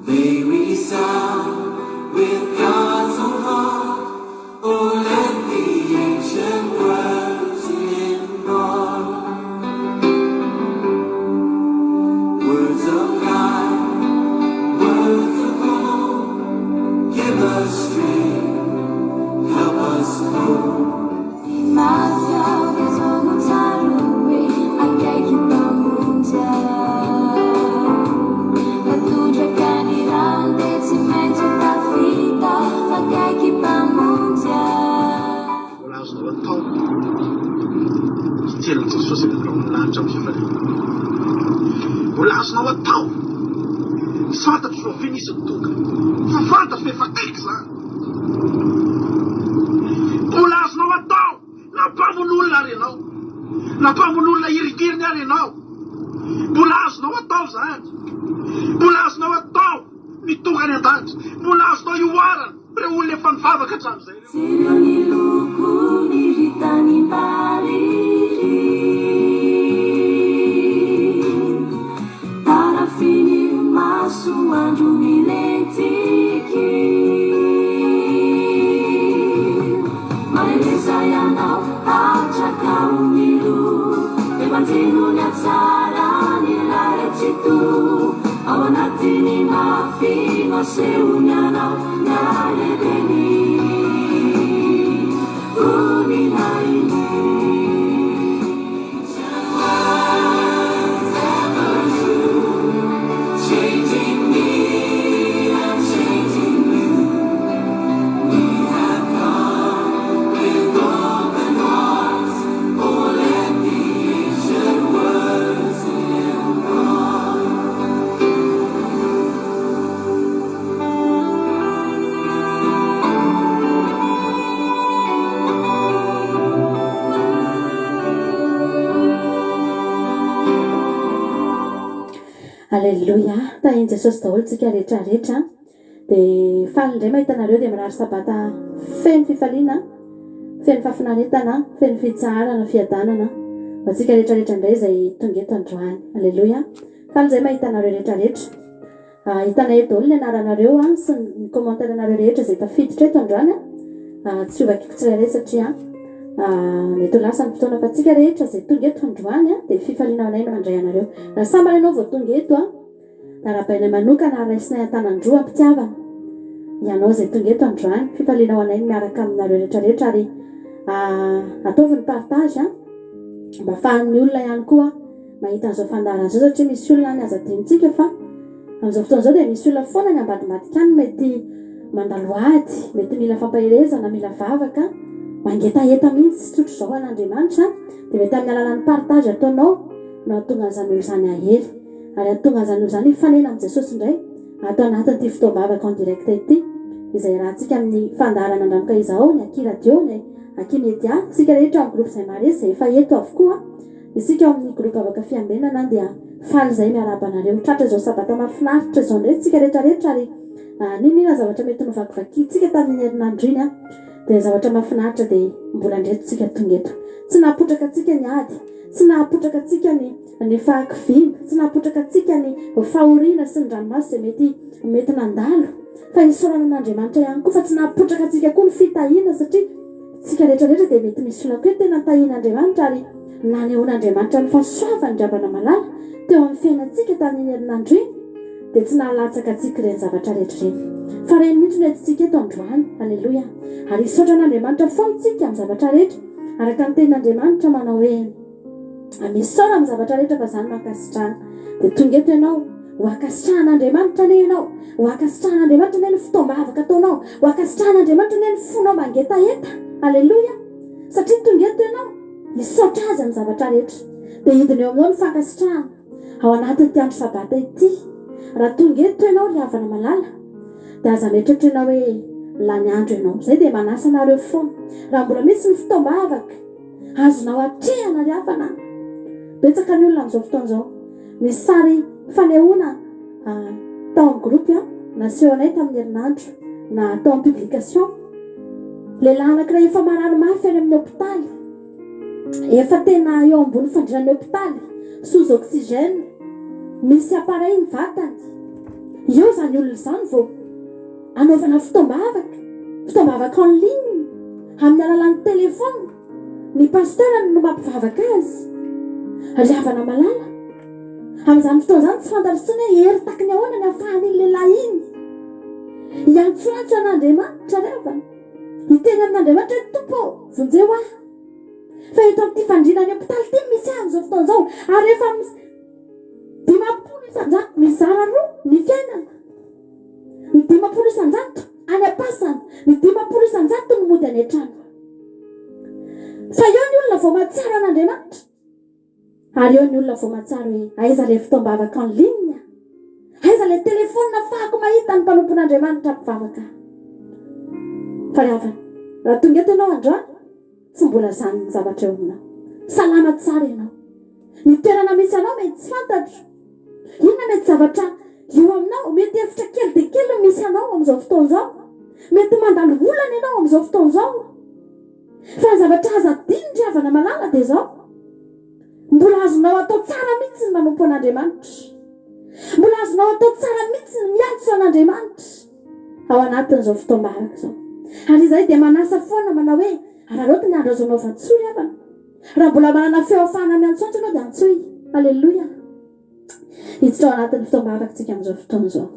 May we sound with God's own heart. Oh, let the ancient words impart. Words of life, words of hope. Give us strength, help us cope. Mafy aho dia izao no tsaroako hoe akaiky Mpamonjy aho. Raha tondraka ny rano dia tsy maintsy ho tafita fa akaiky Mpamonjy aho. Mbola azonao atao hijery an'i Jesosy any amin'ny rahon'ny lanitra amin'ny fifaliana. Mbola azonao atao. Tsy fantatro rahoviana izy no tonga, fa fantatro fa efa akaiky izany. Mbola azonao atao na mpamono olona ary ianao, na mpamono olona hiringiriny ary ianao. Mbola azonao atao izany. Mbola azonao atao ny tonga any an-danitra. Mbola azonao ihoarana ireo olona efa nivavaka hatramin'izay ireo. Jereo ny lokony ry tanimbary ry Tarafin'ny masoandro milentiky Mahereza ianao hatraka ho milo Dia banjino ny hatsaran'ilay Tsitoha Ao anatin'ny mafy no asehony anao ny halehiben'ny voninahiny. Changing me and changing you. We have come with open hearts. Oh, let the ancient words impart. Aleloia! Tahin'i Jesosy daholo tsika rehetra rehetra. Dia faly indray mahita anareo dia mirary sabata feno fifaliana, feno fahafinaretana, feno fitsaharana, fiadanana ho antsika rehetra rehetra indray izay tonga eto androany. Aleloia! Faly izay mahita anareo rehetra rehetra. Hitanay eto daholo ny anaranareo sy ny commentaire anareo rehetra izay tafiditra eto androany. Tsy hovakiko tsirairay satria mety ho lasa ny fotoana fa tsika rehetra izay tonga eto androany dia fifaliana ho anay ny mandray anareo. Raha sambany ianao vao tonga eto, arahabainay manokana ary raisinay an-tanan-droa am-pitiavana ianao izay tonga eto androany. Fifaliana ho anay ny miaraka aminareo rehetra rehetra ary ataovy ny partage mba ahafahan'ny olona ihany koa mahita an'izao fandaharana izao satria misy olona any aza adinontsika fa amin'izao fotoana izao dia misy olona foana any ambadimbadika any mety mandalo ady, mety mila fampaherezana, mila vavaka, mangetaheta mihitsy tsotra izao an'Andriamanitra dia mety amin'ny alalan'ny partage ataonao no hahatonga an'izany olona izany hahery ary hahatonga an'izany olona izany hifanena amin'i Jesosy indray ato anatin'ity fotoam-bavaka en direct ity izay iarahantsika amin'ny fandaharana Andranoka Izao, ny Aky Radio, ny Aky Media, isika rehetra ao amin'ny groupe Izay Maharesy izay efa eto avokoa. Isika ao amin'ny groupe Vavaka Fiambenana dia faly izahay miarahaba anareo. Tratra izao sabata mahafinaritra izao indray isika rehetra rehetra ary n'inon'inona zavatra mety novakivakintsika tamin'iny herinandro iny dia zavatra mahafinaritra dia mbola ndreto tsika tonga eto. Tsy nahapotraka antsika ny ady, tsy nahapotraka antsika ny ny fahakiviana, tsy nahapotraka antsika ny fahoriana sy ny ranomaso izay mety mety nandalo fa isaorana an'Andriamanitra ihany koa fa tsy nahapotraka antsika koa ny fitahiana satria Tsika rehetra rehetra dia mety misy olona koa hoe tena tahian'Andriamanitra ary nanehoan'Andriamanitra ny fahasoavany ry havana malala teo amin'ny fiainantsika tamin'iny herinandro iny dia tsy nahalatsaka antsika ireny zavatra rehetra ireny fa ireny mihitsy no entintsika eto androany. Aleloia! Ary hisaotra an'Andriamanitra foana isika amin'ny zavatra rehetra araka ny tenin'Andriamanitra manao hoe. Misaora amin'ny zavatra rehetra fa izany no ankasitrahana. Dia tonga eto ianao, ho ankasitrahan'Andriamanitra anie ianao, ho ankasitrahan'Andriamanitra anie ny fotoam-bavaka ataonao, ho ankasitrahan'Andriamanitra anie ny fonao mangetaheta. Aleloia! Satria tonga eto ianao, hisaotra Azy amin'ny zavatra rehetra. Dia hidina eo aminao ny fankasitrahana, ao anatin'ity andro Sabata ity. Raha tonga eto ianao ry havana malala, dia aza mieritreritra hoe lany andro ianao. Izay dia manasa anareo foana. Raha mbola misy ny fotoam-bavaka, Azonao atrehana ry havana a! Betsaka ny olona amin'izao fotoana izao. Nisy sary fanehoana tao amin'ny groupe nasehonay tamin'ny herinandro na tao amin'ny publication. Lehilahy anankiray efa marary mafy any amin'ny hopitaly. Efa tena eo ambony fandrian'ny hopitaly, sous oxygène, misy appareil ny vatany. Eo izany olona izany vao anaovana fotoam-bavaka, fotoam-bavaka en ligne, amin'ny alalan'ny téléphone. Ny pasteur no mampivavaka azy. Ry havana malala, amin'izany fotoana izany tsy fantatra intsony hoe hery taky ny ahoana ny ahafahan'iny lehilahy iny hiantsoantso an'Andriamanitra ry havana. Hiteny amin'Andriamanitra hoe Tompo ô, vonjeo aho. Fa eto amin'ity fandriana any hopitaly ity no misy ahy amin'izao fotoana izao ary efa 50% mizara roa ny fiainana. Ny 50% any am-pasana, ny 50% no mody any an-trano. Fa eo ny olona vao mahatsiaro an'Andriamanitra. Ary eo ny olona vao mahatsiaro hoe aiza ilay fotoam-bavaka en ligne? Aiza ilay telefaonina afahako mahita ny mpanompon'Andriamanitra mpivavaka? Fa ry havana, raha tonga eto ianao androany, tsy mbola izany ny zavatra eo aminao. Salama tsara ianao. Ny toerana misy anao mety tsy fantatro. Inona mety zavatra eo aminao? Mety efitra kely dia kely no misy anao amin'izao fotoana izao. Mety mandalo olana ianao amin'izao fotoana izao. Fa ny zavatra aza adino ry havana malala dia izao, mbola azonao atao tsara mihitsy ny manompo an'Andriamanitra. Mbola azonao atao tsara mihitsy ny miantso an'Andriamanitra ao anatin'izao fotoam-bavaka izao. Ary izahay dia manasa foana manao hoe, araraoty ny andro azo anaovan-tsoa ry havana. Raha mbola manana feo ahafahana miantsoantso ianao dia antsoy. Aleloia. Hiditra ao anatin'ny fotoam-bavaka tsika amin'izao fotoana izao.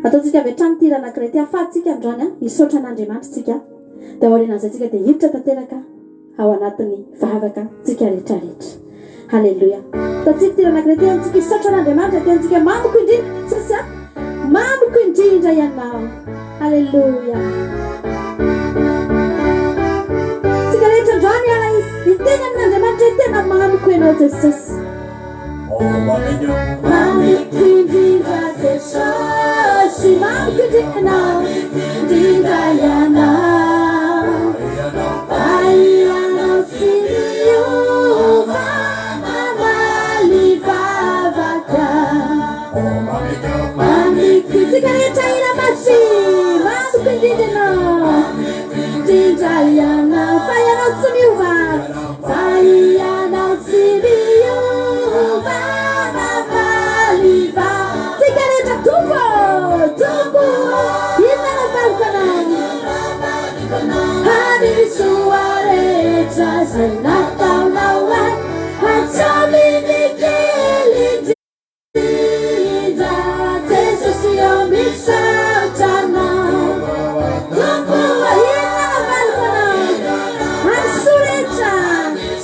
Ataontsika avy hatrany ity hira anankiray ity ahafahantsika androany hisaotra an'Andriamanitra tsika. Dia aorianan'izay tsika dia hiditra tanteraka ao anatin'ny vavaka tsika rehetra rehetra. Haleloia. Ataontsika ity hira anankiray ity antsika hisaotra an'Andriamanitra dia antsika mamiko indrindra Jesosy a. Mamiko indrindra ianao. Haleloia. Tsika rehetra androany hiara hiteny amin'Andriamanitra hoe tena mamiko ianao Jesosy. Mamiko indrindra Jesosy, mamiko indrindra ianao, indrindra ianao. Fa ianao tsy miova, mamaly vavaka. Mamiko tsika rehetra hira masy, mamiko indrindra ianao, indrindra ianao, fa ianao tsy miova, fa ianao tsy miova, mamaly va. Tsika rehetra Tompo, Tompo, inona no valiko anao? Hany soa rehetra izay nataonao ahy, hatramin'ny kely indrindra. Indrindra Jesosy ô misaotra Anao Tompo ô inona no valiko Anao Any soa rehetra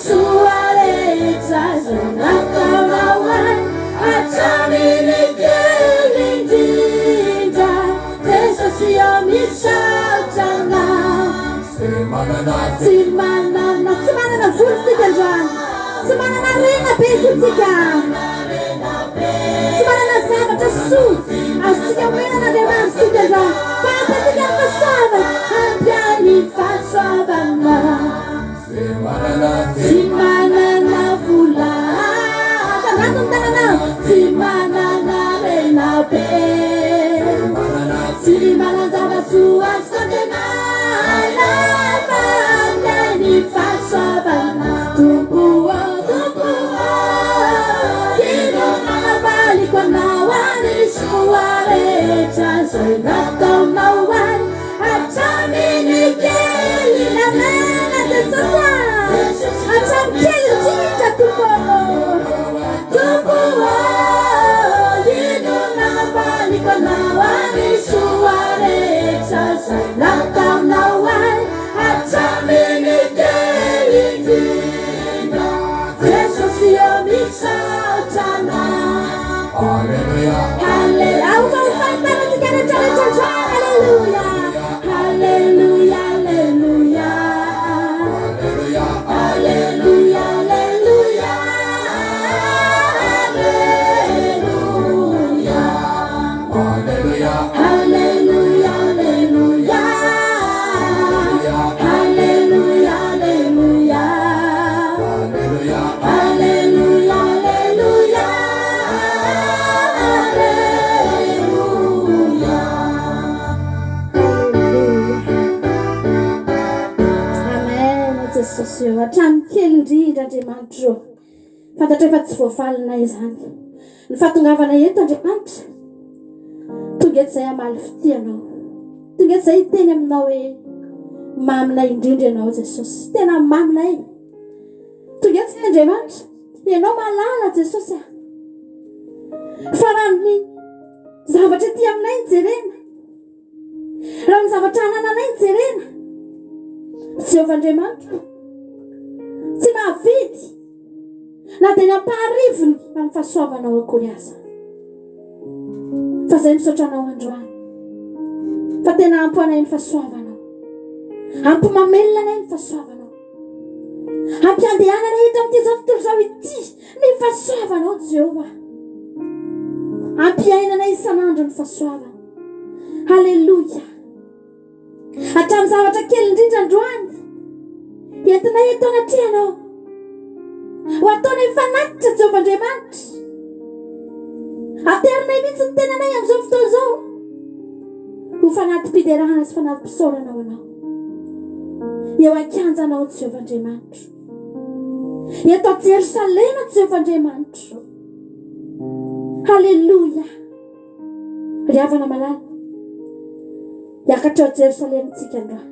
soa rehetra izay nataonao ahy Hatramin'ny kely indrindra Jesosy ô misaotra Anao Tsy manana tsy manana vola tsika androany Tsy manana harena be koa tsika Tsy manana zavatra soa azontsika omena an'Andriamanitra tsika androany Fa ampy antsika ny fahasoavana Ampy ahy ny fahasoavana Tsy manana vola Atandrato ny tananao Tsy manana harena be Tsy manan-java-tsoa azoko antenaina Fa ampy ahy ny fahasoavana Tompo ô, Tompo ô Inona navaliko anao Any soa rehetra izay nataonao ahy Hatramin'ny kely Amen Jesosy a Hatramin'ny kely indrindra Tompo ô Tompo ô Inona navaliko anao Any soa rehetra izay nataonao ahy Hatramin'ny kely indrindra Jesosy ô misaotra anao Haleloia Haleloia Ho fahitantsika rehetra rehetra androany Haleloia Haleloia Haleloia Haleloia Haleloia Haleloia Haleloia Haleloia Haleloia Haleloia Haleloia Haleloia Haleloia Haleloia Amen Jesosy ô hatramin'ny kely indrindra Andriamanitra ô fantatray fa tsy voafalinay izany ny fahatongavana eto Andriamanitra. Tonga eto izahay hamaly fitia Anao. Tonga eto izahay hiteny aminao hoe, Maminay indrindra Ianao Jesosy. Tena maminay. Tonga eto izahay Andriamanitra. Ianao mahalala Jesosy ah. Fa raha ny zavatra ety aminay no jerena, raha ny zavatra anananay no jerena, Jehovah Andriamanitra tsy mahavidy na dia ny ampaharivony amin'ny fahasoavanao akory aza. Fa izay misaotra anao androany fa tena ampy anay ny fahasoavanao, ampy mamelona anay ny fahasoavanao, ampiandehanana eto amin'ity izao tontolo izao ity ny fahasoavanao Jehovah, ampiainanay isan'andro ny fahasoavana. Haleloia. Hatramin'ny zavatra kely indrindra androany, entinay eto anatrehanao. Ho ataonay fanatitra, Jehovah Andriamanitra. Aterinay mihitsy ny tenanay amin'izao fotoana izao. Ho fanati-piderana sy fanati-pisaorana ho anao. Eo an-kianjanao, Jehovah Andriamanitra. Eto Jerosalema, Jehovah Andriamanitra. Haleloia. Ry havana malala, hiakatra ao Jerosalema isika androany.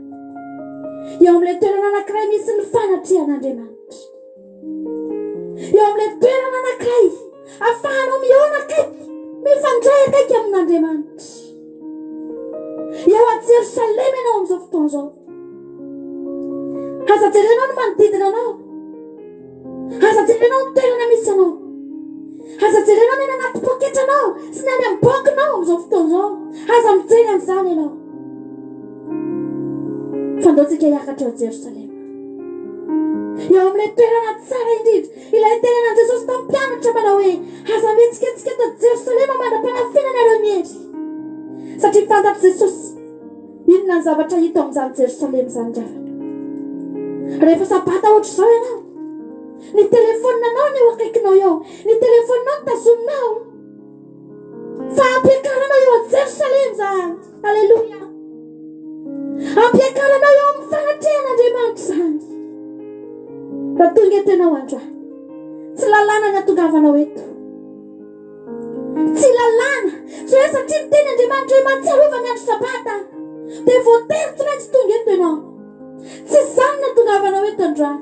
Eo amin'ilay toerana anankiray misy ny fanatrehan'Andriamanitra. Eo amin'ilay toerana anankiray ahafahanao mihaona akaiky, mifandray akaiky amin'Andriamanitra. Eo a Jerosalema ianao amin'izao fotoana izao. Aza jerenao ny manodidina anao. Aza jerenao ny toerana misy anao. Aza jerenao ny any anaty poketranao sy ny any amin'ny bankinao amin'izao fotoana izao. Aza mijery an'izany ianao. Fa ndao tsika hiakatra ao Jerosalema. Eo amin'ilay toerana tsara indrindra, ilay nitenenan'i Jesosy tamin'ny mpianatra manao hoe, aza mihetsiketsika eto Jerosalema mandra-panafinanareo ny hery. Satria fantatr'i Jesosy Inona ny zavatra hita ao amin'izany Jerosalema izany ry havana? Rehefa sabata ohatr'izao ianao, ny telefaoninanao no eo akaikinao eo, ny telefaoninao no tazominao. Fa ampiakaranao eo Jerosalema izany. Aleloia. Ampiakaranao eo amin'ny fanatrehan'Andriamanitra izany. Raha tonga eto ianao androany, tsy lalàna ny hatongavanao eto. Tsy lalàna, tsy hoe satria niteny Andriamanitra hoe mahatsiarova ny andro sabata dia voatery tsy maintsy tonga eto ianao. Tsy izany no nahatongavanao eto androany.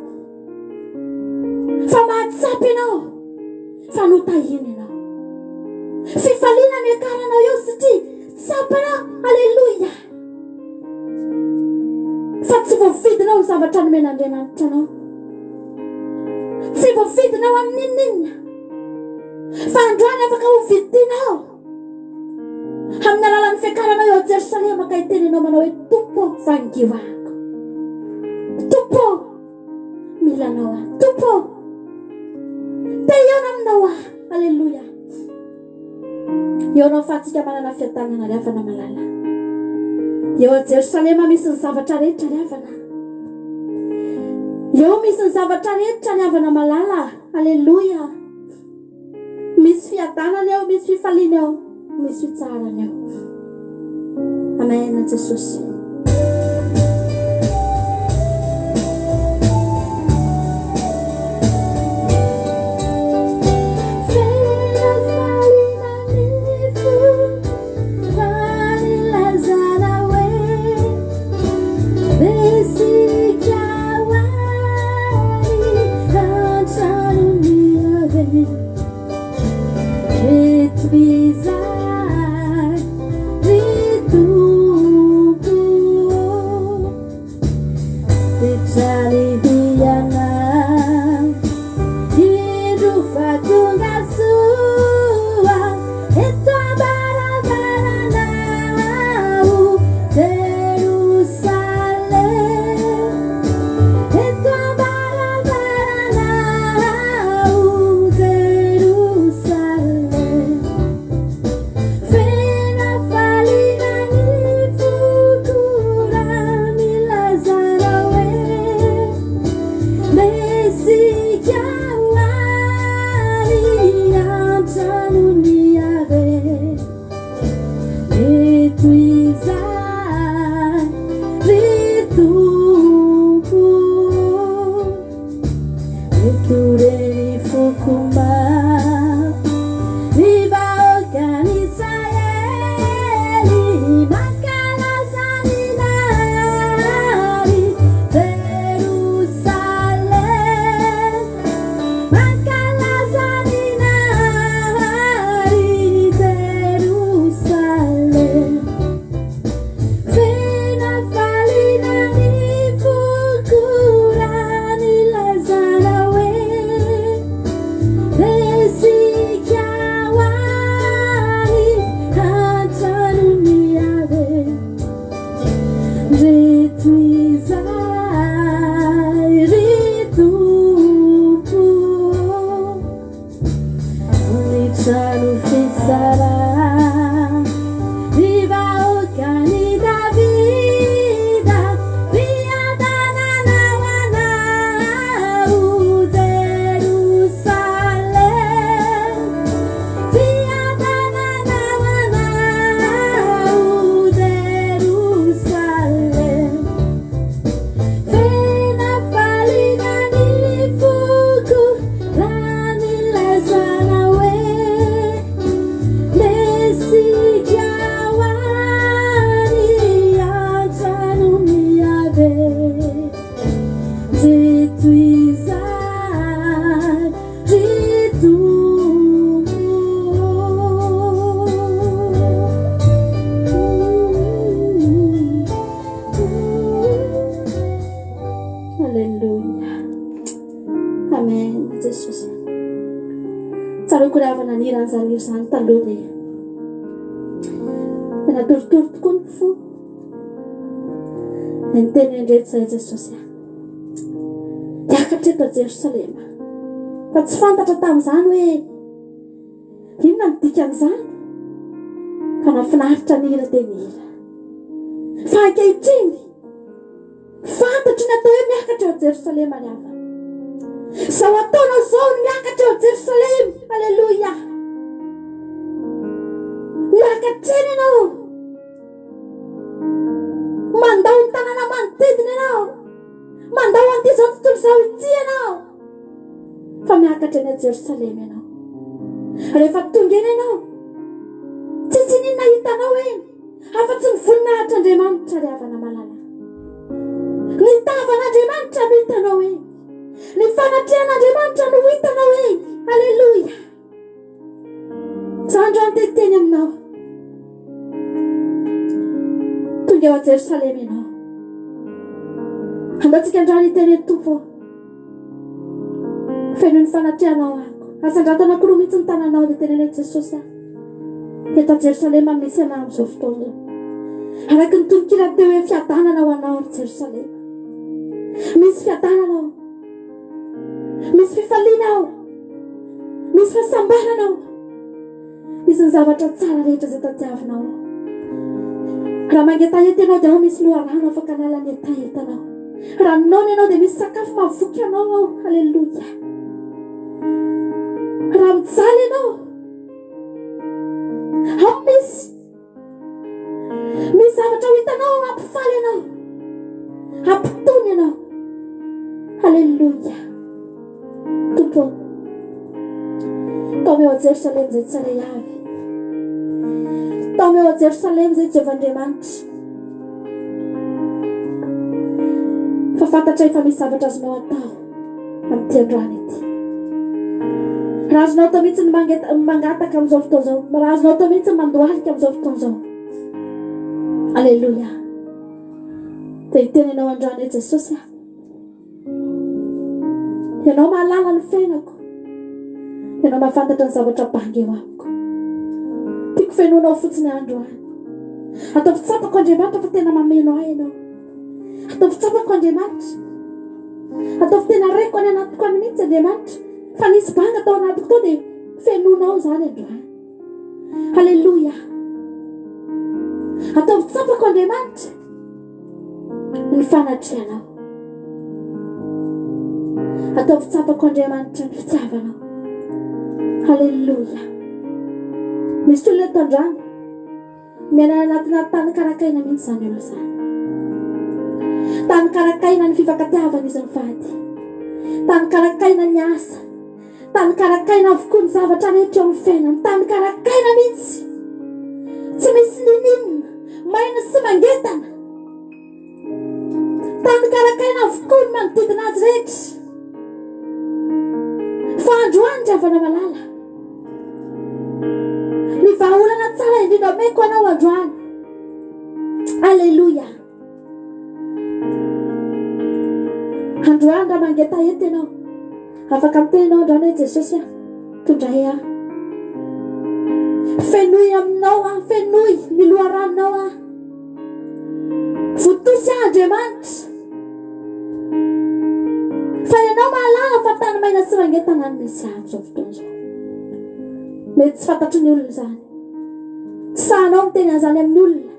Fa mahatsapa ianao fa notahiana ianao. Fifaliana no iakaranao eo satria tsapanao, aleloia, fa tsy voafidinao ny zavatra nomen'Andriamanitra anao. Tsy voafidinao amin'inon'inona. Fa androany afaka ho vidinao amin'ny alalan'ny fiakaranao eo Jerosalema ka hiteny ianao manao hoe Tompo ô, vangio ahako. Tompo ô, mila anao aho. Tompo ô, te hihaona aminao aho. Aleloia. Eo no ahafahantsika manana fiadanana ry havana malala. Eo a Jerosalema misy ny zavatra rehetra ry havana. Eo misy ny zavatra rehetra ry havana malala. Aleloia. Misy fiadanana eo, misy fifaliana eo, misy fitsaharana eo. Amen Jesosy. ry havana nihira an'izany hira izany taloha dia tena torotoro tokoa ny fo. Dia niteny indreto izay Jesosy ahy. Hiakatra eto Jerosalema. Fa tsy fantatra tamin'izany hoe inona ny dikan'izany. Fa nahafinaritra ny hira dia nihira. Fa ankehitriny, fantatro ny atao hoe miakatra eo Jerosalema ny havana. Izao ataonao izao ny miakatra eo Jerosalema. Aleloia. Miakatra eny ianao. Mandao ny tanàna manodidina ianao. Mandao an'ity izao tontolo izao ity ianao. Fa miakatra eny Jerosalema ianao. Rehefa tonga eny ianao, tsisy n'inona hitanao eny, afa-tsy ny voninahitr'Andriamanitra ry havana malala. Ny tavan'Andriamanitra no hitanao eny. Ny fanatrehan'Andriamanitra no hitanao eny. Aleloia. Za androany te hiteny aminao. Tonga eo Jerosalema ianao. Andaontsika androany hiteny hoe Tompo ô. Feno ny fanatrehanao ahako. Asandrato anankiroa mihitsy ny tananao dia teneno hoe Jesosy aho. Eto Jerosalema misy anah amin'izao fotoana izao. Araka ny tononkira teo hoe fiadanana ho anao ry Jerosalema. Misy fiadanana ao. Misy fifaliana ao. Misy fahasambarana ao. Misy ny zavatra tsara rehetra izay tadiavinao ao. Raha mangetaheta ianao dia ao misy loharano afaka hanala ny hetahetanao. Raha noana ianao dia misy sakafo mahavoky anao ao. Haleloia. Raha mijaly ianao, ao misy Misy zavatra ho hitanao ao hampifaly anao, hampitony anao. Haleloia. Tompo ô, taomy eo Jerosalema izay tsiray avy. Taomy eo Jerosalema izay Jehovah Andriamanitra. Fa fantatray fa misy zavatra azonao atao amin'ity androany ity. Raha azonao atao mihitsy ny mangataka amin'izao fotoana izao, raha azonao atao mihitsy ny mandohalika amin'izao fotoana izao. Aleloia. Dia hiteny ianao androany hoe Jesosy aho. Ianao mahalala ny fiainako. Ianao mahafantatra ny zavatra banga eo amiko. Tiako fenoinao fotsiny androany. Ataovy tsapako Andriamanitra fa tena mameno ahy ianao. Ataovy tsapako Andriamanitra. Ataovy tena reko any anatiko any mihitsy Andriamanitra. Fa nisy banga tao anatiko tao dia fenoinao izany androany. Haleloia. Ataovy tsapako Andriamanitra ny fanatrehanao. Ataovy tsapako Andriamanitra ny fitiavanao. Haleloia. Misy olona eto androany. Miaina any anatina tany karakaina mihitsy izany olona izany. Tany karakaina ny fifankatiavan'izy mivady. Tany karakaina ny asa. Tany karakaina avokoa ny zavatra rehetra eo amin'ny fiainany. Tany karakaina mihitsy. Tsy misy ninoninona. Maina sy mangetana. Tany karakaina avokoa ny manodidina azy rehetra. Fa androany ry havana malala. Ny vahaolana tsara indrindra omeko anao androany. Aleloia. Androany raha mangetaheta ianao, afaka miteny ianao androany hoe Jesosy ah, tondray aho. Fenoy aminao aho, fenoy ny loharanonao aho. Voatosy aho Andriamanitra. Fa ianao mahalala fa tany maina sy mangetana no misy ahy amin'izao fotoana izao. Mety tsy fantatry ny olona izany. Tsy sahanao miteny an'izany amin'ny olona.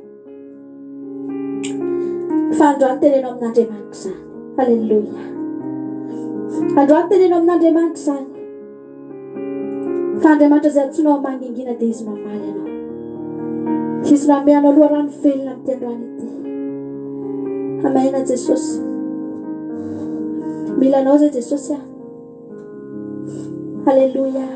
Fa androany teneno amin'Andriamanitra izany. Alléluia. Androany teneno amin'Andriamanitra izany. Fa Andriamanitra izay antsoinao mangingina dia Izy mamaly anao. Izy no hanome anao loharano velona amin'ity androany ity. Amena Jesosy. Mila anao izay Jesosy ah. Alléluia.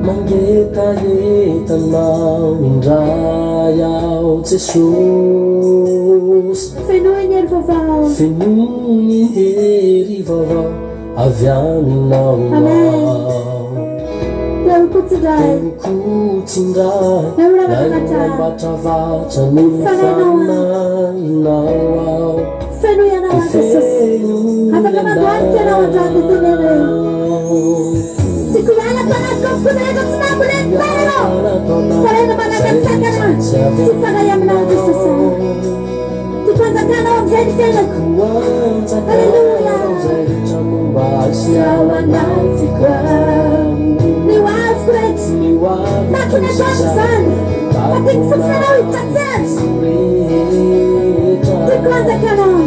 Mangetaheta anao indray aho Jesosy. Fenoy ny hery vaovao. Fenoy ny hery. vaovao avy aminao aho. Te ho kotsindray. Te ho kotsindray. Ilay ora Ilay ora matravatra. matravatra ny Fanahinao aho. fanahinao aho. Fenoy ianao aho Jesosy. Afaka mandohalika ianao androany dia teneno hoe, Tiako hiala ato anatiko avokoa izay rehetra tsy nambolen'ny tananao. Fa rehefa manakatsakana tsy hifandray aminao Jesosy aho. Tiako hanjakanao amin'izay ny fiainako. Alléluia. Sy ao anatiko ao. Ny ho aviko rehetra. Tahaka ny ataoko izany. Fa tiako fotsiny ianao hiditra an-tsehatra. Tiako hanjakanao.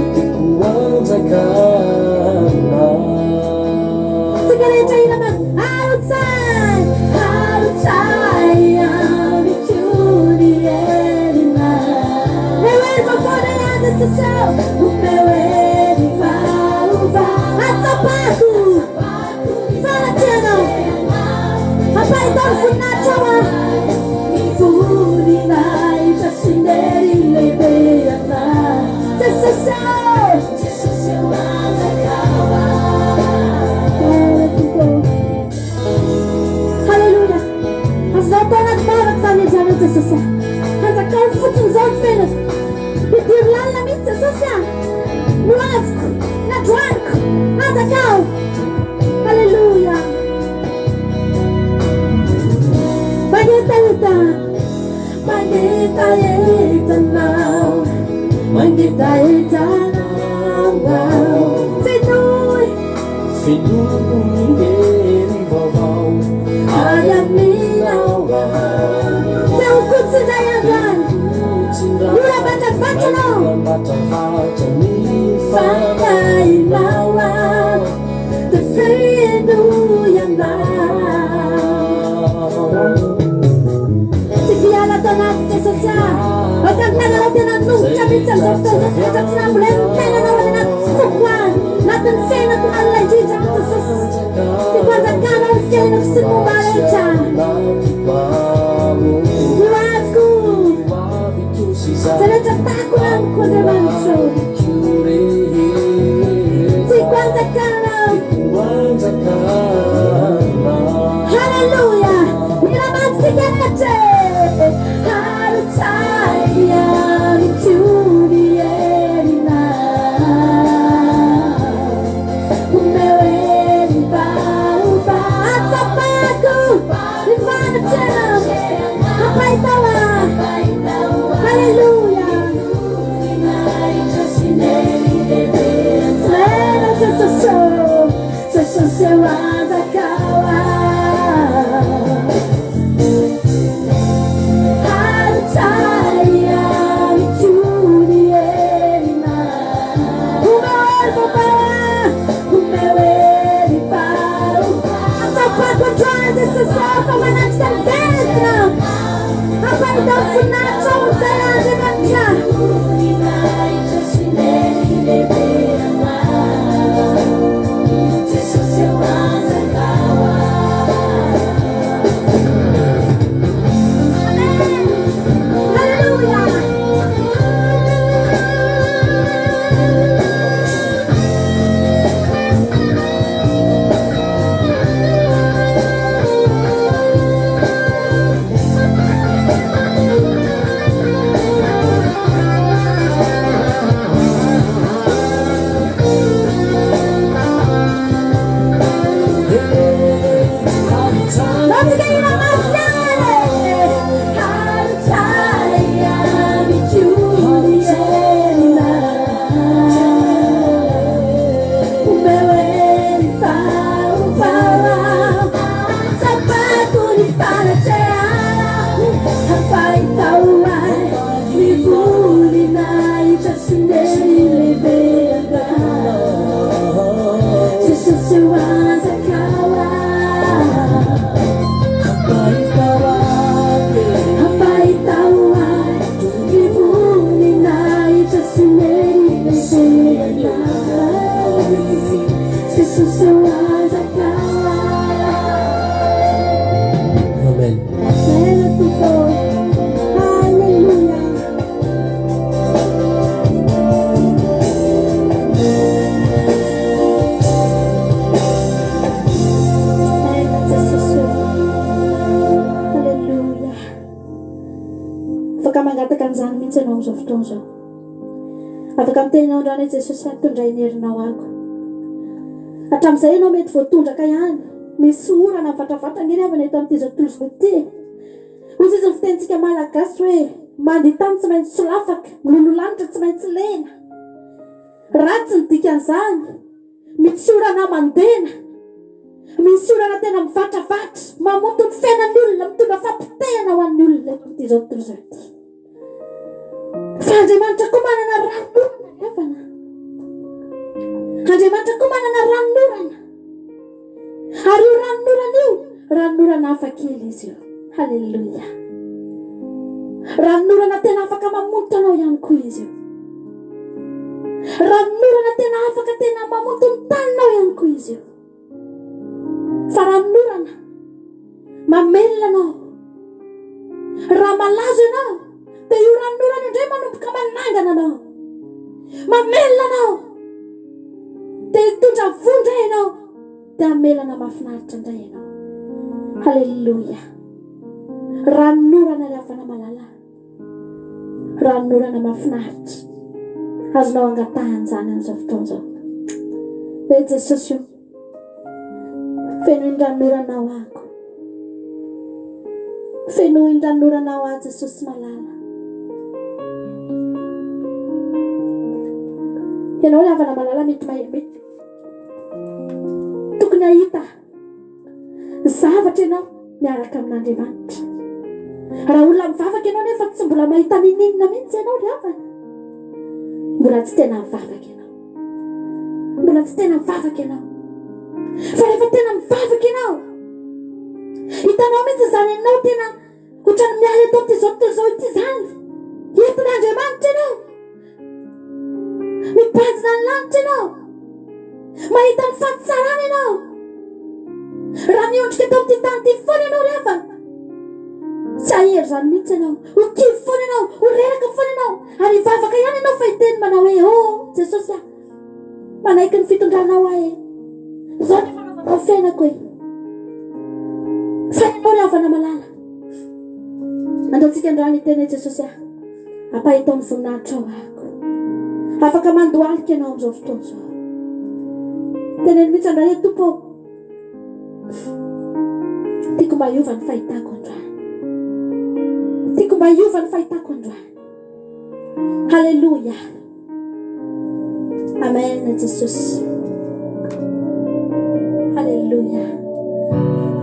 Tsika rehetra hira ma Arotsay, arotsay amiko ny herinao. Omeo hery vaovao indray aho Jesosy ô. Omeo hery vaovao. Atsapako fanatrehanao. Ampahitao ny voninahitrao aho. Ny voninahitra sy ny hery lehibe anao. Jesosy ô. Jesosy ô anjakao aho. Tompo ô. Haleloia. Azonao atao anaty vavaka izany izany eo Jesosy a. Hanjakao fotsiny izao ny fiainako. Hidiro lalina mihitsy Jesosy a. Ny ho aviko, ny androaniko. Hanjakao. Haleloia. Mangetaheta, mangetaheta anao, mangetaheta anao aho. Fenoy. Fenoy ny hery vaovao Avy aminao aho. Te ho kotsindray androany. Ny ora matravatra anao. Matravatra ny Fanahinao aho. Dia fenoy anao. Tsy hiala ato anaty Jesosy aho. Aoka ny tananao tena hanomboka mihitsy amin'izao fotoana izao sy rehetra tsy nambolen'ny tenanao any anaty foko any. Anatin'ny fiainako lalina indrindra any Jesosy. Tiako hanjakanao ny fiainako sy ny momba ahy rehetra. Ny ho aviko. Izay rehetra takona amiko Andriamanitro. Tiako hanjakanao. Haleloia! Mila mantsika rehetra e! Arotsay amiko ny herinao. Omeo hery vaovao. Atsapako ny fanatrehanao. Ampahitao ahy. Haleloia! Tena Jesosy ô, Jesosy ô anjakao aho. Arotsay amiko ny herinao. Omeo hery vaovao aho, omeo hery vaovao. Atsapako androany Jesosy ô fa manatrika ny velona. Ampahitao voninahitra ao amin'izay Andriamanitra. Haleloia! Antsika hira mafy ihany e! Arotsay amiko ny herinao. Omeo hery vaovao. Atsapako ny fanatrehanao. Ampahitao ahy ny voninahitra sy ny hery lehibe anao. Jesosy ô anjakao aho. mangataka an'izany mihitsy ianao amin'izao fotoana izao. Afaka miteny anao androany hoe Jesosy aho tondray ny herinao ako. Hatramin'izay ianao mety voatondraka ihany. Misy orana mivatravatra ange ny havana eto amin'ity izao tontolo izao ity e. Hoy izy ny fitenintsika malagasy hoe mandia tany tsy maintsy solafaka, miloloha lanitra tsy maintsy lena. Ratsy ny dikan'izany. Misy orana mandena. Misy orana tena mivatravatra, mamoto ny fiainan'ny olona, mitondra fampotehana ho an'ny olona eto amin'ity izao tontolo izao ity. Fa Andriamanitra koa manana ranonorana ry havana. Andriamanitra koa manana ranonorana. Ary io ranonorana io, ranonorana hafa kely izy io. Haleloia. Ranonorana tena afaka mamonto anao ihany koa izy io. Ranonorana tena afaka tena mamonto ny taninao ihany koa izy io. Fa ranonorana mamelona anao. Raha malazo ianao, dia io ranonorana io indray manomboka manangana anao. Mamelona anao. Dia hitondra voa indray ianao. Dia hamelana mahafinaritra indray ianao. Haleloia. Ranonorana ry havana malala. Ranonorana mahafinaritra. Azonao angatahana izany amin'izao fotoana izao. Hoe Jesosy o, fenoy ny ranonoranao ahako. Fenoy ny ranonoranao aho Jesosy malala. Ianao ry havana malala mety mety tokony hahita zavatra ianao miaraka amin'Andriamanitra. Raha olona mivavaka ianao nefa tsy mbola mahita ninoninona mihitsy ianao ry havana, mbola tsy tena mivavaka ianao. Mbola tsy tena mivavaka ianao. Fa rehefa tena mivavaka ianao, hitanao mihitsy izany ianao tena ohatran'ny miala eto amin'ity izao tontolo izao ity izany. Entin'Andriamanitra ianao. Mibanjina ny lanitra ianao. Mahita ny fahatsarana ianao. Raha miondrika eto amin'ity tany ity foana ianao ry havana, tsy hahery izany mihitsy ianao. Ho kivy foana ianao, ho reraka foana ianao, ary hivavaka ihany ianao fa hiteny manao hoe, Oh, Jesosy ah, manaiky ny fitondranao aho e. Izao ny fanaovanao ny fiainako e. Fa ianao ry havana malala, andaontsika androany hiteny hoe, Jesosy ah, Ampahitao ny voninahitrao ahako. Afaka mandohalika ianao amin'izao fotoana izao. Teneno mihitsy androany hoe Tompo ô, tiako mba hiova ny fahitako androany. Tiako mba hiova ny fahitako androany. Haleloia. Amen Jesosy. Haleloia.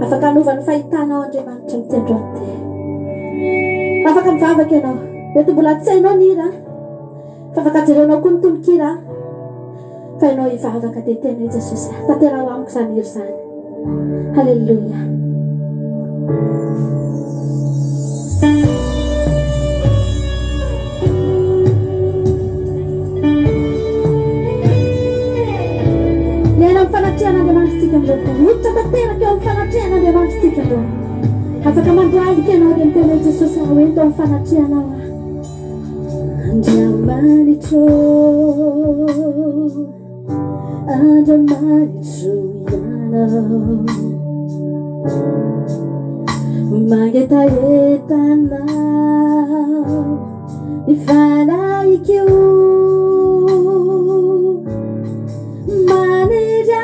Afaka hanova ny fahitanao Andriamanitra amin'ity androany ity. Afaka mivavaka ianao. Mety mbola tsy hainao ny hira, fa afaka jerenao koa ny tononkira. Fa ianao hivavaka dia tena i Jesosy. Tanteraho amiko izany hira izany. Haleloia. Miaina amin'ny fanatrehan'Andriamanitra isika amin'izao fotoana. Miditra tanteraka eo amin'ny fanatrehan'Andriamanitra isika androany. Afaka mandohalika ianao dia miteny hoe Jesosy aho ento amin'ny fanatrehanao aho. Andriamanitro, Andriamanitro ianao. Mangetaheta anao ny fanahiko. Maniry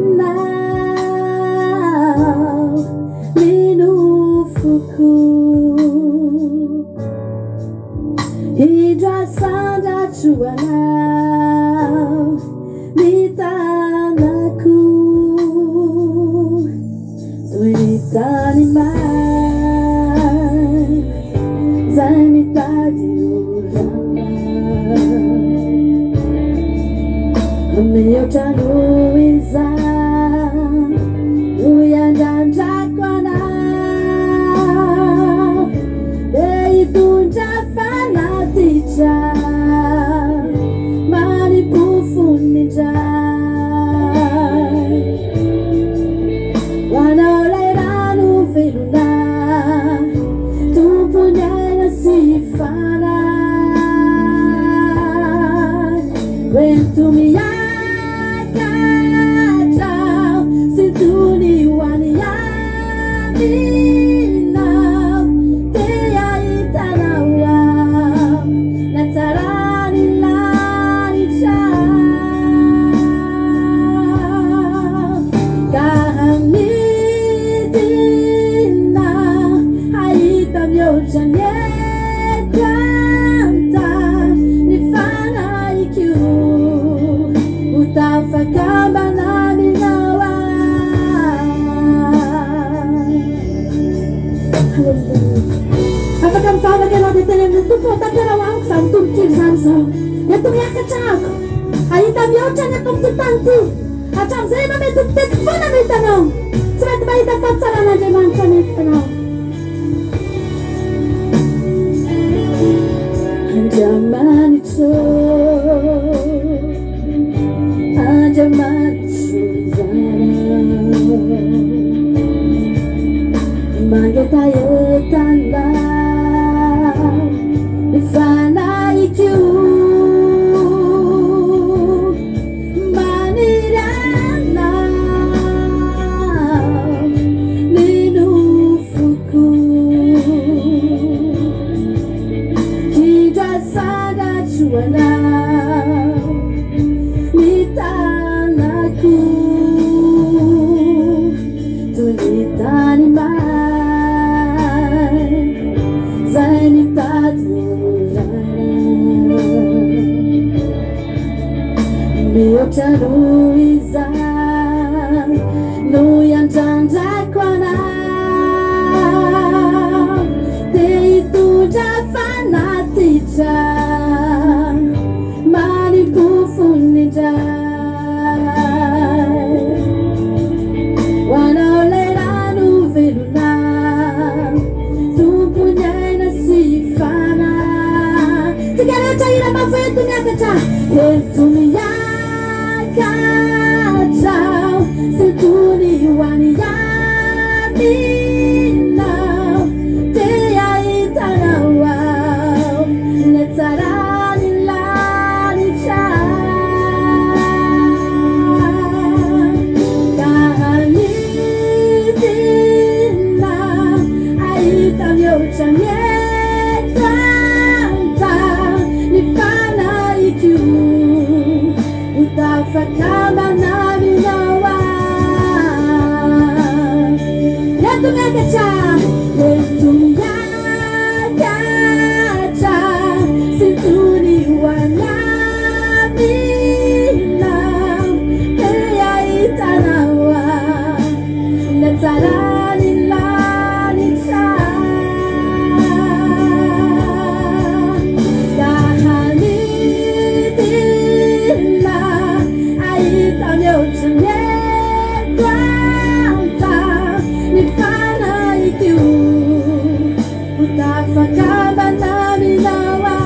anao ny nofoko. Indro asandratro anao ny tanako toy ny tany maina izay mitady orana mihoatra noho izany no iandrandrako anao. Dia hitondra fanatitra manipofony indray. Ho anao ilay rano velona, Tompon'ny aina sy fanahy. Hoento miakatra. Aleloia. Afaka mivavaka ianao dia teny amin'ny Tompo, tanteraho amiko izany tononkira izany izao. Ento miakatra aho. Hahita mihoatra ny eto amin'ity tany ity. Hatramin'izay ianao mety mitety foana no hitanao. Tsy mety mahita fahatsaran'Andriamanitra anefa ianao. Andriamanitro, Andriamanitro ianao. Mangetaheta anao ny fanahiko. Maniry anao ny nofoko. Indro asandratra ho anao ny tanako. Toy ny tany may izay mitady orana. Mihoatra noho izany no iandrandrako anao, te hitondra fanatitra manim-pofona indray. Ho anao ilay rano velona, tompon'ny aina sy fanahy. Tsika rehetra hira mafy ento miakatra, ento miakatra, sintony ho any aminao, te hahita anao aho, ilay tsaran'ny lanitra. Ka hanidina hahita mihoatra ny eto an-tany ny fanahiko ho tafakambana aminao aho. Ento miakatra, ento miakatra, sintony ho any aminao, te hahita anao aho, ilay tsaran'ny lanitra. Ka hanidina hahita mihoatra ny eto an-tany ny fanahiko ho tafakambana aminao aho.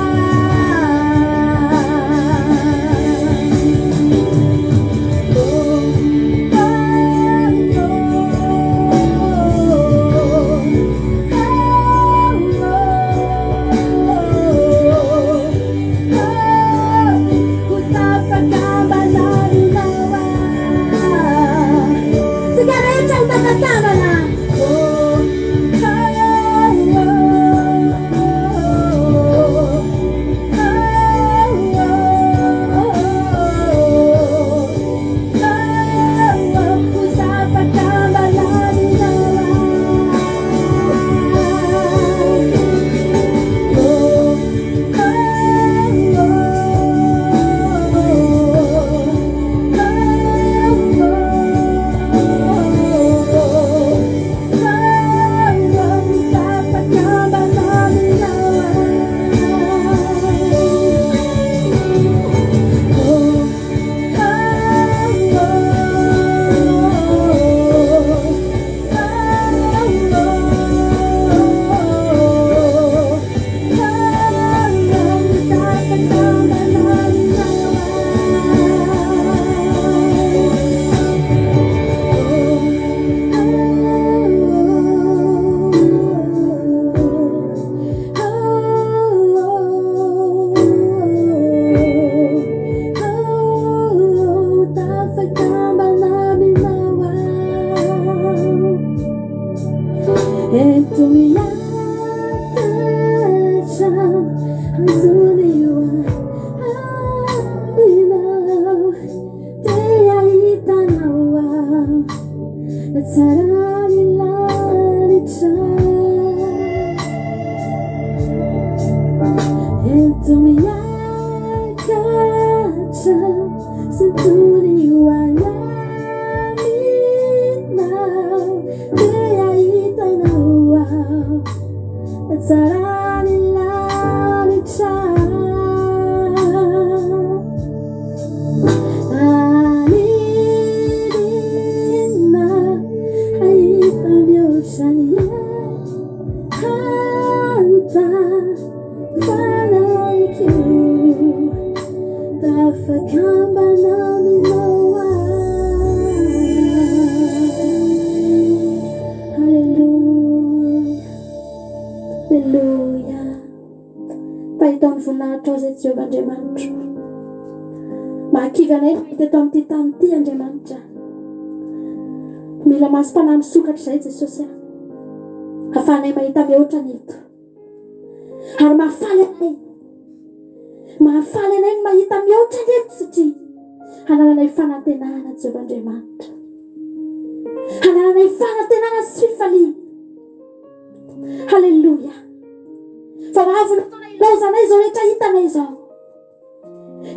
Ho tafakambana aminao aho. Tsika rehetra ho tafakambana. Oh, oh, oh, oh. Ho tafakambana aminao aho. Tafakambana aminao aho. Ento miakatra azony ho aminao, te hahita anao aho, tsaran'ny lanitra. Ento miakatra sintony ho any aminao, te hahita anao aho. Hatsaran'ny lanitra. Anirina hahita mihoatra ny hanta fanahiko tafakambana aminao aho. Haleloia, Haleloia. Mpahita ny voninahitrao izay Jehovah Andriamanitro. Mahakivy anay ny mahita eto amin'ity tany ity Andriamanitra. Mila masom-panahy misokatra izay Jesosy a. Hafahanay mahita mihoatra ny eto. Ary mahafaly anay. Mahafaly anay ny mahita mihoatra ny eto satria hanananay fanantenana Jehovah Andriamanitra. Hanananay fanantenana sy fifaliana. Haleloia. Fa ho avy ny fotoana hilaozanay izao rehetra hitanay izao.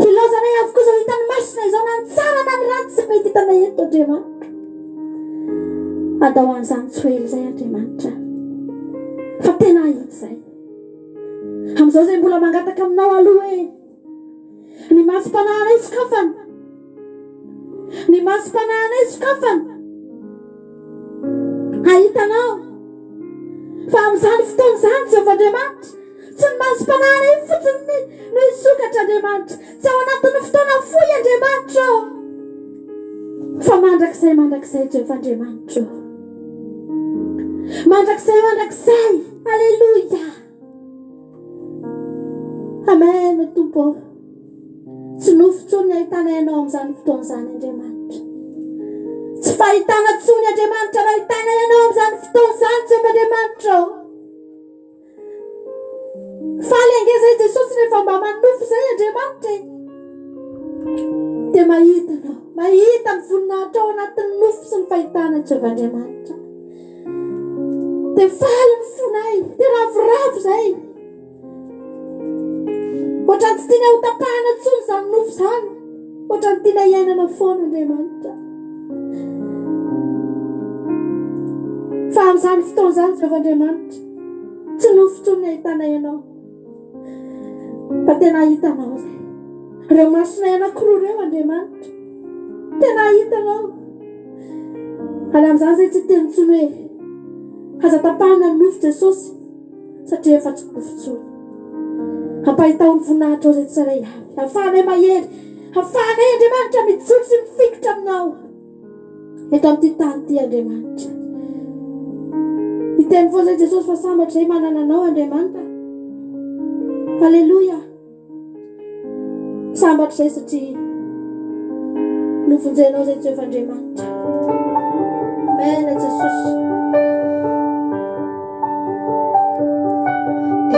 Hilaozanay avokoa izao hitan'ny masonay izao na ny tsara na ny ratsy tsy mety hitanay eto Andriamanitra. Andao an'izany tsy ho ela izay Andriamanitra. Fa tena hahita izay. Amin'izao izay mbola mangataka aminao aloha hoe ny masom-panahinay sokafana. Ny masom-panahinay sokafana. Hahita anao. Fa amin'izany fotoana izany, Jehovah Andriamanitra, tsy ny masom-panahinay fotsiny no hisokatra, Andriamanitra. Tsy ao anatin'ny fotoana fohy, Andriamanitra ô. Fa mandrakizay mandrakizay, Jehovah Andriamanitra ô. Mandrakizay mandrakizay. Aleloia. Amen, Tompo ô. Tsy nofy intsony ny ahitanay Anao amin'izany fotoana izany, Andriamanitra. Tsy fahitana intsony, Andriamanitra, no ahitanay Anao amin'izany fotoana izany, Jehovah Andriamanitra ô. Faly ange izay Jesosy rehefa mba manofy izay, Andriamanitra e. Dia mahita Anao, mahita ny voninahitra ao anatin'ny nofy sy ny fahitana, Jehovah Andriamanitra. Dia faly ny fonay, dia ravoravo izay. Ohatran'ny tsy tiana ho tapahana intsony izany nofo izany. Ohatran'ny tiana hiainana foana Andriamanitra. Fa amin'izany fotoana izany Jehovah Andriamanitra, tsy nofo intsony ny ahitanay anao. Fa tena hahita anao izay. Ireo masonay anankiroa ireo Andriamanitra. Tena hahita anao. Ary amin'izany izay tsy hiteny intsony hoe aza tapahana ny nofo Jesosy. Satria efa tsy nofo intsony. Ampahitao ny voninahitrao izay tsirairay avy. Ahafahanay mahery. Ahafahanay, Andriamanitra, mijoro sy mifikitra Aminao. Eto amin'ity tany ity, Andriamanitra. Hiteny foana izay Jesosy fa sambatra izay manana Anao, Andriamanitra. Haleloia. Sambatra izay satria novonjenao izay Jehovah Andriamanitra. Amen Jesosy.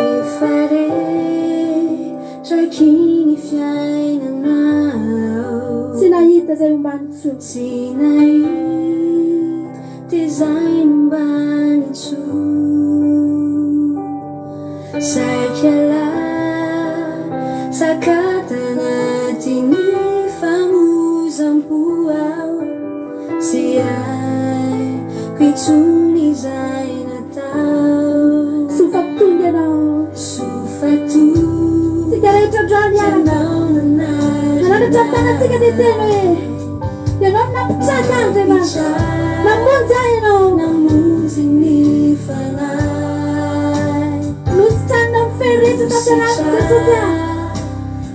Efa reraky ny fiainana aho. Tsy nahita izay ombany intsony. Tsy nahita izay nombany intsony. Saika latsaka tanatin'ny famoizam-po aho, tsy haiko intsony izay natao. Soa fa tonga ianao. Soa fa tonga Tsika rehetra androany hiaraka. ianao nanarina Hanandratra ny tanantsika dia teny hoe, Ianao no nampitraka ahy Andriamanitra. Namonjy ahy Ianao. Namonjy ny fanahy. Nositranina amin'ny fery rehetra tanterahako Jesosy ah.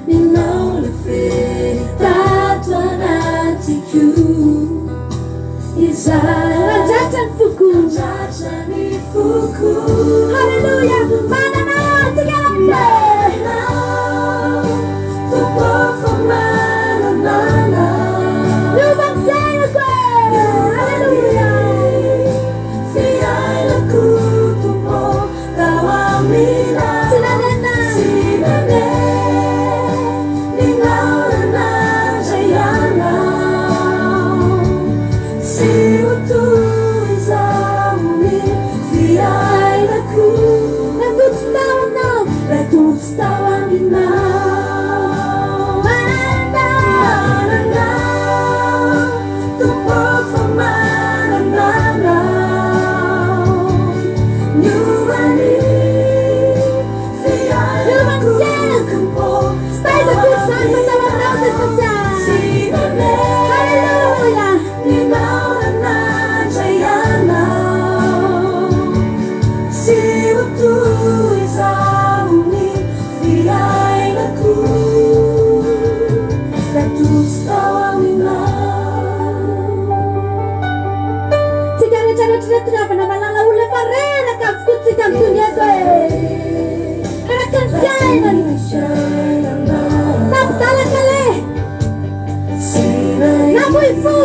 Ianao ilay fery tato anatiko. Izay Nandratra ny foko. Nandratra ny foko. Haleloia. Manana antsika rehetra. Manana, Tompo fa manana anao. Miova ny fiainako e. Haleloia. Fiainako Tompo tao aminao. Tsy nanena. Tsy nanena ninao nandray anao. Tsy ho toy izao ny fiainako. fa reraka avokoa tsika ny tonga eto e. Reraky ny fiainana. Nampidalaka le. Namoy fo.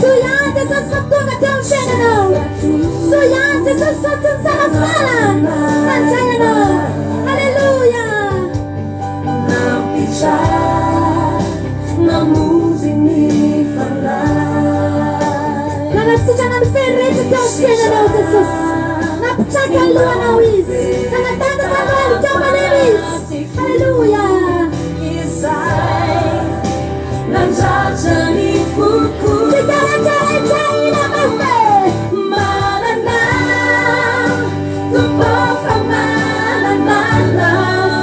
Soa ihany Jesosy fa tonga teo amin'ny fiainanao. Soa ihany Jesosy fa tsy nisalasala nandray anao. Aleloia. Nanasitrana ny fery rehetra teo amin'ny fiainanao Jesosy. Nampitraka ny lohanao Izy. Nanatanjaka ny lohalikao malemy Izy. Aleloia. Tsika rehetra rehetra hira mafy.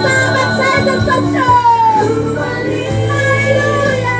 Sambatra Jesosy. Aleloia.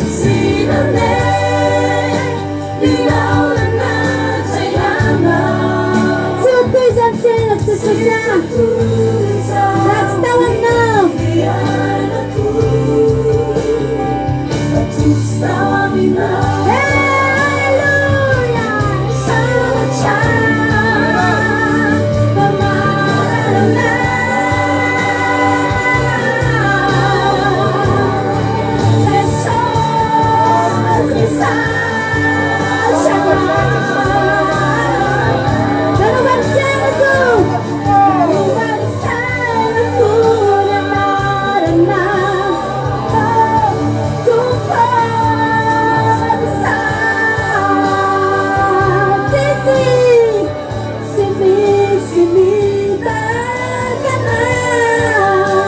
Tsy nanena. Manana. Tsy ho toy izany fiainako Jesosy ah. Raha tsy tao aminao. Aleloia. Nanova ny fiainako. Nanova ny fiainako ny anaranao. Tompo Tsisy, tsy misy mitaka anao.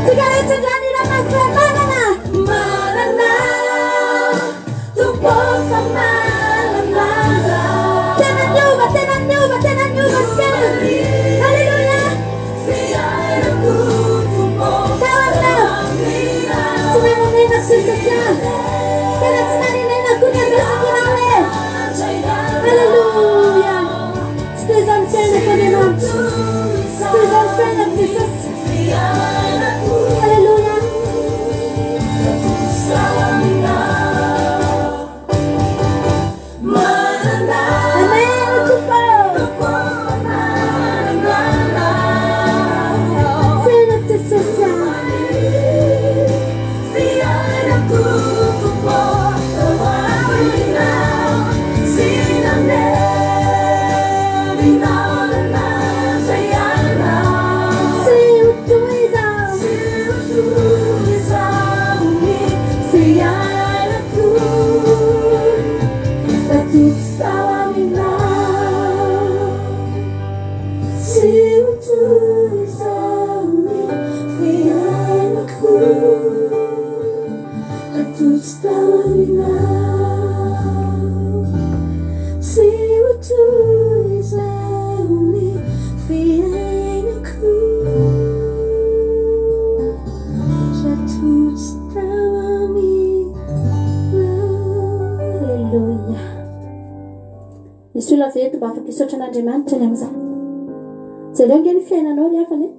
Tsika rehetra androany hira mafy hoe manana. Manana, Tompo fa manana. Tena niova, tena niova, tena niova ny fiainana. Alléluia. Tao aminao. Tsy nanenena Jesosy ah. Tena tsy nanenena koa ny andrasako anao e. Alléluia. Tsy toy izany fiainako Andriamanitra. Tsy toy izany fiainako Jesosy. Alléluia. Amen, Tompo. Fiainako Jesosy ah. Tsy ho toy izao. Alléluia. Misy olona ve eto mba afaka hisaotra an'Andriamanitra ny amin'izany? Jereo ange ny fiainanao ry havana e.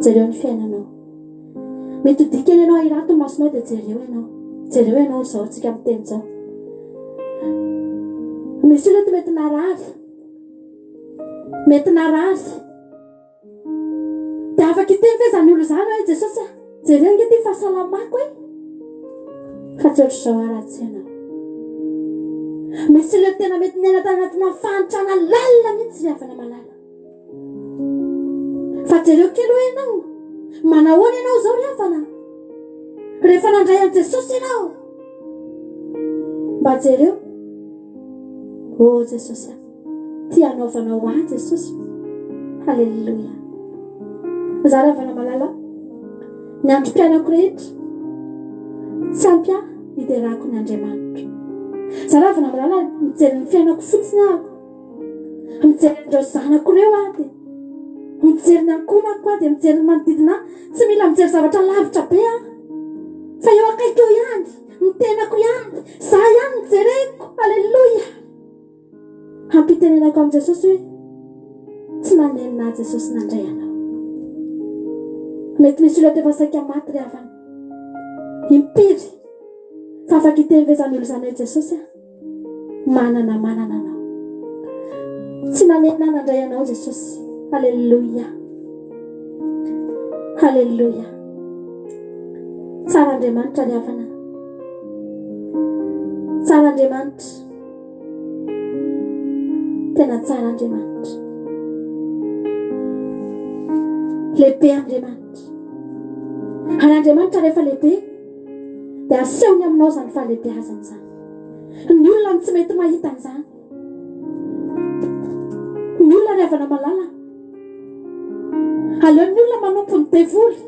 Jereo ny fiainanao. Mety ho dikany ianao ahirato ny masonao dia jereo ianao. Jereo ianao izao tsika miteny izao. Misy olona eto mety narary. Mety narary. Dia afaka hiteny ve izany olona izany hoe Jesosy a, jereo ange ity fahasalamako e. Fa tsy ohatr'izao aho raha tsy ianao. Misy olona tena mety niaina tany anatina fahantrana lalina mihitsy ry havana malala. Fa jereo kely hoe ianao, manahoana ianao izao ry havana? Rehefa nandray an'i Jesosy ianao, mba jereo. Oh Jesosy a, ty hanaovanao ahy Jesosy. Haleloia. Za ry havana malala, ny androm-piainako rehetra, tsy ampy ahy hiderako ny Andriamanitro. Za ry havana malala, mijery ny fiainako fotsiny aho. Mijery an'ireo zanako ireo aho dia mijery ny ankohonako aho dia mijery ny manodidina ahy. Tsy mila mijery zavatra lavitra be aho fa eo akaiky eo ihany, ny tenako ihany, za ihany no jereko. Aleloia! Hampitenenako amin'i Jesosy hoe tsy nanenina ahy Jesosy nandray anao. Mety misy olona eto efa saika maty ry havana. Impiry fa afaka hiteny ve izany olona izany hoe Jesosy a? Manana manana anao. Tsy nanenina nandray anao Jesosy. Alléluia. Alléluia. Tsara Andriamanitra ry havana. Tsara Andriamanitra. Tena tsara Andriamanitra. Lehibe Andriamanitra. Ary Andriamanitra rehefa lehibe dia asehony aminao izany fahalehibeazany izany. Ny olona no tsy mety mahita an'izany. Ny olona ry havana malala. Aleon'ny olona manompo ny devoly.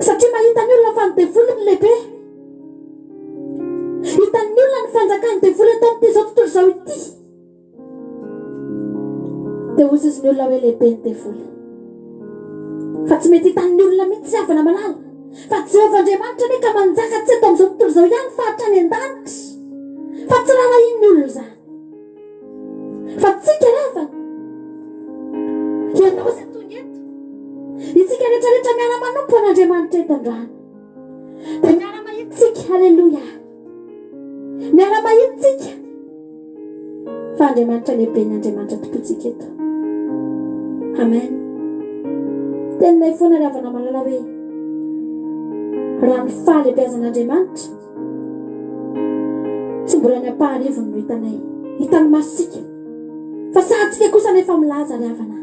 Satria mahita ny olona fa ny devoly no lehibe. Hitan'ny olona ny fanjakan'ny devoly eto amin'ity izao tontolo izao ity. Dia hoy izy ny olona hoe lehibe ny devoly. Fa tsy mety hitan'ny olona mihitsy havana malala. Fa Jehovah Andriamanitra anie ka manjaka tsy eto amin'izao tontolo izao ihany fa hatrany an-danitra. Fa tsy raharahian'ny olona izany. Fa tsika ravana. Ianao izay tonga eto. Isika rehetrarehetra miara-manompo an'Andriamanitra eto androany. Dia miara-mahita tsika. Haleloia. Miara-mahita tsika fa Andriamanitra lehibe ny Andriamanitra tompointsika eto. Amen. Teninay foana ry havana malala hoe raha ny fahalehibeazan'Andriamanitra tsy mbola ny ampaharivony no hitanay, hitan'ny masontsika. Fa sahantsika kosa nefa milaza ry havana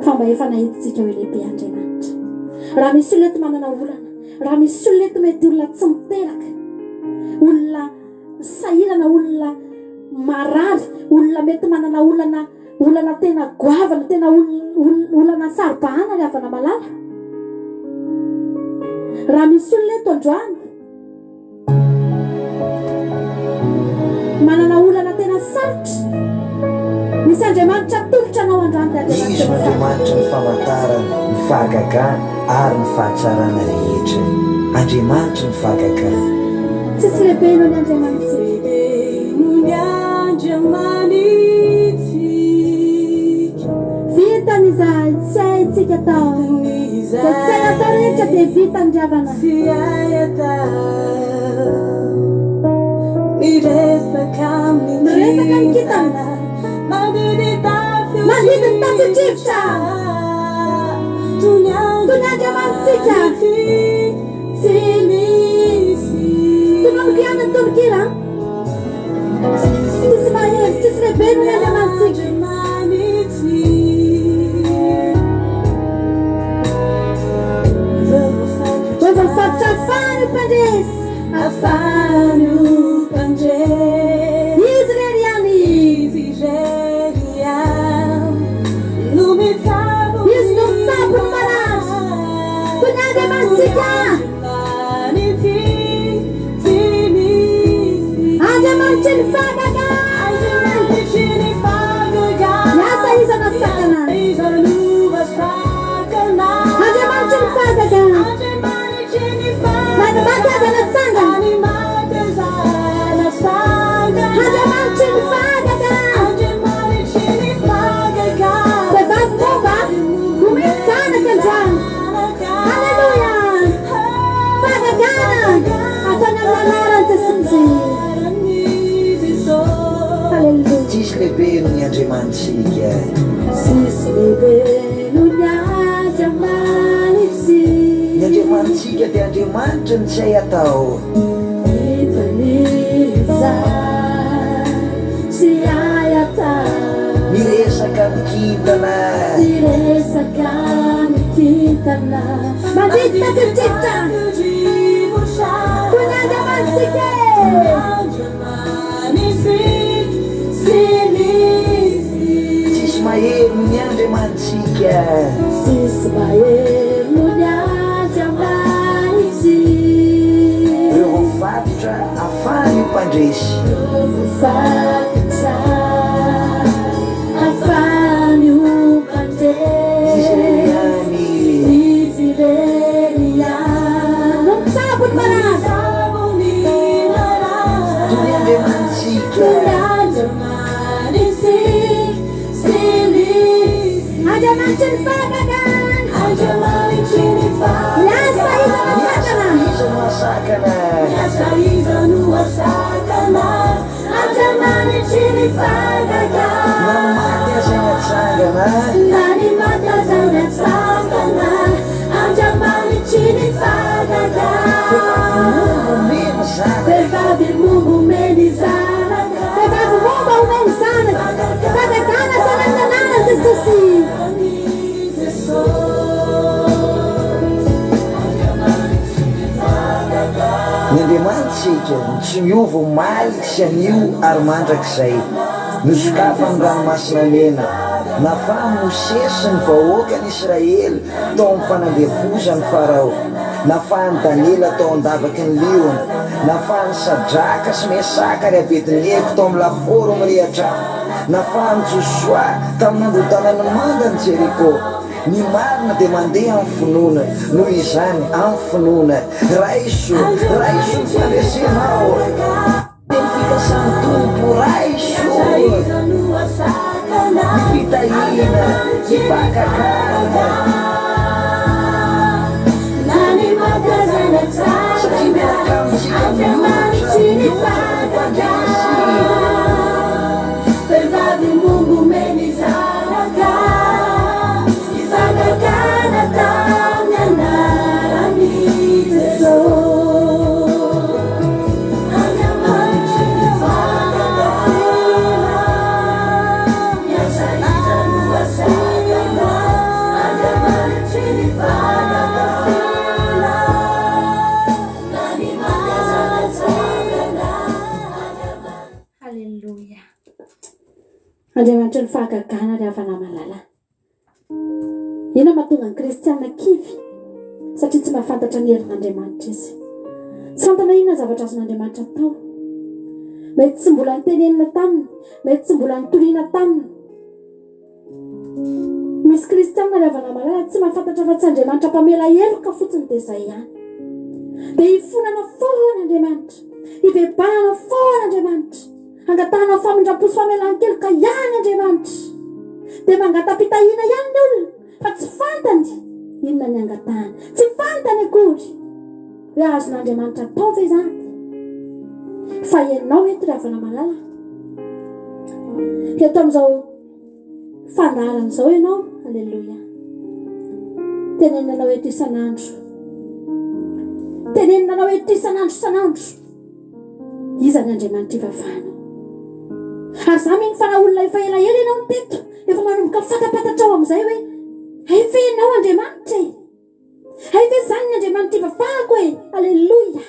fa mba efa nahidintsika hoe lehibe Andriamanitra. Raha misy olona eto manana olana, Raha misy olona eto mety olona tsy miteraka, olona sahirana, olona marary, olona mety manana olana olana tena goavana, tena olana saro-bahana ry havana malala. Raha misy olona eto androany Manana olana tena sarotra. Misy Andriamanitra atolotra anao androany dia Andriamanitra Izy no Andriamanitry ny famantarana, ny fahagagana ary ny fahatsarana rehetra. Andriamanitry ny fahagagana. Tsisy lehibe noho ny Andriamanitsika. Vitany izahay, tsy haintsika atao. Izay tsy hay atao rehetra dia vitany ry havana. Miresaka amin'ny kintana. Mandidy ny tafio-drivotra. Toy ny Andriamanitsika. Tsy misy. Tononiko ihany ny tononkira. Tsisy mahery, tsisy lehibe noho ny Andriamanitsika. Ireo voafatotra afahany ho mpandresy. Afahany ho mpandresy. Izy irery ihany. Izy irery ihany. No mitsabo. Izy no mitsabo ny marary. Toy ny Andriamanitsika. Andriamanitry ny fahagagana. Miasa iza na sakana. Andriamanitry ny fahagagana. Na ny maty aza natsangana. Andriamanitry ny fahagagana. Vehivavy momba, omeo zanaka androany. Aleloia! Fahagagana ataony amin'ny anaran'i Jesosy. Aleloia. Tsisy lehibe noho ny Andriamanitsika. Tsisy lehibe noho ny Andriamanitsika. Ny Andriamanitsika dia Andriamanitry ny tsy hay atao. Vitany izay. izay tsy hay atao. Miresaka amin'ny kintana. Miresaka amin'ny kintana. Mandidy tafio-drivotra. Toy ny Andriamanitsika e. Tsisy mahery noho ny Andriamanitsika. Tsisy mahery noho ny Andriamanitsika. Ireo voafatotra afahan'io mpandresy. Ireo voafatotra afahan'io mpandresy. Izy irery ihany. Izy irery ihany. No mitsabo ny marary. Toy ny Andriamanitsika. Toy ny Andriamanitsika tsy misy. Andriamanitry ny fahagagana. Andriamanitry ny Miasa iza no Miasa sakana. iza no asakana. Miasa iza no asakana. Andriamanitry ny fahagagana. Na ny maty aza natsangana. Na ny maty aza natsangana. Andriamanitry ny fahagagana. Vehivavy momba omeny zanaka. Vehivavy momba omeny zanaka. Vehivavy momba omeny zanaka. Fahagagana tena amin'ny anaran'i Jesosy. Ny Andriamanitsika no tsy miova omaly sy anio ary mandrakizay. Nosokafan'ny Ranomasina Mena. Nafahan'i Mosesy sy ny vahoakan'i Israely tao amin'ny fanandevozan'i Farao. Nafahan'i Daniela tao an-davaky ny liona. Nafahan'i Sadraka sy Mesaka ary Abednego tao amin'ny lafaoro mirehitra afo. Nafahan'i Josoa tamin'ny nandrodanany ny mandan'i Jeriko. Ny marina dia mandeha amin'ny finoana, noho izany, amin'ny finoana, raiso, raiso ny fandresenao. Teny fikasan'ny Tompo, raiso ny fitahiana, ny fahagagana. Satria miaraka amintsika mihoatra, mihoatra ny mpandresy. Haleloia. Andriamanitry ny fahagagana ry havana malala. Inona mahatonga ny kristiana kivy? Satria tsy mahafantatra ny herin'Andriamanitra izy. Tsy fantany hoe inona zavatra azon'Andriamanitra atao. Mety tsy mbola nitenenina taminy, mety tsy mbola nitoriana taminy. Misy kristiana ry havana malala tsy mahafantatra fa tsy Andriamanitra mpamela heloka fotsiny dia izay ihany. Dia hifonana foana Andriamanitra, hibebahana foana Andriamanitra, hangatahana famindram-po sy famelan-keloka ihany Andriamanitra. Dia mangata-pitahiana ihany ny olona fa tsy fantany inona ny angatahany. Tsy fantany akory hoe azon'Andriamanitra atao ve izany. Fa ianao eto ry havana malala, eto amin'izao fandaharana izao ianao, aleloia. Tenenina anao eto isan'andro. Tenenina anao eto isan'andro isan'andro. Iza ny Andriamanitra ivavahanao? Ary za mino fa raha olona efa elaela ianao no teto, efa manomboka fantapantatrao amin'izay hoe hay ve ianao Andriamanitra e? Hay ve izany ny Andriamanitra ivavahako e? Aleloia!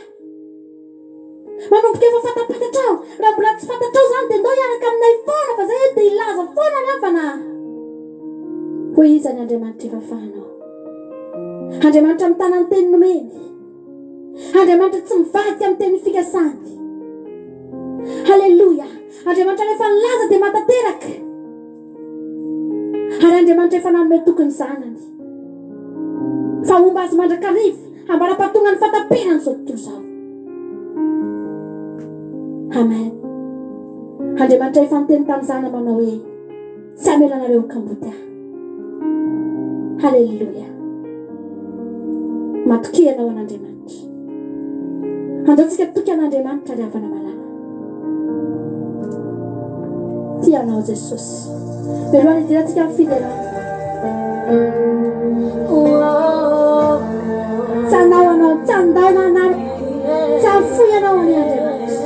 Manomboka efa fantapantatrao. Raha mbola tsy fantatrao izany dia ndao hiaraka aminay foana fa zay dia hilaza foana ny havana. Hoy iza ny Andriamanitra ivavahanao? Andriamanitra mitana ny teny nomeny. Andriamanitra tsy mivadika amin'ny teny fikasany. Haleloia! Andriamanitra rehefa nilaza dia mahatanteraka. Ary Andriamanitra efa nanome toky ny zanany fa homba azy mandrakariva ambara-pahatonga ny fahataperan'izao tontolo izao. Amen. Andriamanitra efa niteny tamin'ny zanany manao hoe tsy hamela anareo ho kamboty aho. Haleloia. Matokia ianao an'Andriamanitra. Andao tsika toky an'Andriamanitra ry havana malala. Tia anao Jesosy. Mialohan'ny hidirantsika amin'ny fiderana. Tsy hanao anao, tsy handao na hanary, tsy hahafoy anao anie Andriamanitra.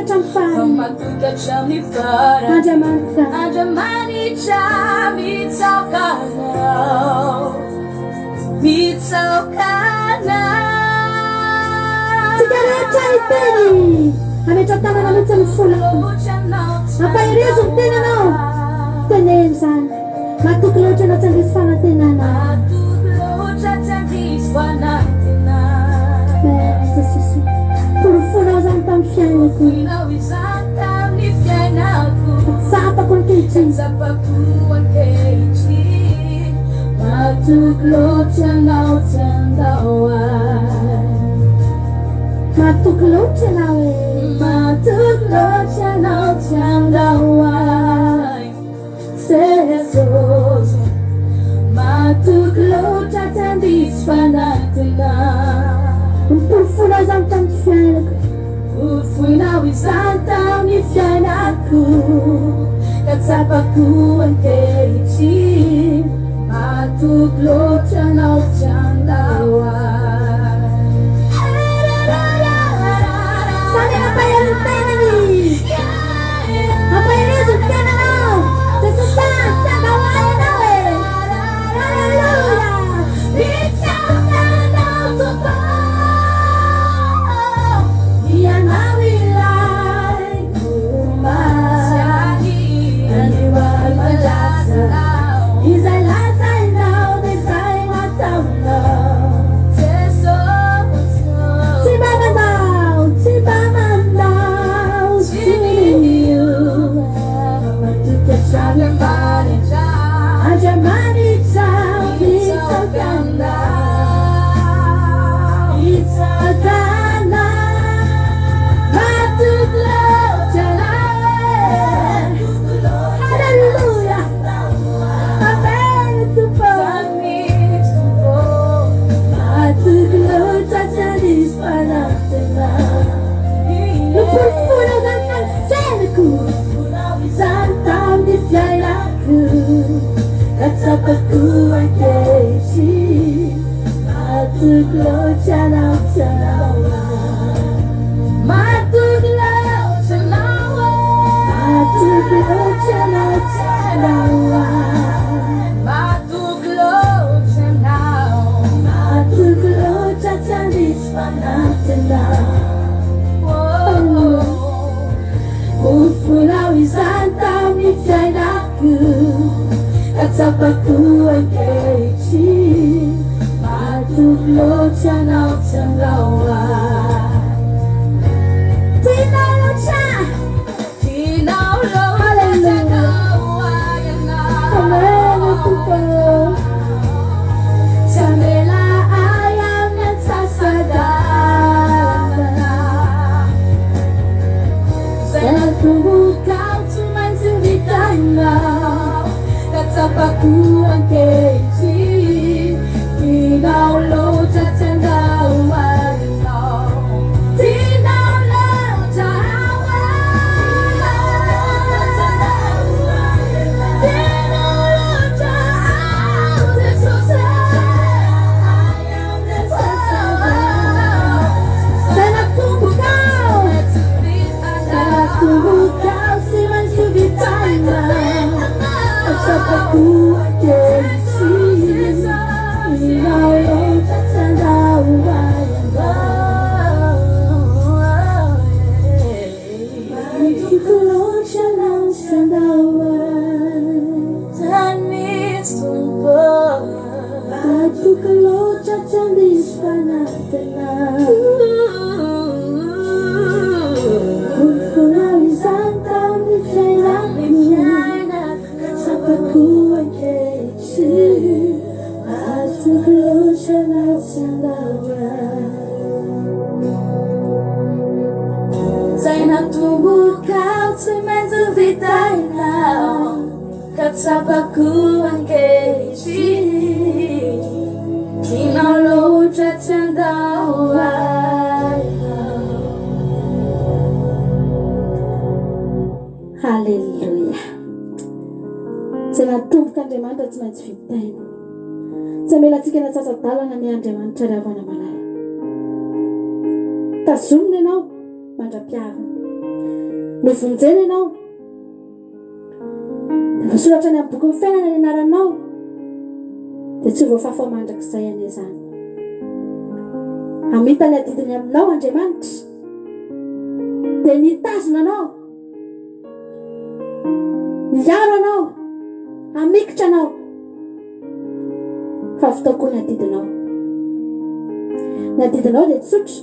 hatramin'ny farany. Matoky hatramin'ny farany. Andriamanitra. Andriamanitra mitsaoka anao. Mitsaoka anao. Tsika rehetra hiteny. Hametra-tanana mihitsy ny fonao. Ampaherezo ny tenanao. Teneno izany. Matoky loatra ianao tsy handiso fanantenana. Matoky loatra tsy handiso fanantenana. Amen, Jesosy. Porofonao izany tamin'ny fiainako. Porofonao izany tamin'ny fiainako. Tsapako ankehitriny. Tsapako ankehitriny. Matoky loatra ianao tsy handao ahy. Matoky loatra ianao e. Matoky loatra ianao tsy handao ahy. Jesosy. Matoky loatra tsy handiso fanantenana. Noporofoinao izany tamin'ny fiainako. Noporofoinao izany tamin'ny fiainako. Ka tsapako ankehitriny. Matoky loatra ianao tsy handao ahy. Samy mampahery ny tenany. Ampaherezo ny tenanao. Jesosy a, tsy handao ahy ianao e. Haleloia. Mitsaoka anao Tompo. Ianao ilay omaly. Anio ary Izay lazainao dia izay no ataonao. Jesosy. Tsy mba mandao, tsy mba mandao, tsy miova. Matoky hatrany Andriamanitra. Andriamanitra mitsaoka anao. Mitsaoka anao. Matoky loatra anao. Haleloia. Amen, Tompo. Matoky loatra tsy handiso fanantenana. Noporofoinao izany tamin'ny fiainako. Izany tamin'ny fiainako. Ka tsapako ankehitriny. Matoky loatra anao tsy handao ahy. Matoky loatra anao. Matoky loatra anao tsy handao ahy. Matoky loatra anao. Matoky loatra tsy handiso fanantenana. Porofoinao izany tamin'ny fiainako. Ka tsapako ankehitriny. Matoky loatra anao tsy handao ahy. Tianao loatra. Tianao loatra tsy handao ahy ianao. Amen, Tompo. Tsy hamela ahy amin'ny antsasa-dalana. Izay natombokao tsy maintsy vitainao. Ka tsapako ankehitriny. Tianao loatra tsy handao ahy ianao. Tianao loatra aho. Tianao loatra aho, Jesosy. Izay natombokao. Izay natombokao tsy maintsy vitainao. Ka tsapako ankehitriny. Tianao loatra tsy handao ahy ianao. Matoky loatra anao tsy handao ahy. Matoky loatra tsy handiso fanantenana. Porofoinao izany tamin'ny fiainako. Ka tsapako ankehitriny. Matoky loatra anao tsy handao ahy. Izay natombokao tsy maintsy vitainao. Ka tsapako ankehitriny. Tianao loatra tsy handao ahy ianao. Haleloia. Izay natombok'Andriamanitra tsy maintsy vitaina. Tsy hamela antsika any antsasa-dalana ny Andriamanitra ry havana malala. Tazomina ianao mandra-piaviny. Novonjena ianao. Dia voasoratra any amin'ny bokin'ny fiainana ny anaranao. Dia tsy ho voafafa mandrakizay anie izany. Hamita ny adidiny aminao Andriamanitra. Dia ny hitazona anao. Hiaro anao. Hamikitra anao. Fa vitao koa ny adidinao. Ny adidinao dia tsotra.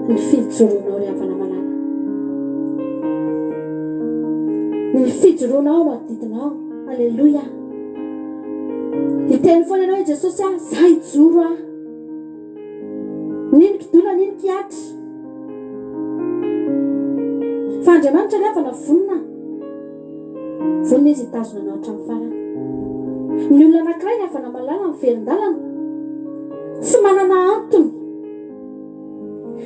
Ny fijoroanao ry havana malala. Ny fijoroanao no adidinao. Aleloia. Hiteny foana ianao hoe Jesosy ah, za hijoro ah. Nino kidona, nino kihatra. Fa Andriamanitra ry havana vonona. Vonona izy hitazona anao hatramin'ny farany. Ny olona anankiray ry havana malala miverin-dalana, tsy manana antony.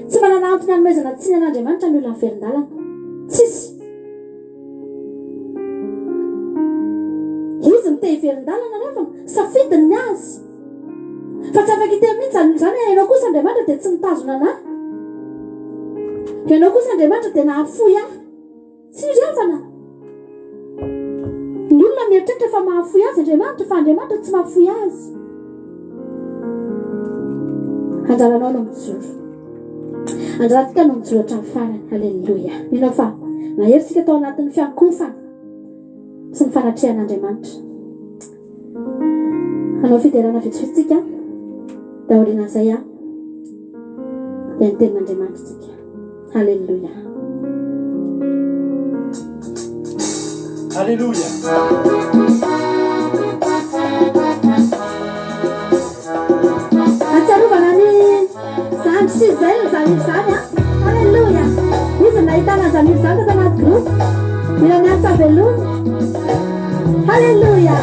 Tsy manana antony hanomezana tsiny an'Andriamanitra ny olona miverin-dalana. Tsisy. Izy no te hiverin-dalana ry havana, safidiny ny azy. Fa tsy afaka hiteny mihitsy izany olona izany hoe ianao kosa Andriamanitra dia tsy nitazona an'ahy. Ianao kosa Andriamanitra dia nahafoy ahy. Tsy ry havana. Ny olona mieritreritra fa mahafoy azy Andriamanitra, fa Andriamanitra tsy mahafoy azy. Anjaranao no mijoro. Anjarantsika no mijoro hatramin'ny farany. Aleloia. Mino aho fa nahery isika tao anatin'ny fiankohofana sy ny fanatrehan'Andriamanitra. Hanao fiderana vitsivitsy isika, dia aorianan'izay dia ny tenin'Andriamanitra isika. Haleloia. Haleloia. Atsiarovana ny zandry sy zel zany izany a. Haleloia. Izy nahitana an'izany hira izany tato anaty groupe. Mila miantsa veloma. Haleloia.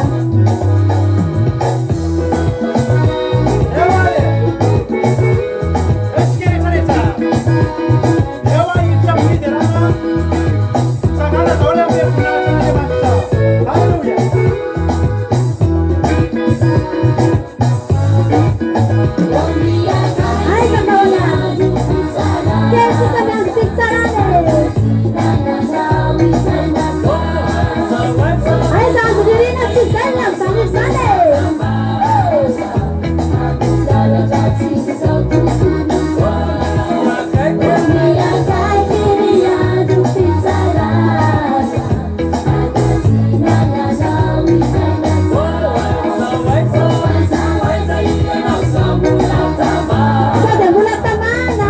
Aiza Maola? Kely sisa ny andro fitsarana e. Aiza andro ririna tsy izay ny amin'izany izany e. Sao dia mbola tamana?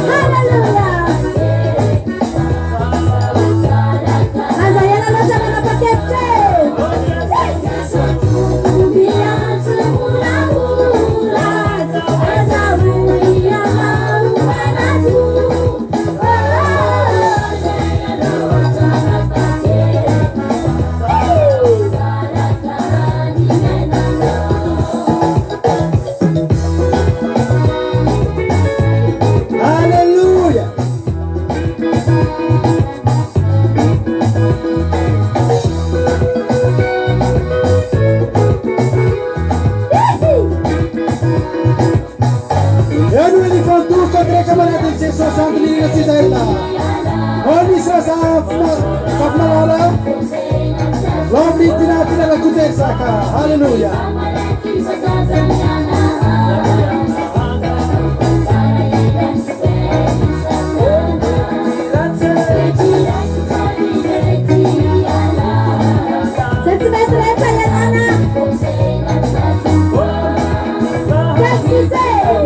Haleloia! Aza ela loatra manapa-kevitra e! Alléluia. Eo no nifantoka direka manatin'i Jesosy Andrinirina tsy zaila. Onisra Zafimalala. Lovely Tina Tina Rakotezaka. Hallelujah. Zay tsy mety rehetra ialana. Kely sisa e! Eo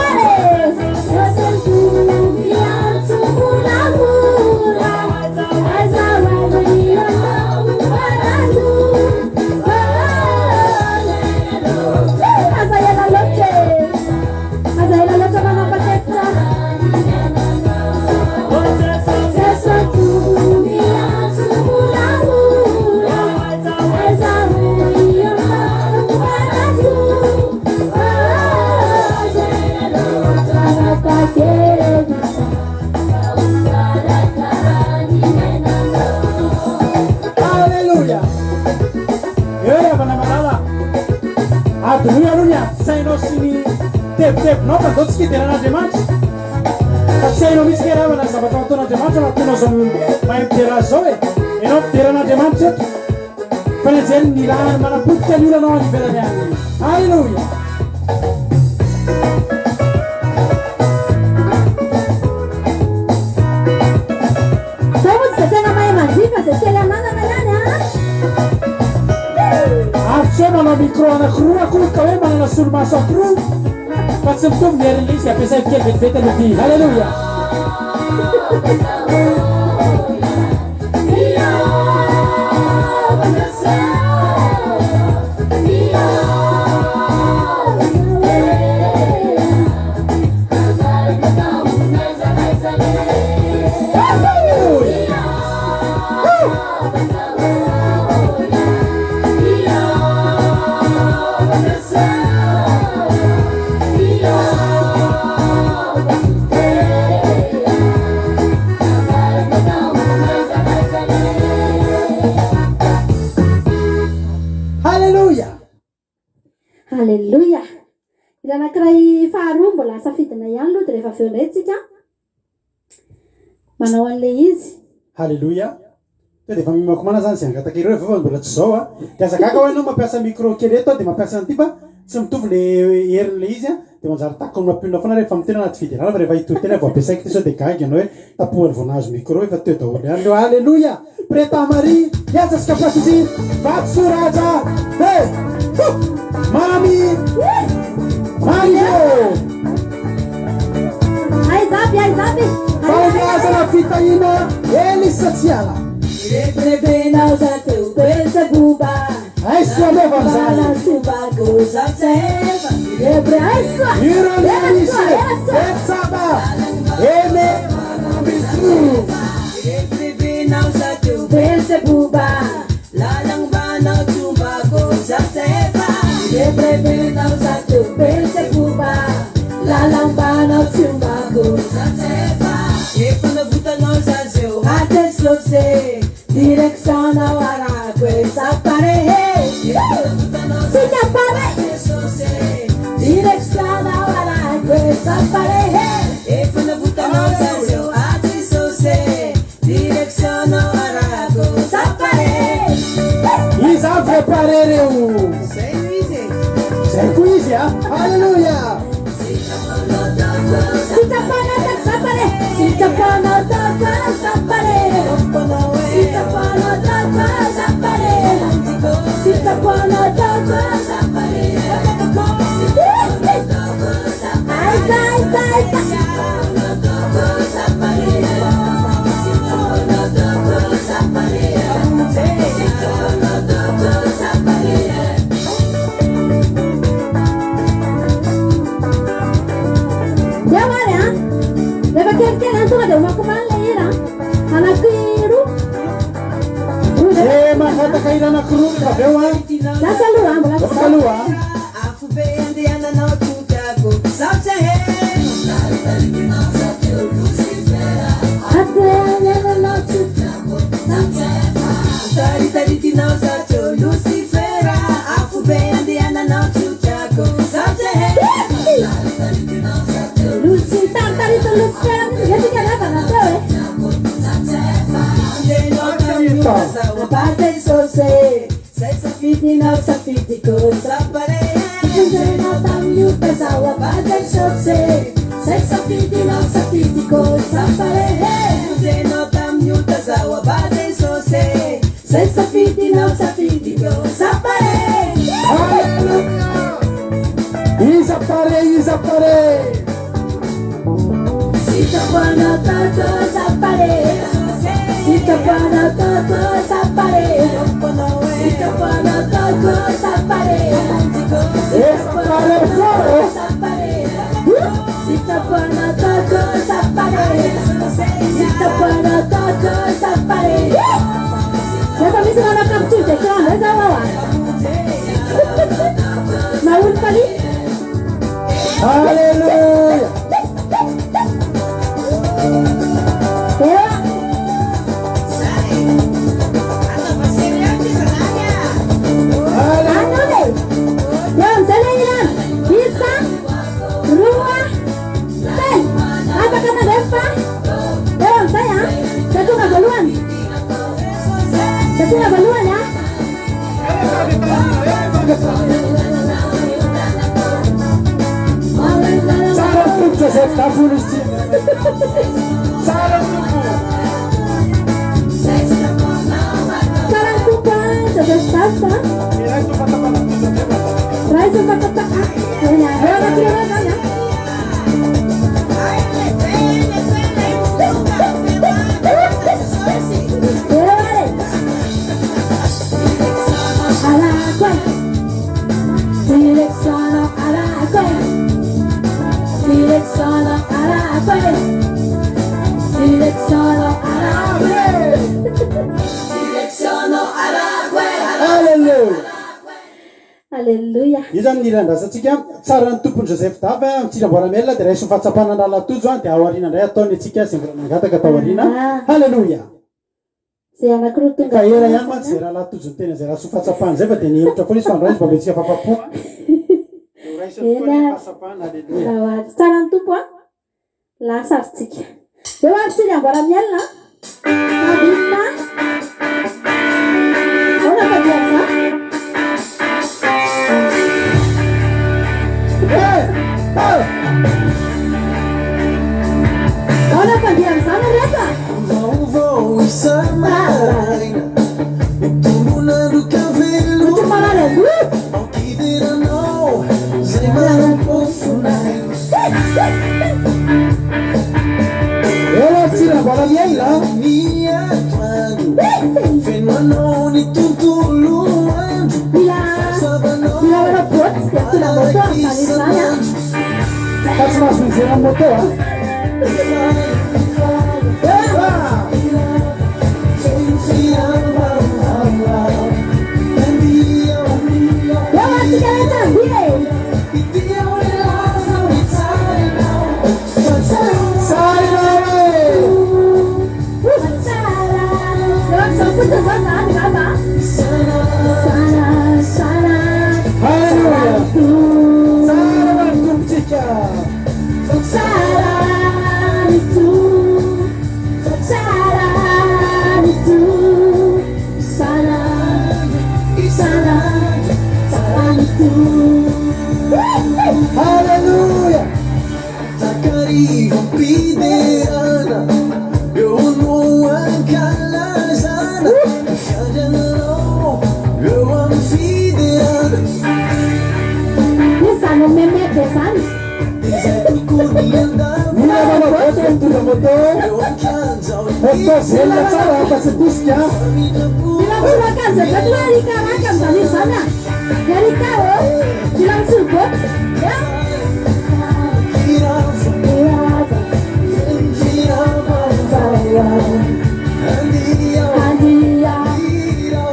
ary e! tebitebinao fa ndao tsika hidera an'Andriamanitra. Fa tsy hainao mihitsy kay ravana ny zavatra nataon'Andriamanitra raha toa anao zao mahay midera azy zao e. Ianao midera an'Andriamanitra eto. Fa ny anjely nirahany manapotika ny olanao any ivelany any. Alléluia. Zao moa tsy dia tena mahay mandihy fa zay kely ananana ihany an! Ary tsy hoe manao micro anakiroa akory ka hoe manana solomaso ankiroa fa tsy mitovy ny herin'ilay izy dia ampiasaiko kely vetivety aloha ity. Haleloia! Haleloia! Haleloia! Ilay anankiray faharoa mbola safidina ihany aloha dia rehefa avy eo indray tsika manao an'ilay izy. Haleloia! Tonga dia efa mihomakomana zany izay hangataka ireo avy eo fa mbola tsy izao a! Dia aza gaga hoa ianao mampiasa micro kely eto dia mampiasa an'ity fa tsy mitovy le herin'ilay izy a! Dia manjary takony mampionona foana rehefa miteny anaty fiderana fa rehefa hitory tena vao ampiasaiko ity sao dia gaga ianao hoe tapohany vao nahazo micro efa teo daholo ihany ireo. Aleloia! Preta Maria, Hiasa sy Kapasisi, Vatosoa Raja, He! Ho! Mamy! Mario! Aiza aby, aiza aby? Fahombiazana fitahiana Elisa Tsiala. Mirebirebenao za teo Belzeboba. Aiso anaovana izany. Ireo misy Betsaba, Eme Manambitso. Direction nao arako e Sapare Tsika pare. Direction nao arako e Sapare Efa navotanao za zao aty sose Direction nao arako Sapare Iza avy re pare reo? Zay no izy e. Zay koa izy a! Alléluia! Sitrapanao tako sapare. Sitrapanao tako Sapare Sitrapanao tako Sapare Sitrapanao tako Sapare Aiza, aiza, aiza. Eo ary an. Rehefa kelikely an tonga dia homakomana ilay hira an. Anankiroa. Roa indray. Eh, mangataka hira anankiroa rehefa avy eo an. Lasa aloha an, mbola tsy Lasa aloha an. Afobe andehananao tokako Zaho tsy aheno Andehananao tokako Taritaritinao za teo Lucifera Afobe andehananao tokako Zaho tsy aheno Lucy, taritarito Lucifer mihitsy ve tsika ravana teo e? Andehanao tamin'ny zaho Abate sose Zay safidinao safidiko Sapare Vonjenao tamin'ny ota zaho abate sose Zay safidinao safidiko Sapare Vonjenao tamin'ny ota zaho abate sose Zay safidinao safidiko Sapare Alléluia! Iza pare, iza pare! Sitrapanao tako Sapare Sitrapanao tako Sapare Sitrapanao tako Sapare Esa pare fort! Sapare Sitrapanao tako Sapare Sitrapanao tako Sapare Rehefa misy manao capture d'écran indray zao aho a. Maholy faly. Alléluia! Eo a. Alléluia! Anao e. Eo amin'izay ilay hira. Isa, roa. Joseph Dafolo izy ity. Tsara ny Tompo. Tsara ny Tompo a, Joseph Dafo a. Raiso fahatsapana Joseph. Raiso fahatsapana. Eny ary. Eo anankiroa zany a. Eo ary. Arako e. Direction arako e. Direction arako e. Direction arako e. Alléluia. Alléluia. Io zany ny hira andrasantsika. Tsara ny Tompon'i Joseph Dafy a, Tsira Amboaramelona dia raiso ny fahatsapana an'Ralatojo a, dia ao aoriana indray ataony antsika izay mbola nangataka tao aoriana. Haleloia. Izay anankiroa tonga Efa ela ihany mantsy izay Ralatojo niteny an'izay rasoa fahatsapana izay fa dia nihemotra foana izy fa androany izy mba omentsika fahafapo a. Dia ho raisiny tokoa anie ny fahatsapana. Haleloia. Ao ary. Tsara ny Tompo a. Lasa ary tsika. Eo ary Tsira Amboaramielina a. Sabina. Ahoana fa dia za? Ahoana fa dia amin'izany ry reto a? Vaovao isa-maraina, mitombon'andro ka veloma. Ohatry ny marary andoha. Aoka hideranao izay manam-pofon'aina. Ela tsy Rabalamiel a! Ny atoandro, feno anao ny tontolo andro. Mila mila manao botte dia mitondra moto amin'izany izany a. Fa tsy mahazo mijery amin'ny moto a! Eo ary tsika rehetra andeha e! Tsara ianao e! Tsara. Eo amin'izao fotsiny izao izany angamba a. Tsara, tsara. Haleloia! Tsara ho an'ny Tompontsika! Tsara ny Tompo, tsara ny Tompo, tsara, tsara, tsara ny Tompo. Haleloia! Takarivam-piderana eo no ankalazana ny fiandriananao eo amin'ny fiderana. Iza izany meme be izany? Izay tokony handamina. Mila manao botte mitondra moto. Eo an-kianja Moto velona tsara fa tsy tosika. Mila misolo akanjo be koa Erika raka amin'izany izy izany a! Erika ô! Mila misolo botte. Eo! Andia hira.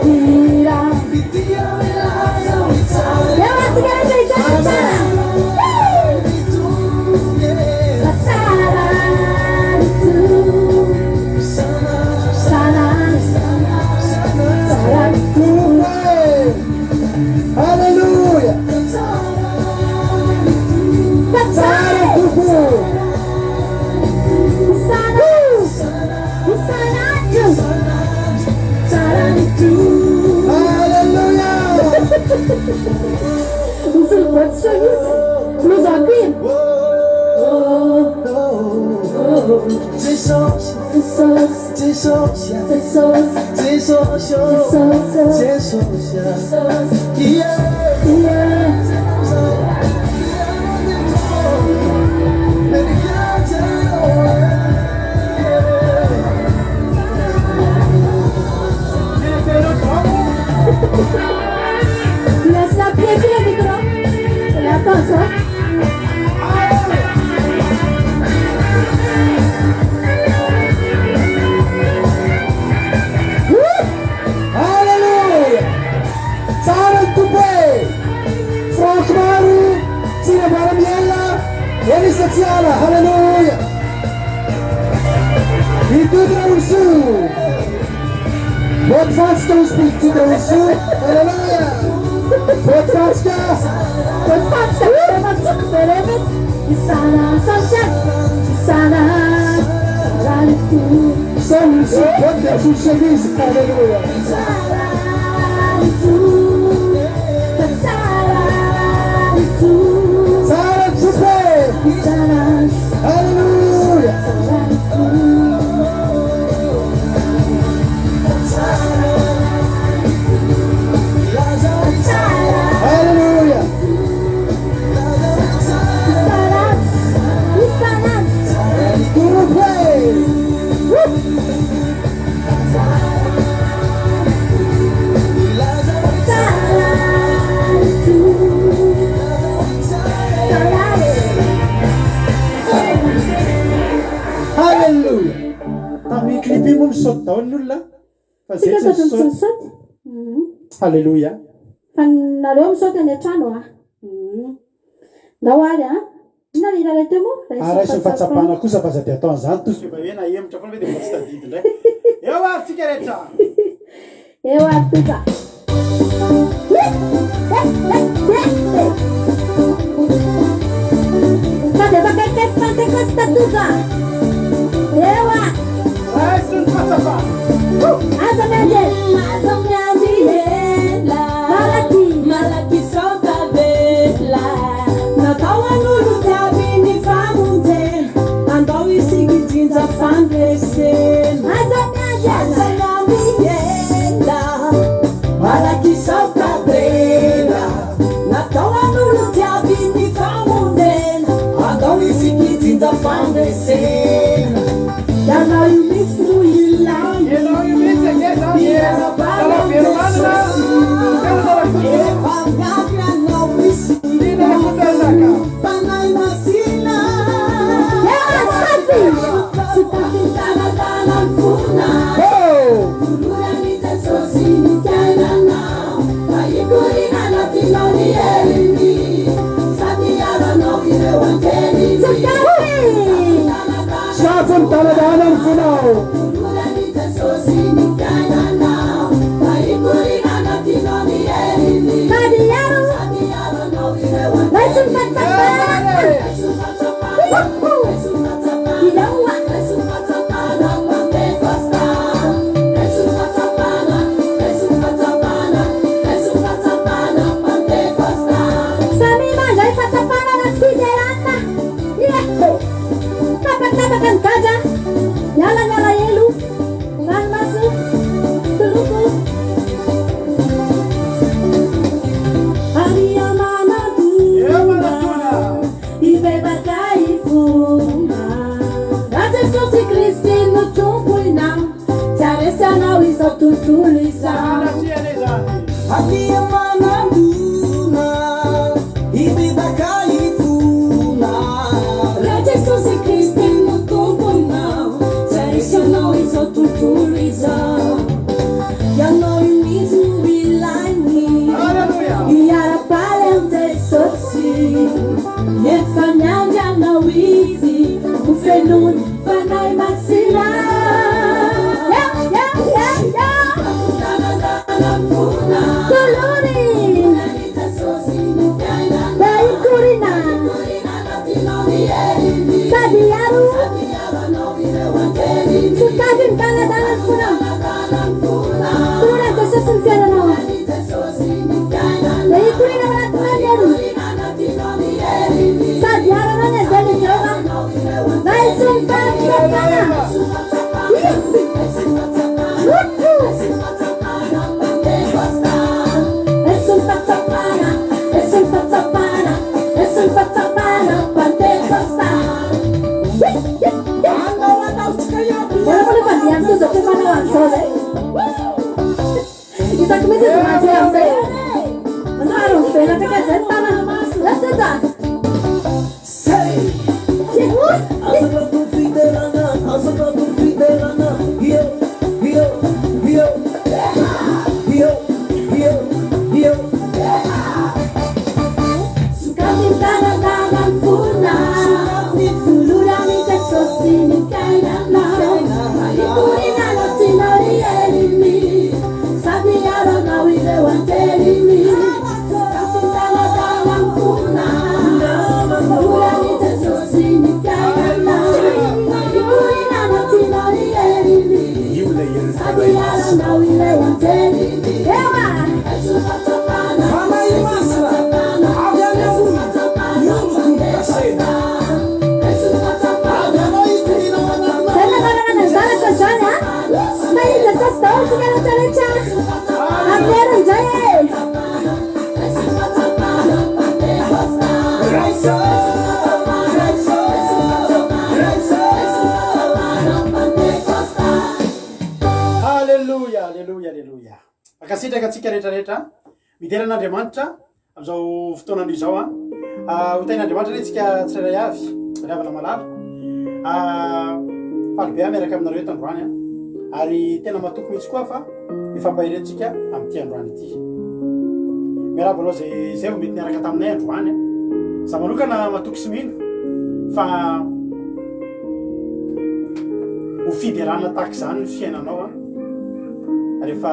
Eo antsika rehetra hitsara tsara. Fa tsara ny Tompo. Tsara, tsara ny Tompo e! Haleloia! Fa Tsara ny Tompo! Isana, isan'andro. Tsara ny Tompo. Haleloia! Misolo botte chemise. Blouse en cuir. Jesosy, Jesosy, Jesosy, Jesosy, Jesosy, Jesosy. Jesosy, yeah. Yeah. Laisse la pied sur le micro. Attention. Haleloia! Tsara ny Tompo e! Franck Maro, Tsira Amboaramiel, Elisa Tsiala, haleloia! Itoto Raolosoa! Boty fantsika hozy Itoto Raolosoa, haleloia! Boty fantsika! Boty fantsika, rehefa tsoko be rehefa isana social, isana tsara ny Tompo. Sao misy boty dia misolo chemise, haleloia! Tsara ny Tompo, tsara ny Tompo. Tsara ny Tompo e! Tsara. Tamin'ny clip iny moa misaoty daholo ny olona fa zay Tsika tsy ohatran'ny tsy nisaoty. misaoty. Mhm. Alléluia. Fa nareo misaoty any an-trano a. Mhm. Ndao ary a. Inona le hira ilay teo moa? Ah, raiso ny fahatsapana kosa fa aza dia atao an'izany tosika efa hoe nahemotra foana ve dia mbola tsy tadidy indray. Eo ary tsika rehetra. Eo ary toka. Sady efa akaikikaiky Pentekosta toka. Eo a. Raiso ny fahatsapana. Aza miandry ela. Aza miandry ela. Malaky. Malaky sao tavela. Natao an'olo jiaby ny famonjena. Andao isika hijinja fandresena. Aza miandry Aza ela. miandry ela. Malaky sao tavela. Natao an'olo jiaby ny famonjena. Andao isika hijinja fandresena. Ianao io mihitsy no ilaina. Ianao io mihitsy ange zany e. Lalao Veromanana. Tena Rakoto. Efa miandry anao izy. Tena Rakotondrazaka. Fanahy masina. Eo sady. Sokafy ny tanatana ny fona. Oh! Toloran'i Jesosy ny fiainanao. Mba hikoriana anatinao ny heriny. Sady hiaro anao ireo anjeliny. Sokafy. Sokafy ny tanatana ny fonao. Toloran'i Jesosy ny fiainanao. Mba hikoriana anatinao ny heriny. Sady hiaro. Sady hiaro anao ireo Raiso ny anjeliny. fahatsapana. Raiso fahatsapana. Raiso fahatsapana. Eo a. Raiso fahatsapana Pentekosta. Raiso fahatsapana. Raiso fahatsapana. Raiso fahatsapana Pentekosta. Samy mandray fahatsapana anaty fiderana. Ie. Tapatapaka ny gadra. Miala ny alahelo. Ranomaso. Toloko. Ary Eo manatona manatona. hibebaka hifona. Raha Jesosy Kristy no tompoinao, tsy haharesy anao izao tontolo izao. Sanatriana izany. Avia manandona, hibebaka hifona. Raha Jesosy Kristy no tomponao, tsy haharesy anao izao tontolo izao. Ianao io mihitsy no ilainy. Alléluia. Hiara-paly amin'i Jesosy. Efa miandry anao izy, ho fenoiny Fanahy Masina. Eo, eo, eo, eo. Tolory. Mba hikorina. Sady hiaro. Sokafy ny tanatana ny fonao. Toloran'i Jesosy ny fiainanao. Mba hikorina ao anatinao ny heriny. Sady hiaro anao ny anjelin'i Jehovah. Raiso ny fahatsapana. Raiso ny fahatsapana, raiso ny fahatsapana, raiso ny fahatsapana Pentekosta. Andao ataontsika iaby. Mbola mbola fandeha amin'ny tozatra manao an'izao zay. Hitako mihitsy izy mandeha amin'izay. Maro mivelatra ka zay ny tanana. Lasa Say. Asandrato fiderana, asandrato fiderana. Io, io, io. Io, io, io. Sokafy ny tanatana ny fona. Toloran'i Jesosy ny fiainanao. Hikorina anatinao ny heriny. Sady hiaro anao ireo anjeliny. Sokafy ny tanatana ny fona. Toloran'i Jesosy ny fiainanao. Hikorina anatinao ny heriny. Io ilay herin'ny Sady Fanahy hiaro Masina. anao ireo anjeliny. Ewa. Raiso fahatsapana. Fanahy Masina, avy any ambony, io no tombo-kasena. Avy anao hitoriana ao anatinao. Zay nanarana ny zanaka zany a. Tahin'i Jesosy daholo tsika rehetra rehetra. Amin'ny heriny indray e. Raiso, raiso, raiso. Alléluia, alléluia, alléluia. Mankasitraka antsika rehetra rehetra. Midera an'Andriamanitra amin'izao fotoanan'io izao a. Ah, ho tahin'Andriamanitra re tsika tsirairay avy, ry havana malala. Ah, Faly be aho miaraka aminareo eto androany an. Ary tena matoky mihitsy koa aho fa hifampahery antsika amin'ity androany ity. Miarahaba anao izay izay vao mety niaraka taminay androany an. Za manokana matoky sy mino fa ho fiderana tahaka izany ny fiainanao an. Rehefa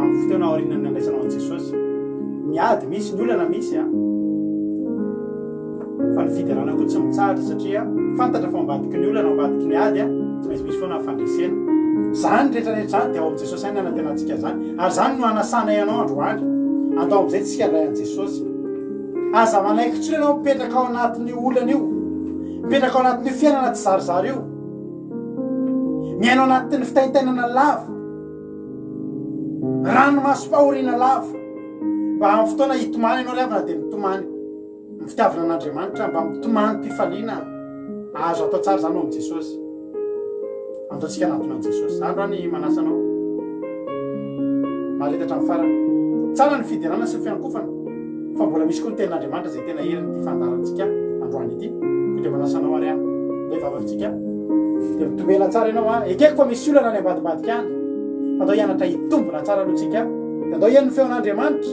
amin'ny fotoana aorianan'ny nandraisanao an'i Jesosy. Ny ady misy, ny olana misy an. Fa ny fiderana koa tsy mitsahatra satria fantatra fa ao ambadiky ny olana, ao ambadiky ny ady, tsy maintsy misy foana ny fandresena. Izany rehetra rehetra izany dia ao amin'i Jesosy ihany no anantenantsika an'izany. Ary izany no anasanay anao androany. Andao amin'izay tsika handray an'i Jesosy. Aza manaiky intsony ianao mipetraka ao anatin'io olana io, mipetraka ao anatin'io fiainana tsy zarizary io, miaina ao anatin'ny fitaintainana lava, ranomasom-pahoriana lava. Mba amin'ny fotoana hitomany ianao ry havana dia mitomany. Ny fitiavana an'Andriamanitra mba mitomany-pifaliana azo atao tsara izany ao amin'i Jesosy. Antaontsika hanantona an'i Jesosy. Za androany manasa anao mahareta hatramin'ny farany. Tsara ny fiderana sy ny fiankofana fa mbola misy koa ny tenin'Andriamanitra izay tena herin'ity fandaharantsika androany ity. Koa dia manasa anao ary aho. Ndao hivavaka isika. Dia mitomena tsara ianao an. Ekeko fa misy olana any ambadimbadika any. Fa andao hianatra hitombina tsara aloha tsika. Dia andao hihaino ny feon'Andriamanitra.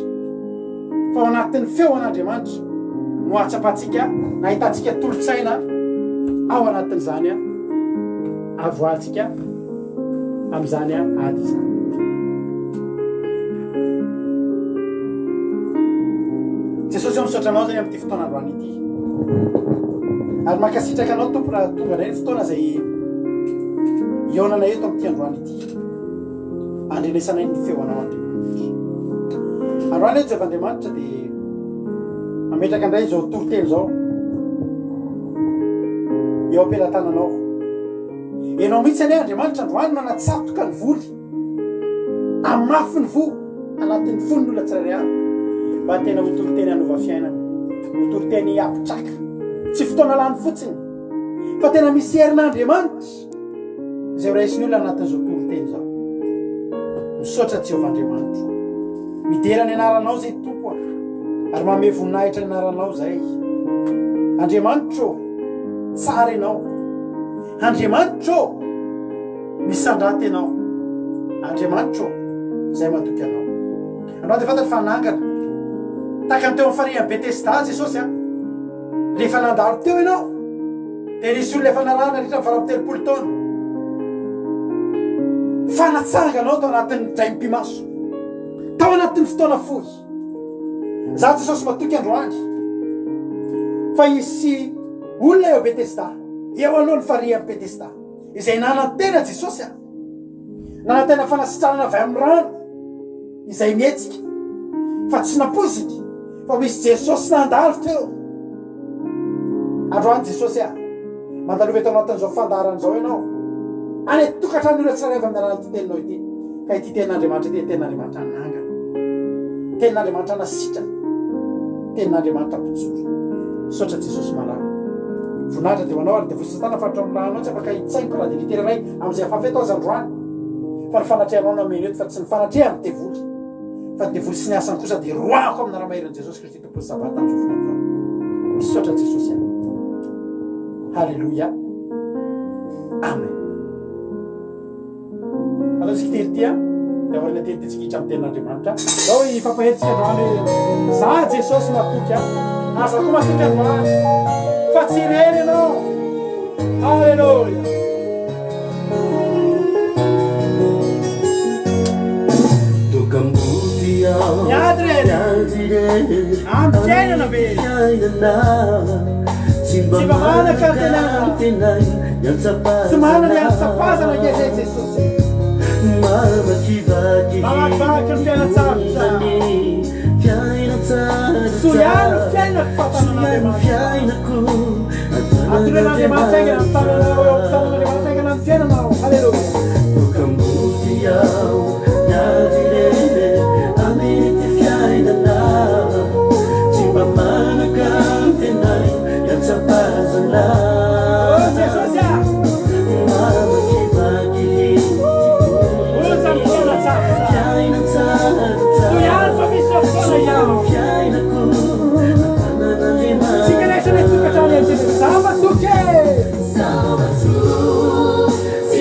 Fa ao anatin'ny feo an'Andriamanitra no ahatsapantsika na ahitantsika tolo-tsaina ao anatin'izany avoahantsika amin'izany ady izany. Jesosy ô, misaotra anao zay amin'ity fotoana androany ity. Ary mankasitraka anao Tompo raha tonga indray ny fotoana izay hihaonana eto amin'ity androany ity. Andrenesanay ny feo anao Andriamanitra. Androany aho Jehovah Andriamanitra dia mametraka indray izao toriteny izao eo am-pelatananao. Ianao mihitsy anie Andriamanitra androany manatsatoka ny voly, hamafy ny voa anatin'ny fon'ny olona tsirairay avy mba tena ho toriteny hanova fiainana, ho toriteny hampitraka. Tsy fotoana lany fotsiny fa tena misy herin'Andriamanitra. Izay ho raisin'ny olona anatin'izao toriteny izao. Misaotra Jehovah Andriamanitro. Midera ny anaranao izay Tompo a. Ary manome voninahitra ny anaranao izay. Andriamanitro, tsara ianao. Andriamanitro, misandrata ianao. Andriamanitro, izay matoky anao. Anao dia fantatra fa hanangana. Tahaka ny teo amin'ny farihin'i Betesda Jesosy a. Rehefa nandalo teo ianao, dia nisy olona efa narary nandritra ny 38 taona. Fa natsanganao tao anatin'ny draim-pimaso, tao anatin'ny fotoana fohy. Izaho Jesosy matoky androany fa hisy olona eo Betesda, eo alohan'ny farihin'i Betesda, izay nanantena Jesosy a. Nanantena fanasitranana avy amin'ny rano izay mihetsika, fa tsy nampoiziny fa misy Jesosy nandalo teo. Androany Jesosy ah, mandalova eto anatin'izao fandaharana izao ianao, any an-tokantranon'ny olona tsirairay avy amin'ny alalan'ity teninao ity, ka ity tenin'Andriamanitra ity dia tenin'Andriamanitra hanangana, tenin'Andriamanitra hanasitrana, tenin'Andriamanitra mpijoro. Misaotra Jesosy malala. Voninahitra dia ho anao ary devoly satana faritra amin'ny lahanao tsy afaka hitsaingoka na dia litera iray amin'izay afafy eto aza androany fa ny fanatrehanao no ameno eto fa tsy ny fanatrehan'ny devoly fa ny devoly sy ny asany kosa dia roahako amin'ny anara-maherin'i Jesosy Kristy Tompon'ny Sabata amin'izao fotoana izao. Misaotra Jesosy a. Haleloia. Amen. Ataontsika tery ity a, dia aoriana tery ity tsika hiditra amin'ny tenin'Andriamanitra. Zao hifampahery-tsika androany hoe, za Jesosy matoky a, aza koa matoky androany, fa tsy irery ianao. Haleloia. Tokam-boty aho, Miady irery. miady irery, Amin'ny fiainana ve? fiainana. Tsy mba Tsy mba manan-kantenaina. manan-kantenaina, Tsy manana ny antsapazana ange zay Jesosy. Mamakivaky Mamakivaky ny fiainan-tsarotra. Fiainan-tsarotra. Soa ihany ny fiainako fa tanan'Andriamanitra. Fiainako. Atoloran'Andriamanitra haingana ny tananao eo amin'ny tanan'Andriamanitra haingana ny fiainanao. Haleloia. Tokam-boty aho, miady irery amin'ity fiainana. Tsy mba manan-kantenaina. Miantsapazana. Oh Jesosy ah. Mamakivaky. Onja ny fiainan-tsarotra. Fiainan-tsarotra. Soa ihany fa misy fotoana ianao. Fiainako. Antanan'Andriamanitra. Tsika rehetra ny tokantrano eny Jesosy. Za matoky e. Za matoky.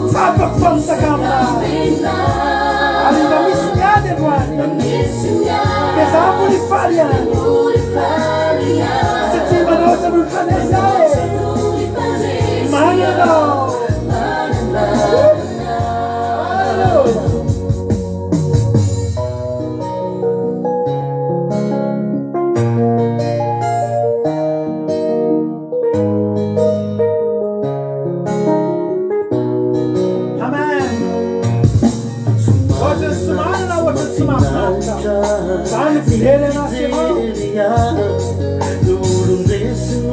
Tsapako fa misakambina Ary mba misy ny ady androany Dia za mbola hifaly ihany Satria manaotra noho ny mpanesy aho e Manana anao Haleloia. Amen. Ohatran'ny tsy manana, ohatran'ny tsy mahafinaritra. Zany fijery anazy ianao.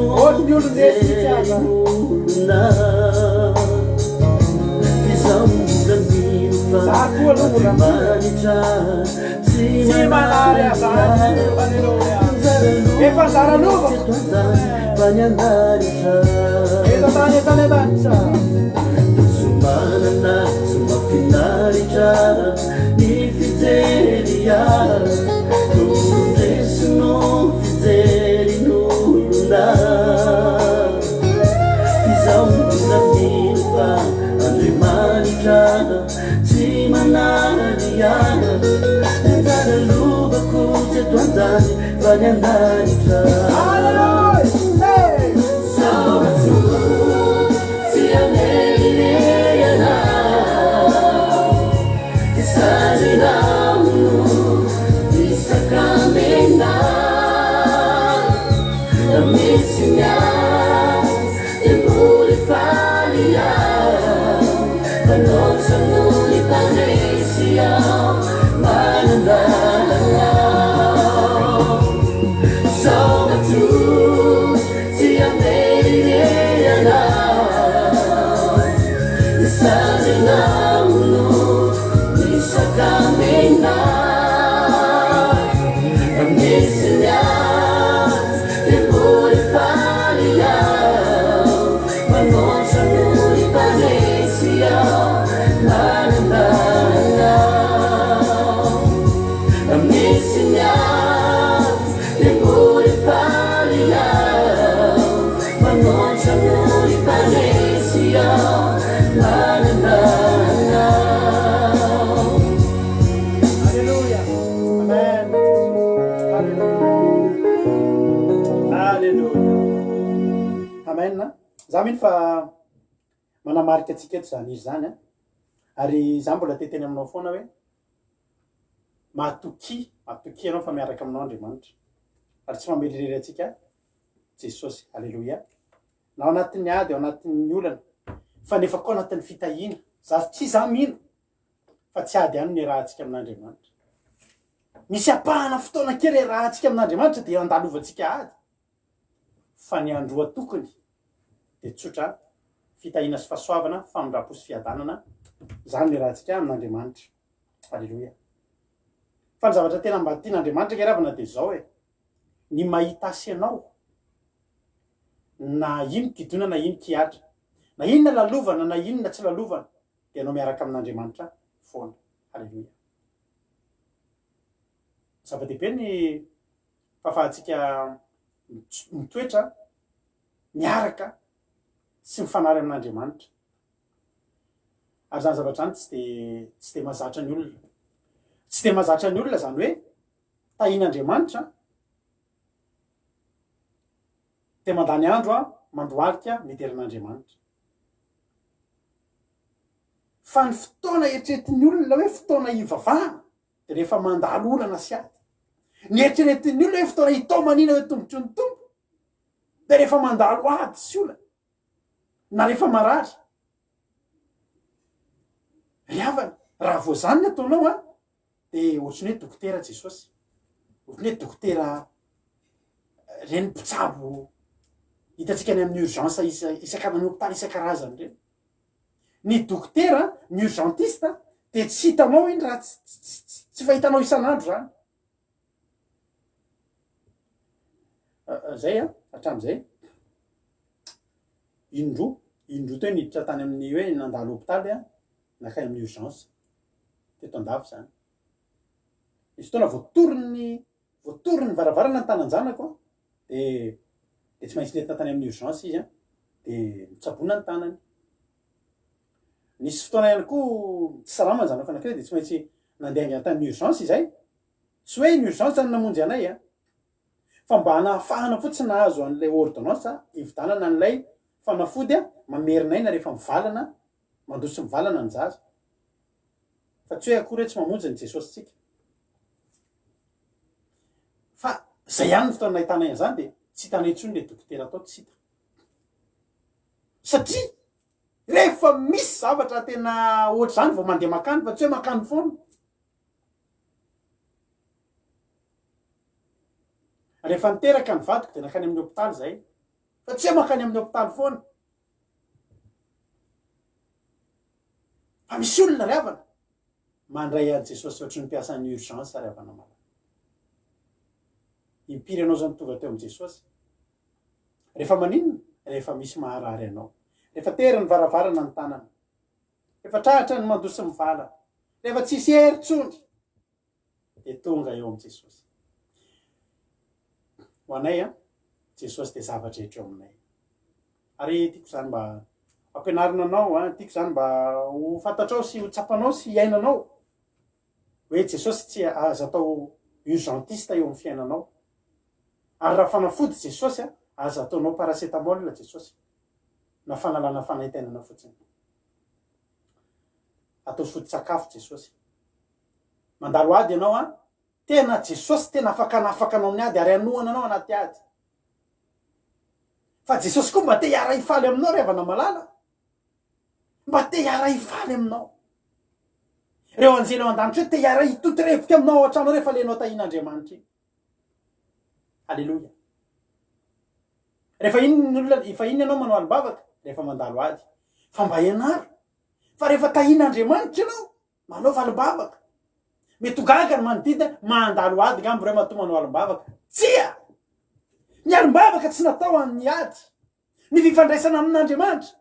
Ohatry ny olon-dresy mihitsy aza. Za koa aloha mbola mino. Tsy manary ahy zany. Aleloia. Efa zara lovako. Eto an-tany, eto any an-danitra. Tsy manana, tsy mahafinaritra ny fijery ahy. Olon-dresy no fijerin'olona. F'izaho mbola mino fa Andriamanitra tsy manary ahy. Ny anjara lovako tsy eto an-tany fa ny an-danitra. Alléluia. Amen. Alléluia. Alléluia. Amen. Za mino fa manamarika antsika eto izany hira izany an. Ary za mbola te hiteny aminao foana hoe matokia, matokia ianao fa miaraka aminao Andriamanitra. Ary tsy mamely irery antsika Jesosy. Alléluia. Na ao anatin'ny ady, ao anatin'ny olana, fa nefa koa anatin'ny fitahiana. Za tsy za mino fa tsy ady ihany no iarahantsika amin'Andriamanitra. Misy ampahana fotoana kely iarahantsika amin'Andriamanitra dia andalovantsika ady. Fa ny androatokony dia tsotra, fitahiana sy fahasoavana, famindram-po sy fiadanana, izany no iarahantsika amin'Andriamanitra. Aleloia. Fa ny zavatra tena mba tian'Andriamanitra ange ravana dia izao e, ny mahita ahy sy ianao, na ino kidona na ino kihatra, na inona lalovana na inona tsy lalovana, dia ianao miaraka amin'Andriamanitra foana. Aleloia. Zava-dehibe ny fahafahantsika mitoetra miaraka sy mifanary amin'Andriamanitra. Ary izany zavatra izany tsy dia tsy dia mahazatra ny olona. Tsy dia mahazatra ny olona izany hoe tahian'Andriamanitra dia mandany andro mandohalika midera an'Andriamanitra. Fa ny fotoana eritreretin'ny olona hoe fotoana hivavahana dia rehefa mandalo olana sy ady. Ny eritreretin'ny olona hoe fotoana hitaomaniana eo an-tongotry ny Tompo dia rehefa mandalo ady sy olana na rehefa marary. Ry havana, raha vao izany ny ataonao an, dia ohatran'ny hoe dokotera Jesosy. Ohatran'ny hoe dokotera ireny mpitsabo hitantsika any amin'ny urgence isan-karazany, hopitaly isan-karazany ireny. Ny dokotera, ny urgentiste dia tsy hitanao iny raha tsy fahitanao isan'andro izany. Zay an, hatramin'izay. Indroa, indroa teo niditra tany amin'ny hoe nandalo hopitaly aho, nankany amin'ny urgence. Teto andafy izany. Nisy fotoana voatorin'ny voatorin'ny varavarana ny tanan-janako an, dia dia tsy maintsy nentina tany amin'ny urgence izy an, dia notsaboina ny tanany. Nisy fotoana ihany koa tsy salama ny zanako anankiray dia tsy maintsy nandeha haingana tany urgence izay. Tsy hoe ny urgence no namonjy anay a! Fa mba nahafahana fotsiny nahazo an'ilay ordonnance hividanana an'ilay fanafody mamerina aina rehefa mivalana, mandroso mivalana ny zaza. Fa tsy hoe akory hoe tsy mamonjy ny Jesosintsika. Fa zay ihany ny fotoana nahitanay an'izany dia tsy hitanay intsony ilay dokotera tao, tsy hita. Satria rehefa misy zavatra tena ohatr'izany vao mandeha makany fa tsy hoe makany foana. Rehefa niteraka ny vadiko dia nankany amin'ny hopitaly izahay. Fa tsy hoe mankany amin'ny hopitaly foana. Fa misy olona ry havana mandray an'i Jesosy ohatry ny mpiasan'ny urgence ry havana malala. Impiry ianao izao no tonga teo amin'i Jesosy? Rehefa maninona? Rehefa misy maharary anao. Rehefa tery ny varavarana ny tanana. Rehefa tratra ny mandoa sy mivala. Rehefa tsisy hery intsony. Dia tonga eo amin'i Jesosy. Ho anay an, Jesosy dia zava-drehetra eo aminay. Ary tiako izany mba ampianarina anao an, tiako izany mba ho fantatrao sy ho tsapanao sy hiainanao hoe Jesosy tsy aza atao urgentiste eo amin'ny fiainanao. Ary raha fanafody Jesosy an, aza ataonao paracetamol Jesosy na fanalana fanaintainana fotsiny. Atao foto-tsakafo Jesosy. Mandalo ady ianao an, tena Jesosy tena afaka hanafaka anao amin'ny ady ary hanohana anao anaty ady. Fa Jesosy koa mba te hiara-hifaly aminao ry havana malala. Mba te hiara-hifaly aminao. Ireo anjely ao an-danitra ireo te hiara-hitotorevoka aminao ao an-trano rehefa le ianao tahian'Andriamanitra iny. Aleloia. Rehefa iny ny olona, efa iny ianao manao alim-bavaka, rehefa mandalo ady. Fa mba ianaro fa rehefa tahian'Andriamanitra ianao, Manao valim-bavaka. Mety ho gaga ny manodidina, mandalo ady ngamba ireo matoa manao alim-bavaka. Tsia! Ny alim-bavaka tsy natao amin'ny ady. Ny fifandraisana amin'Andriamanitra,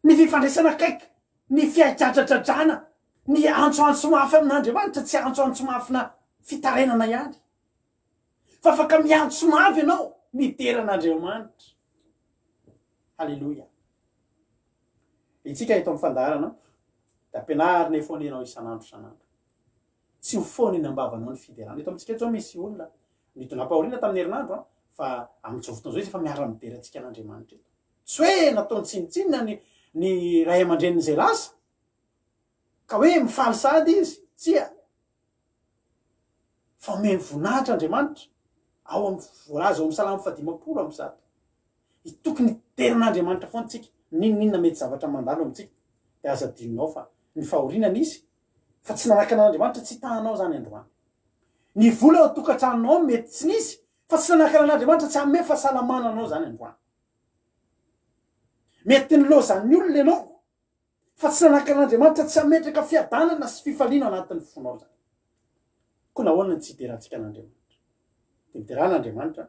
ny fifandraisana akaiky, ny fiadradradradrana, ny antsoantso mafy amin'Andriamanitra tsy antsoantso mafina fitarainana ihany. Fa afaka miantso mafy ianao midera an'Andriamanitra. Haleloia. Itsika eto amin'ny fandaharana dia ampianarina foana ianao isan'andro isan'andro. Tsy ho foana eny am-bavanao ny fiderana. Eto amintsika eto izao misy olona nidonam-pahoriana tamin'ny herinandro an, fa amin'izao fotoana izao izy efa miara-midera antsika an'Andriamanitra eto. Tsy hoe nataony tsinontsinona ny ny ray aman-dreniny izay lasa ka hoe mifaly sahady izy. Tsia. Fa omeny voninahitra Andriamanitra ao amin'ny voalaza ao amin'ny Salamo fahadimampolo 100. Tokony hidera an'Andriamanitra foana tsika, n'inon'inona mety zavatra mandalo amintsika, dia aza adinonao fa ny fahoriana nisy fa tsy nanakana an'Andriamanitra tsy hitahanao izany androany. Ny vola ao an-tokantranonao mety tsy nisy fa tsy nanakana an'Andriamanitra tsy hanome fahasalamana anao izany androany. Mety nilaozan'ny olona ianao Fa tsy nanakana an'Andriamanitra tsy hametraka fiadanana sy fifaliana ao anatin'ny fonao izany. Koa nahoana no tsy hiderantsika an'Andriamanitra? Dia miderà an'Andriamanitra.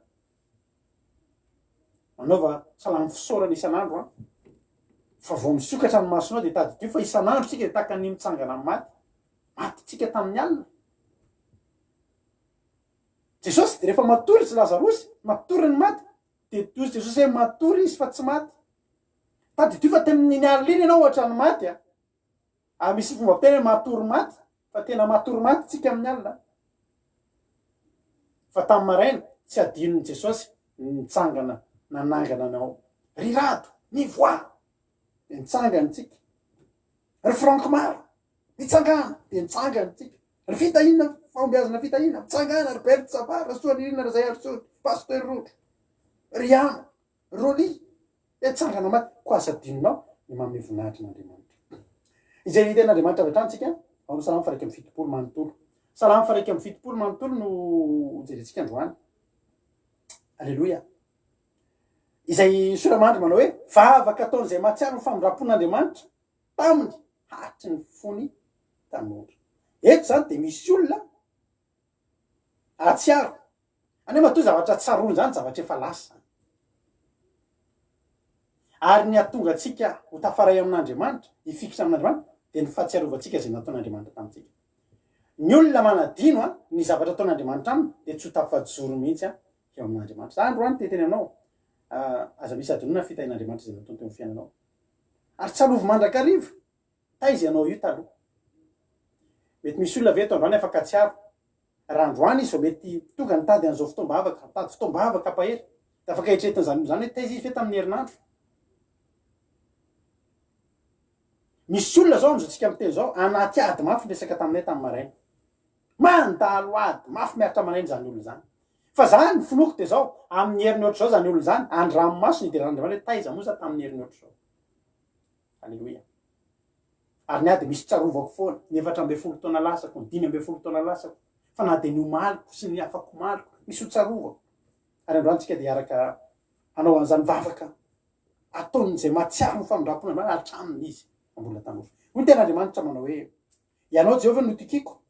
Manaova salamo fisaorana isan'andro an. Fa vao misokatra ny masonao dia tadidio fa isan'andro isika dia tahaka ny mitsangana amin'ny maty. Maty tsika tamin'ny alina. Jesosy dia rehefa matory izy Lazarosy, matory ny maty, dia hoy Jesosy hoe matory izy fa tsy maty. Tadidio fa tamin'iny alina iny ianao ohatran'ny maty a! Ary misy fomba fiteny hoe matory maty, fa tena matory maty tsika amin'ny alina. Fa tamin'ny maraina, tsy adinon'i Jesosy ny nitsangana nanangana anao. Ry Rado, mivoaha! Dia nitsangana tsika. Ry Franck Maro, mitsangana! Dia nitsangana tsika. Ry Fitahiana, fahombiazana Fitahiana, mitsangana! Ry Berthe Safary, Rasoanirina Razaiarisoa, Pasteur Rojo, ry Ano, Rolly, Dia tsangana maty, koa aza adinonao ny manome voninahitra an'Andriamanitra. Izay ny tenin'Andriamanitra avy hatrany tsika ao amin'ny Salamo faha 71 manontolo. Salamo faha 71 manontolo no hojerentsika androany. Aleloia. Izay sora-mandry manao hoe vavaka ataon'izay mahatsiaro ny famindram-pon'Andriamanitra taminy hatry ny fony tanora. Eto izany dia misy olona Hahatsiaro. Any matoa zavatra tsaroana izany zavatra efa lasa izany. Ary ny hahatonga antsika ho tafaray amin'Andriamanitra, hifikitra amin'Andriamanitra, dia ny fahatsiarovantsika izay nataon'Andriamanitra tamintsika. Ny olona manadino ny zavatra ataon'Andriamanitra aminy dia tsy ho tafajoro mihitsy eo amin'Andriamanitra. Za androany te hiteny aminao, aza misy adinoina ny fitahian'Andriamanitra izay nataony teo amin'ny fiainanao. Ary tsarovy mandrakariva. Taiza ianao io taloha? Mety misy olona ve eto androany afaka hahatsiaro? Raha androany izy vao mety tonga nitady an'izao fotoam-bavaka, nitady fotoam-bavaka hampahery, dia afaka eritreretin'izany olona izany hoe taiza izy ve tamin'ny herinandro? Misy olona izao amin'izao tsika miteny izao, anaty ady mafy niresaka taminay tamin'ny maraina. Mandalo ady mafy miaritra maraina izany olona izany. Fa za ny finoako dia izao, amin'ny heriny ohatr'izao izany olona izany, andramo-maso ny hideran'Andriamanitra hoe taiza moa za tamin'ny heriny ohatr'izao. Aleloia. Ary ny ahy dia misy tsarovako foana, ny 14 taona lasako, ny 15 taona lasako, fa na dia ny omaliko sy ny afakomaliko, misy ho tsarovako. Ary androany tsika dia hiaraka hanao an'izany vavaka ataon'izay mahatsiaro ny famindram-pon'Andriamanitra hatramin'ny izy mbola tanora. Hoy ny tenin'Andriamanitra manao hoe, Ianao Jehovah no tokiko,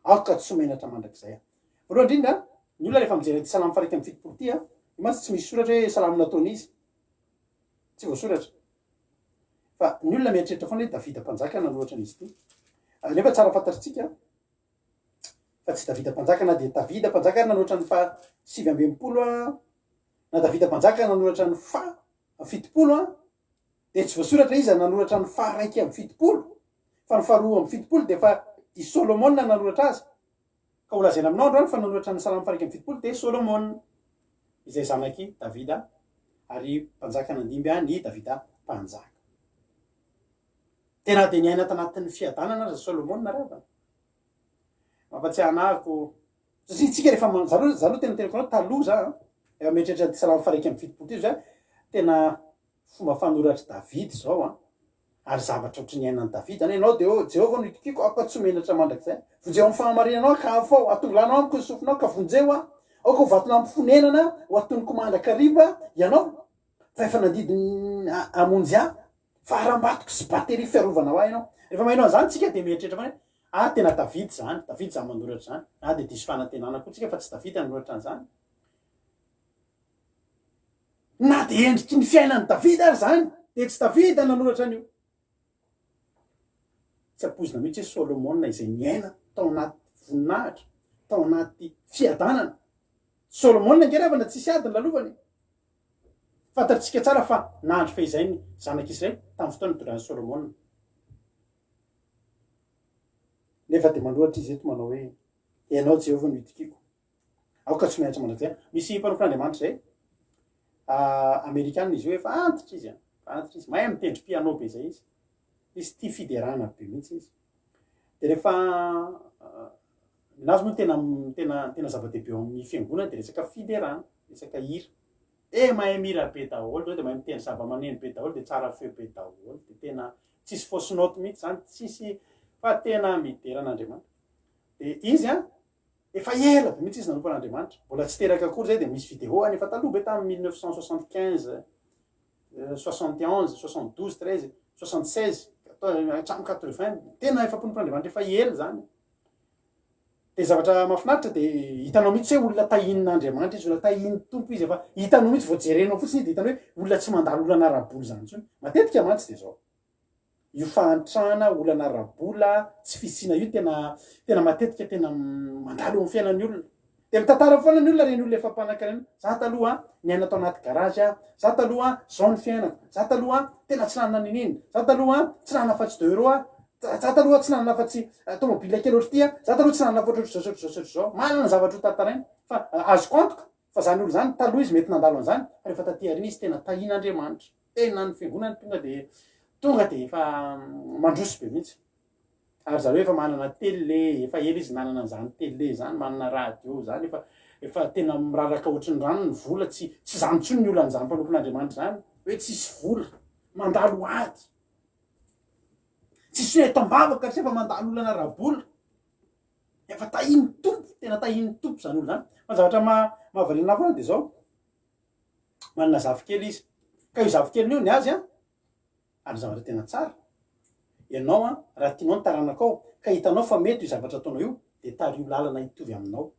aoka tsy ho menatra mandrakizay aho. Voalohany indrindra, ny olona rehefa mijery an'ity Salamo faha-71 ity, io mantsy tsy misy soratra hoe salamo nataon'iza. Tsy voasoratra. Fa ny olona mieritreritra foana hoe Davida mpanjaka nanoratra an'izy ity. Nefa tsara fantatritsika fa tsy Davida mpanjaka na dia Davida mpanjaka ary nanoratra ny faha 69 na Davida mpanjaka nanoratra ny faha 70 dia tsy voasoratra iza nanoratra ny faha 71 fa ny faha 72 dia efa i Solomona nanoratra azy. Ka ho lazaina aminao androany fa nanoratra ny Salamo faha 71 dia Solomona, izay zanak'i Davida ary mpanjaka nandimby an' i Davida mpanjaka. Tena dia niaina tanatin'ny fiadanana aza Solomona ry havana. Mampatsiahy anahako, satria isika rehefa man-, za aloha, za aloha tena teneniko anao taloha za an, efa mieritreritra an'ity Salamo faha 71 ity za, tena Fomba fanoratr'i Davida izao an! Ary zavatra ohatry ny iainan'i Davida izany, Ianao dia, Jehovah no itokiako, aoka tsy ho menatra mandrakizay. Vonjeo amin'ny fahamarinanao aho ka afaho, atongilano amiko ny sofinao ka vonjeo aho. Aoka ho vatolampy fonenana ho atoniko mandrakariva Ianao, fa efa nandidy ny hamonjy ahy. Fa harambatoko sy bateria fiarovana ho ahy Ianao. Rehefa maheno an'izany isika dia mieritreritra foana hoe, Ah, tena Davida izany, Davida izany manoratra izany. Ah, dia diso fanantenana koa isika fa tsy Davida nanoratra an'izany. Na dia endriky ny fiainan'i Davida ary izany, dia tsy Davida nanoratra an'io. Tsy ampoizina mihitsy hoe Solomona izay niaina tao anaty voninahitra, tao anaty fiadanana. Solomona ange ry havana tsisy ady ny lalovany e. Fantatsika tsara fa nahandro fehizay ny zanak'Israely tamin'ny fotoana nitondran'i Solomona. Nefa dia manoratra izy eto manao hoe, Ianao Jehovah no itokiako. Aoka tsy miantso mandrakizay. Misy mpanompon'Andriamanitra izay, amerikana izy io, efa antitra izy an, efa antitra izy, mahay mitendry piano be izay izy, izy tia fiderana be mihitsy izy. Dia rehefa ninazy moa tena tena tena zava-dehibe ao amin'ny fiangonana dia resaka fiderana, resaka hira. Dia mahay mihira be daholo ireo, dia mahay mitendry zava-maneno be daholo, dia tsara feo be daholo, dia tena tsisy fausse note mihitsy izany, tsisy fa tena midera an'Andriamanitra. Dia izy an, Efa ela be mihitsy izy nanompo an'Andriamanitra. Mbola tsy teraka akory izay dia misy vidéo any efa taloha be tamin'ny 1975, 71, 72, 13, 76, hatramin'ny 80. Tena efa mpanompon'Andriamanitra efa ela izany. Dia zavatra mahafinaritra dia hitanao mihitsy hoe olona tahinin'Andriamanitra izy, olona tahinin'ny Tompo izy, efa hitanao mihitsy vao jerenao fotsiny izy dia hitanao hoe olona tsy mandalo olana ara-bola izany intsony. Matetika mantsy dia izao. Io fahantrana, olana ara-bola, tsy fisiana io tena tena matetika tena mandalo eo amin'ny fiainan'ny olona. Dia mitantara foana ny olona ireny olona efa mpanankarena ireny, za taloha an, niaina tao anaty garage aho, za taloha an, zao ny fiainako, za taloha an, tena tsy nanana n'inon'inona, za taloha an, tsy nanana afa-tsy deux euros aho, za taloha tsy nanana afa-tsy tomobile kely ohatr'ity aho, za taloha tsy nanana afa ohatrohatr'izao sy ohatr'izao sy ohatr'izao. Manana zavatra ho tantaraina fa azoko antoka fa zany olona zany taloha izy mety nandalo an'izany fa rehefa taty aoriana izy tena tahian'Andriamanitra. Tena ny fiangonana tonga dia tonga dia efa mandroso be mihitsy. Ary zareo efa manana tele, efa ela izy nanana an'izany tele izany, manana radio izany, efa efa tena miraraka ohatry ny rano ny vola, tsy tsy izany intsony ny olan'izany mpanompon'Andriamanitra izany, hoe tsisy vola, mandalo ady. Tsisy hoe eto am-bavaka satria efa mandalo olana ara-bola. Efa tahian'ny Tompo, tena tahian'ny Tompo izany olona izany. Fa ny zavatra maha mahavariana ahy foana dia izao, Manana zafikely izy. Ka io zafikeliny io ny azy an, ary zavatra tena tsara, ianao an, raha tianao ny taranakao, ka hitanao fa mety io zavatra ataonao io, dia tariho lalana hitovy aminao.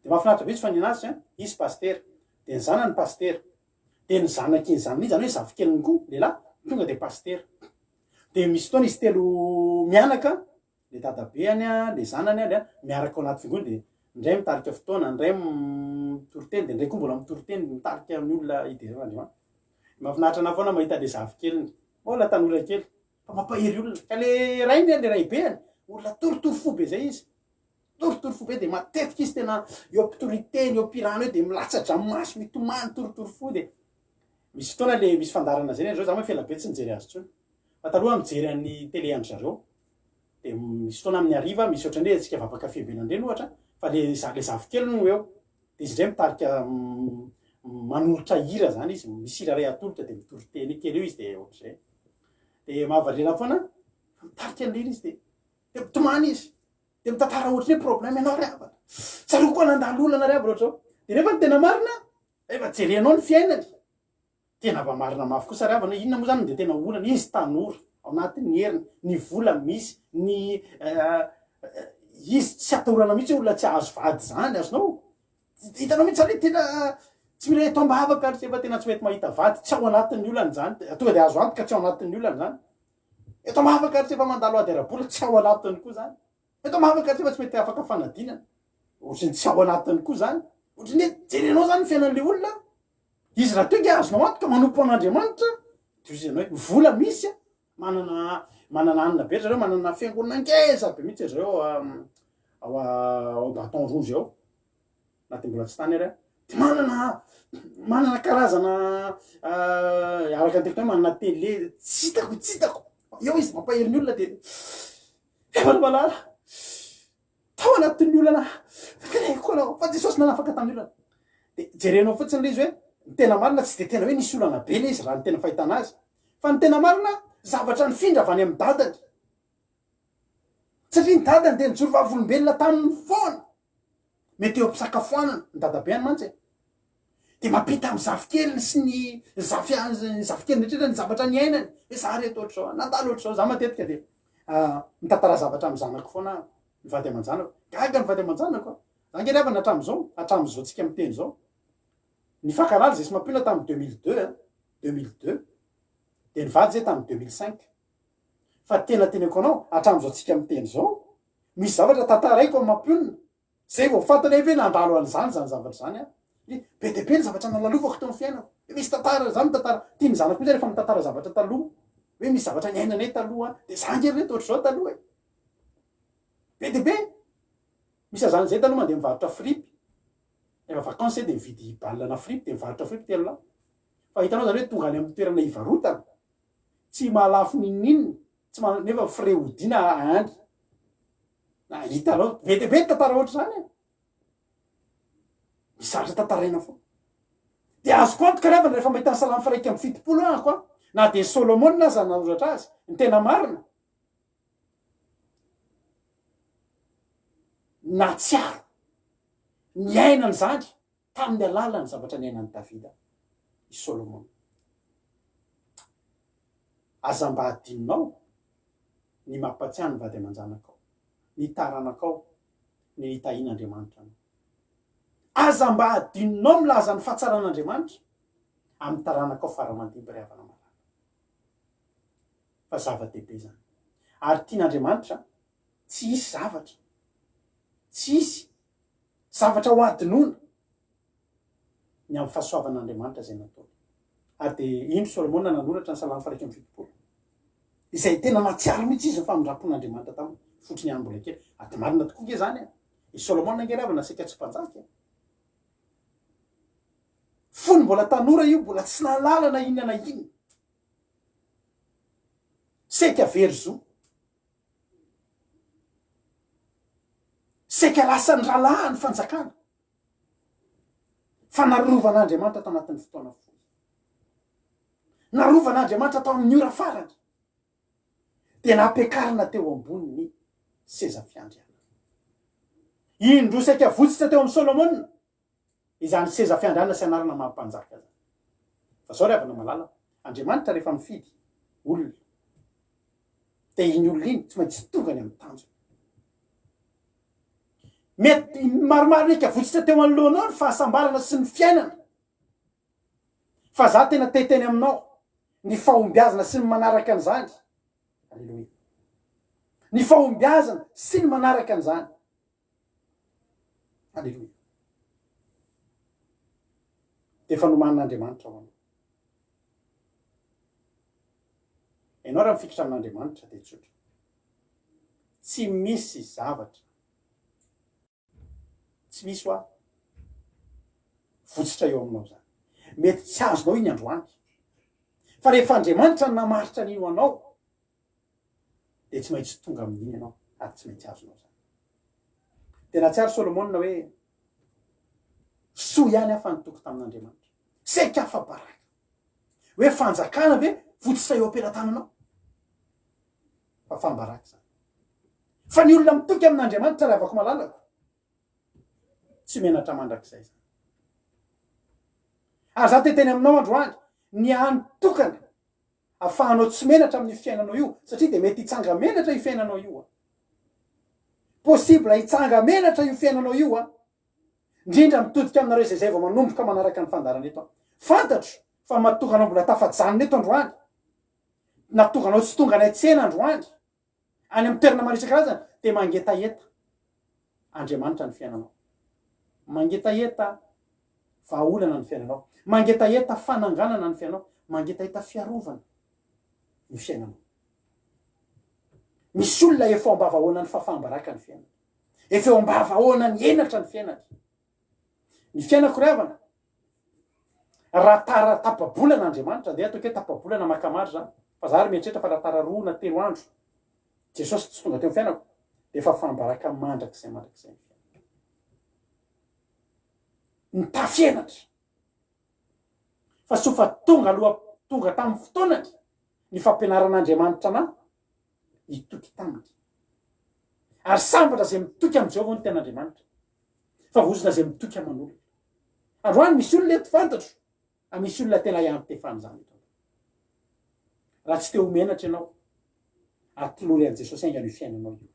Dia mahafinaritra be izy fa ny anazy an, izy pasitera, dia ny zanany pasitera, dia ny zanak'iny zanany iny, izany hoe zafikeliny koa, lehilahy, tonga dia pasitera. Dia misy fotoana izy telo mianaka, Le dadabeany a, le zanany a, le a, miaraka ao anaty fiangonana de indray mitarika fotoana, indray mitory teny, de indray koa mbola mitory teny mitarika ny olona hidera an'Andriamanitra. Mahafinaritra anah foana mahita le zafikeliny, mbola tanora kely. Fa mampahery olona. Ka le rainy le raibeany, olona torotoro fo be zay izy. Torotoro fo be de matetika izy tena eo am-pitoriteny, eo am-pirana eo de milatsa-dranomaso, mitomany, torotoro fo de misy fotoana le misy fandaharana zay ry zareo, za manko ela be tsy nijery azy intsony. Fa taloha aho mijery an'ny télé an-dry zareo. De misy fotoana amin'ny hariva misy ohatran'ny hoe antsika vavaka fiambenana ireny ohatra, fa le za- le zafikeliny no eo. De izy indray mitarika manolotra hira zany izy, misy hira iray atolotra de mitory teny kely eo izy de ohatr'izay. De mahavariana foana fa mitarika an'ilay hira izy de de mitomany izy. De mitantara ohatran'ny hoe problème ianao ry havana. Tsaroako koa nandalo olana ry havana ohatr'izao. De nefa ny tena marina, rehefa jerenao ny fiainany, Tena mba marina mafy kosa ry havana, inona moa zany no dia tena olana, izy tanora, ao anatin'ny heriny, ny vola misy, ny izy tsy atahorana mihitsy hoe olona tsy hahazo vady zany, azonao? Hitanao mihitsy zany hoe tena tsy mila eto am-bavaka ary efa tena tsy mety mahita vady, tsy ao anatin'ny olana zany, tonga dia azo antoka tsy ao anatin'ny olana zany. Eto am-bavaka ary tsy efa mandalo ady ara-bola, tsy ao anatiny koa zany. Eto am-bavaka ary tsy efa tsy mety afaka fanadinana, ohatran'ny tsy ao anatiny koa zany. Ohatran'ny hoe jerenao zany ny fiainan'ilay olona, Izy rahateo ange azonao antoka manompo an'Andriamanitra, toy izany hoe vola misy a, manana manana hanina be ry zareo, manana fiangonana ngeza be mihitsy ry zareo ao ao Baton Rouge ao, na dia mbola tsy tany ary aho, dia manana manana karazana araka ny teny hoe manana tele, tsy hitako tsy hitako, eo izy mampahery ny olona dia efa malala. Tao anatin'ny olana fa teneniko anao fa Jesosy nanafaka tamin'ny olana. Dia jerenao fotsiny ilay izy hoe ny tena marina tsy dia tena hoe nisy olana be ilay izy raha ny tena fahitana azy. Fa ny tena marina zavatra nifindra avy any amin'ny dadany. Satria ny dadany dia nijoro vavolombelona taminy foana. Mety eo am-pisakafoanana, ny dadabeany mantsy e. Dia mampita amin'ny zafikeliny sy ny zafy ny zafikeliny rehetra ny zavatra niainany. Hoe za reto ohatr'izao, nandalo ohatr'izao. Za matetika dia Mitantara zavatra amin'ny zanako foana aho, ny vady aman-janako. Gaga ny vady aman-janako a! Za ange ry havana hatramin'izao, hatramin'izao tsika miteny izao, nifankahalala zay sy Mampionona tamin'ny 2002 a, 2002, dia nivady zay tamin'ny 2005. Fa tena teneko anao, hatramin'izao tsika miteny izao, misy zavatra tantaraiko amin'i Mampionona, Zay vao fantany hoe nandalo an'izany zany zavatra izany aho. Hoe be dia be ny zavatra nalalovako teo amin'ny fiainako. Hoe misy tantara, za mitantara, tian'ny zanako mihitsy aho rehefa mitantara zavatra taloha. Hoe misy zavatra niainanay taloha, dia za ange ry reto ohatr'izao taloha e. Be dia be. Misy azany zay taloha mandeha mivarotra fripy. Rehefa vacances zay dia mividy balle na fripy dia mivarotra fripy telo lahy. Fa hitanao zany hoe tonga any amin'ny toerana hivarotana, tsy mahalafo n'inon'inona, tsy maha, nefa frais hodiana any. Na hitanao, be dia be ny tantara ohatr'izany e. Misy zavatra tantaraina foana. Dia azoko antoka ry havana rehefa mahita ny Salamo faha 71 aho an, na dia Solomona aza nanoratra azy, ny tena marina, nahatsiaro, niaina an'izany tamin'ny alalan'ny zavatra niainan'i Davida i Solomona. Aza mba adinonao ny mampatsiahy ny vady aman-janakao, ny taranakao, ny nitahian'Andriamanitra anao. Aza mba adinonao milaza ny fahatsaran'Andriamanitra amin'ny taranakao fara aman-dimby ry havana malala. Fa zava-dehibe izany. Ary tian'Andriamanitra tsy hisy zavatra, tsy hisy zavatra ho adinoina ny amin'ny fahasoavan'Andriamanitra izay nataony. Ary dia indro Solomona nanoratra ny Salamo faha 71, izay tena nahatsiaro mihitsy izy ny famindram-pon'Andriamanitra taminy, fotony ihany mbola kely. Ady marina tokoa nge izany e! I Solomona nge ravana saika tsy mpanjaka e! Fony mbola tanora io, mbola tsy nahalala na inona na inona. Saika very zo. Saika lasan'ny rahalahy ny fanjakana. Fa narovan'Andriamanitra tao anatin'ny fotoana fohy. Narovan'Andriamanitra tao amin'ny ora farany. Dia nampiakarina teo ambonin'ny seza fiandrianana. Indroa saika votsitra teo amin'i Solomona izany seza fiandrianana sy anarana maha mpanjaka izany. Fa zao ry havana malala, Andriamanitra rehefa mifidy olona, dia iny olona iny tsy maintsy tonga any amin'ny tanjona. Mety maromaro ny votsitra teo anoloanao ny fahasambarana sy ny fiainana. Fa za tena te hiteny aminao, ny fahombiazana sy ny manaraka an'izany, Aleloia. Ny fahombiazana sy ny manaraka an'izany. Aleloia. Dia efa nomanin'Andriamanitra ho anao. Ianao raha mifikitra amin'Andriamanitra dia tsotra. Tsy misy zavatra, tsy misy hoa votsotra eo aminao izany. Mety tsy azonao iny androany. Fa rehefa Andriamanitra no namaritra an'iny ho anao, dia tsy maintsy tonga amin'iny ianao ary tsy maintsy azonao izany. Dia nahatsiaro Solomona hoe, soa ihany aho fa nitoky tamin'Andriamanitra. Saika afa-baraka. Hoe fanjakana ve votsotra eo am-pelatananao? Fa fambaraka izany. Fa ny olona mitoky amin'Andriamanitra ry havako malalako, tsy menatra mandrakizay izany. Ary za te hiteny aminao androany, ny hany tokana afahanao tsy menatra amin'io fiainanao io, satria dia mety hitsanga-menatra io fiainanao io an. Possible hitsanga-menatra io fiainanao io an. Indrindra mitodika aminareo izay izay vao manomboka manaraka ny fandaharana eto aho. Fantatro fa mahatonga anao mbola tafajanona eto androany, nahatonga anao tsy tonga any an-tsena androany, any amin'ny toerana maro isan-karazany, dia mangetaheta Andriamanitra ny fiainanao. Mangetaheta vahaolana ny fiainanao. Mangetaheta fananganana ny fiainanao. Mangetaheta fiarovana ny fiainanao. Misy olona efa ao am-bavahoanan'ny fahafaham-baraka ny fiainany. Efa eo am-bavahoana ny henatra ny fiainany. Ny fiainako ry havana, raha tara tapa-bolana Andriamanitra, andeha ataoko hoe tapa-bolana makamary zany, fa za ary mieritreritra fa raha tara roa na telo andro Jesosy tsy tonga teo amin'ny fiainako, dia efa faham-baraka mandrakizay mandrakizay ny fiainako. Nitafy henatra. Fa soa fa tonga aloha tonga tamin'ny fotoanany ny fampianaran'Andriamanitra anah hitoky taminy. Ary sambatra izay mitoky amin'i Jehovah hoy ny tenin'Andriamanitra, fa voaozona izay mitoky aman'olona. Androany misy olona eto fantatro fa misy olona tena iantefana izany eto. Raha tsy te ho menatra ianao, atolory an'i Jesosy haingana io fiainanao io.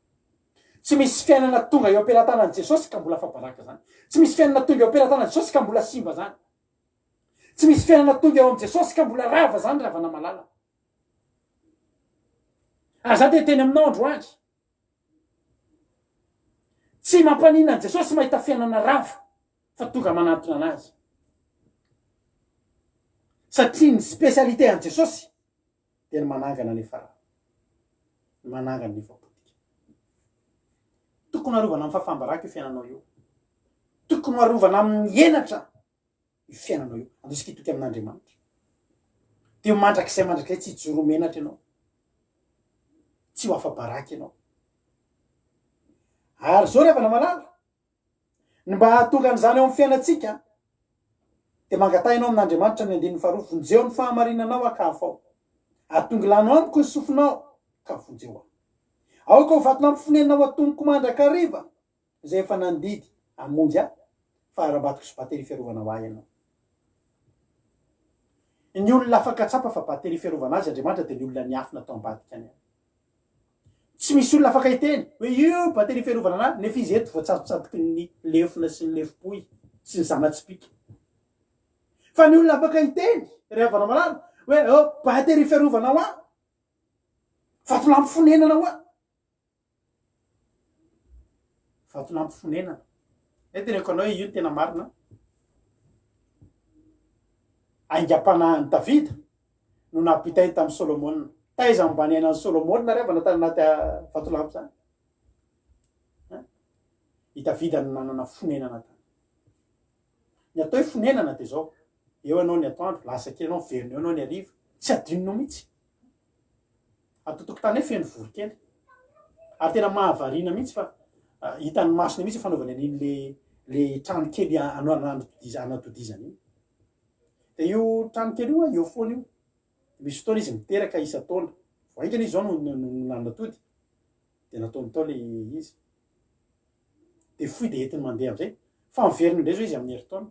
Tsy misy fiainana tonga eo am-pelatanan'i Jesosy ka mbola afa-baraka izany. Tsy misy fiainana tonga eo am-pelatanan'i Jesosy ka mbola simba izany. Tsy misy fiainana tonga eo amin'i Jesosy ka mbola rava izany ry havana malala. Ary za te hiteny aminao androany, tsy mampanina an'i Jesosy mahita fiainana rava fa tonga manantona anazy. Satria ny spécialité an'i Jesosy dia ny manangana ny efa rava. Ny manangana ny efa potika. Tokony arovana amin'ny fahafaham-baraka io fiainanao io. Tokony arovana amin'ny henatra io fiainanao io. Andao isika hitoky amin'Andriamanitra. Dia ho mandrakizay mandrakizay tsy hijoro ho menatra ianao. Tsy ho afa-baraka ianao. Ary izao ry havana malala, ny mba hahatonga an'izany ao amin'ny fiainantsika, dia mangataha ianao amin'Andriamanitra ny andininy faharoa, vonjeo ny fahamarinanao aho ka hafao. Atongilano amiko ny sofinao ka vonjeo aho. Aoka ho vatolampy fonenana ho atomiko mandrakariva izay efa nandidy hamonjy ahy, fa harambatiko sy bateria fiarovana ho ahy ianao. Ny olona afaka tsapa fa bateria fiarovana azy Andriamanitra dia ny olona niafina tao ambadika any. Tsy misy olona afaka hiteny hoe io bateria fiarovana anah nefa izy eto voatsatotsatoky ny lefona sy ny lefom-pohy sy ny zana-tsipìka. Fa ny olona afaka hiteny, ry havana malala, hoe oh, bateria fiarovana ho ahy, vatolampy fonenana ho ahy. Vatolampy fonenana. Zay teneniko anao hoe io no tena marina. Aingam-panahin'i Davida no nampitainy tamin'i Solomona. Taiza no mba niainan'i Solomona ry havana tany anaty ah, vatolampy izany? I Davida no nanana fonenana tany. Ny atao hoe fonenana dia izao, eo ianao ny atoandro, lasa kely ianao, miverina eo ianao ny hariva, tsy adinonao mihitsy. Ato tokotany eo feno voronkely. Ary tena mahavariana mihitsy fa hitan'ny masony mihitsy fanaovany an'iny le le trano kely anatodizana iny. Dia io trano kely io eo foana io. Misy fotoana izy miteraka isan-taona. Vao haingana izy izao no nanatody. Dia nataony tao le izy. Dia fohy dia entiny mandeha amin'izay. Fa miverina indray izao izy amin'ny herintaona.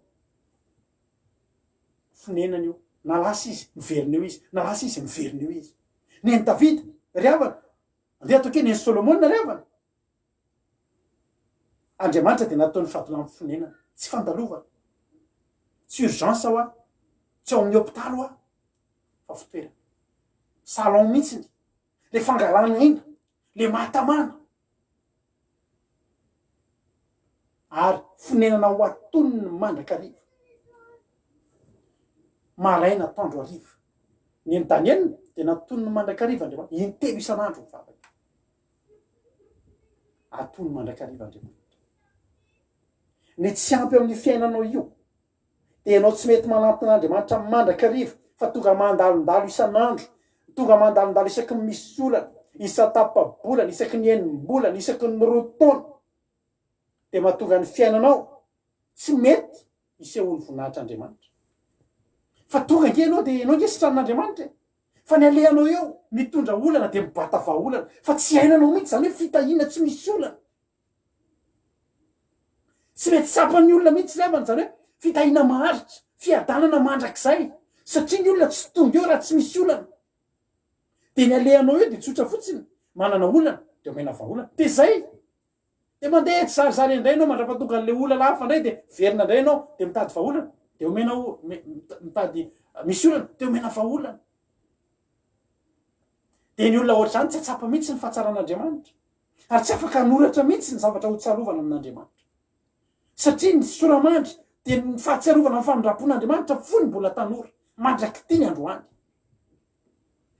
Fonenana io. Na lasa izy, miverina eo izy. Na lasa izy, miverina eo izy. Nen'i Davida, ry havana. Andeha ataoko hoe nen'i Solomona, ry havana. Andriamanitra dia nataony vatolampy fonenana. Tsy fandalovana. Tsy urgence hoa. Tsy ao amin'ny hopitaly hoa. Fa fitoerana. Salon mihitsiny. Le fangalana aina. Le mahatamana. Ary fonenana ho atonony mandrakariva. Maraina, atoandro, hariva. Nen'i Daniela. Dia natoniny mandrakariva Andriamanitra, intelo isan'andro mivavaka. Atony mandrakariva Andriamanitra. Ny tsy ampy amin'ny fiainanao io, dia ianao tsy mety manantona an'Andriamanitra mandrakariva fa tonga mandalondalo isan'andro, tonga mandalondalo isaky ny misy olana, isan-tapa-bolana, isaky ny enim-bolana, isaky ny roa taona, dia mahatonga ny fiainanao tsy mety hisehoan'ny voninahitr'Andriamanitra. Fa tonga ange ianao dia ianao ange sitranin'Andriamanitra e! Fa ny alehanao eo mitondra olana dia mibata vahaolana fa tsy iainanao mihitsy izany hoe fitahiana tsy misy olana. Tsy mety tsapan'ny olona mihitsy ry havana izany hoe fitahiana maharitra, fiadanana mandrakizay satria ny olona tsy tonga eo raha tsy misy olana. Dia ny alehanao eo dia tsotra fotsiny, manana olana dia omena vahaolana. Dia izay. Dia mandeha tsizarizary indray ianao mandrapatonga an'ilay olana hafa indray dia miverina indray ianao dia mitady vahaolana dia omena mitady misy olana dia omena vahaolana. Dia ny olona ohatr'izany tsy hatsapa mihitsy ny fahatsaran'Andriamanitra ary tsy afaka hanoratra mihitsy ny zavatra ho tsarovana amin'Andriamanitra. Satria ny sora-mandry dia ny fahatsiarovana ny famindram-pon'Andriamanitra fony mbola tanora, mandrak'ity ny androany.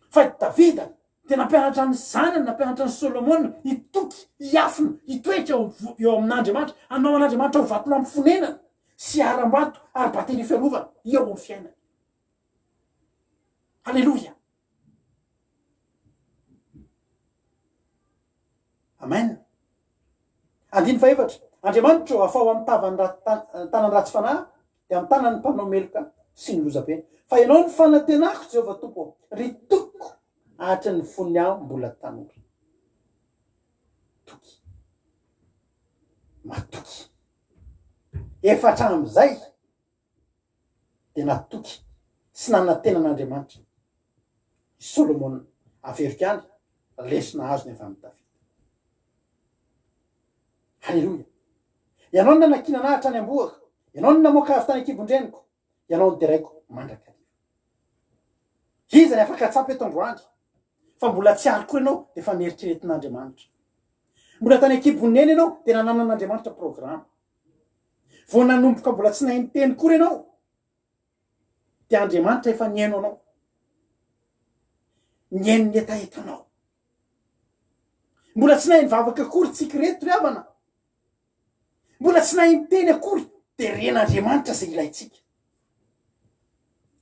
Fa i Davida dia nampianatra ny zanany, nampianatra an'i Solomona hitoky, hiafina, hitoetra eo eo amin'Andriamanitra, hanao an'Andriamanitra ho vatolampy fonenana sy harambato ary bateria fiarovana eo amin'ny fiainany. Aleloia! Amen. Andininy fahefatra, Andriamanitro, afaho amin'ny tavan'ny tanan'ny ratsy fanahy, dia amin'ny tanan'ny mpanao meloka sy ny lozabe. Fa Ianao no fanantenako, Jehovah Tompo ô, ry Tompoko, hatry ny fony aho mbola tanora. Toky. Matoky. Efa hatramin'izay dia natoky sy nanantena an'Andriamanitra i Solomona. Averiko ihany, lesona azony avy amin'i Davida. Haleloia! Ianao no nanakiana ahy hatrany am-bohoka, Ianao no namoaka ahy avy tany an-kibon-dreniko, Ianao no deraiko mandrakariva. Iza ny afaka hahatsapa eto androany fa mbola tsy ary koa ianao dia efa neritreretin'Andriamanitra? Mbola tany an-kibon'i Neny ianao dia nananan'Andriamanitra programa. Vao nanomboka mbola tsy nahay niteny akory ianao dia Andriamanitra efa nihaino anao. Nihaino ny hetahetanao. Mbola tsy nahay nivavaka akory tsika ireto ry havana. Mbola tsy nahay niteny akory dia ren'Andriamanitra izay ilaintsika.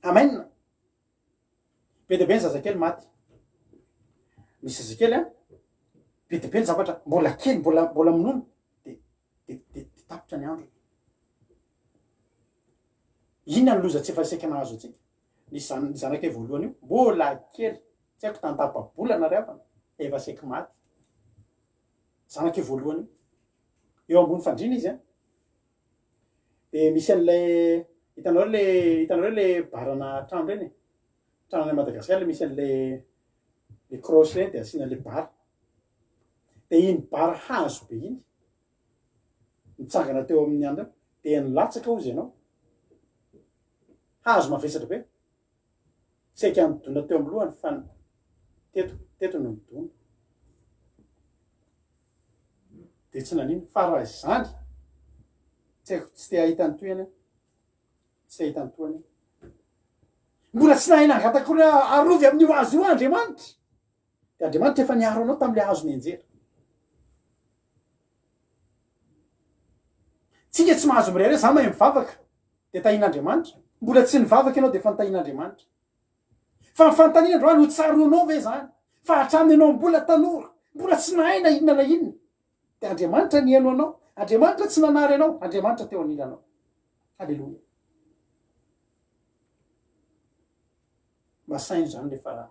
Amen. Be dia be ny zazakely maty. Misy zazakely an, be dia be ny zavatra mbola kely, mbola mbola minono dia dia dia tapitra ny androny. Inona ny loza tsy efa saika nahazo antsika? Nisy zan- ny zanakay voalohany io, mbola kely, tsy haiko tany tapa-bolana ry havana, efa saiky maty. Zanakay voalohany io. Eo ambony fandriana izy an. Dia misy an'ilay, hitanareo le, hitanareo le barana trano ireny e? Trano any Madagasikara le misy an'le le croche ireny dia asiana le bara. Dia iny bara hazo be iny, nitsangana teo amin'ny andro dia nilatsaka hozy ianao. Hazo mavesatra be. Saika nidona teo amin'ny lohany fa teto, teto no nidona. Dia tsy nanino. Fa raha izany, tsy haiko, tsy te hahita ny tohiny aho. Tsy te hahita ny tohiny aho. Mbola tsy nahay nangataka akory hoe arovy amin'io hazo io Andriamanitra. Dia Andriamanitra efa niaro anao tamin'ilay hazo nianjera. Tsika tsy mahazo mirehareha, za mahay mivavaka dia tahian'Andriamanitra. Mbola tsy nivavaka ianao dia efa nitahian'Andriamanitra. Fa ny fanontaniana androany, ho tsaroanao ve izany fa hatramin'ny ianao mbola tanora, mbola tsy nahay na inona na inona, dia Andriamanitra nihaino anao, Andriamanitra tsy nanary anao, Andriamanitra teo anilanao. Aleloia. Mba saino izany rehefa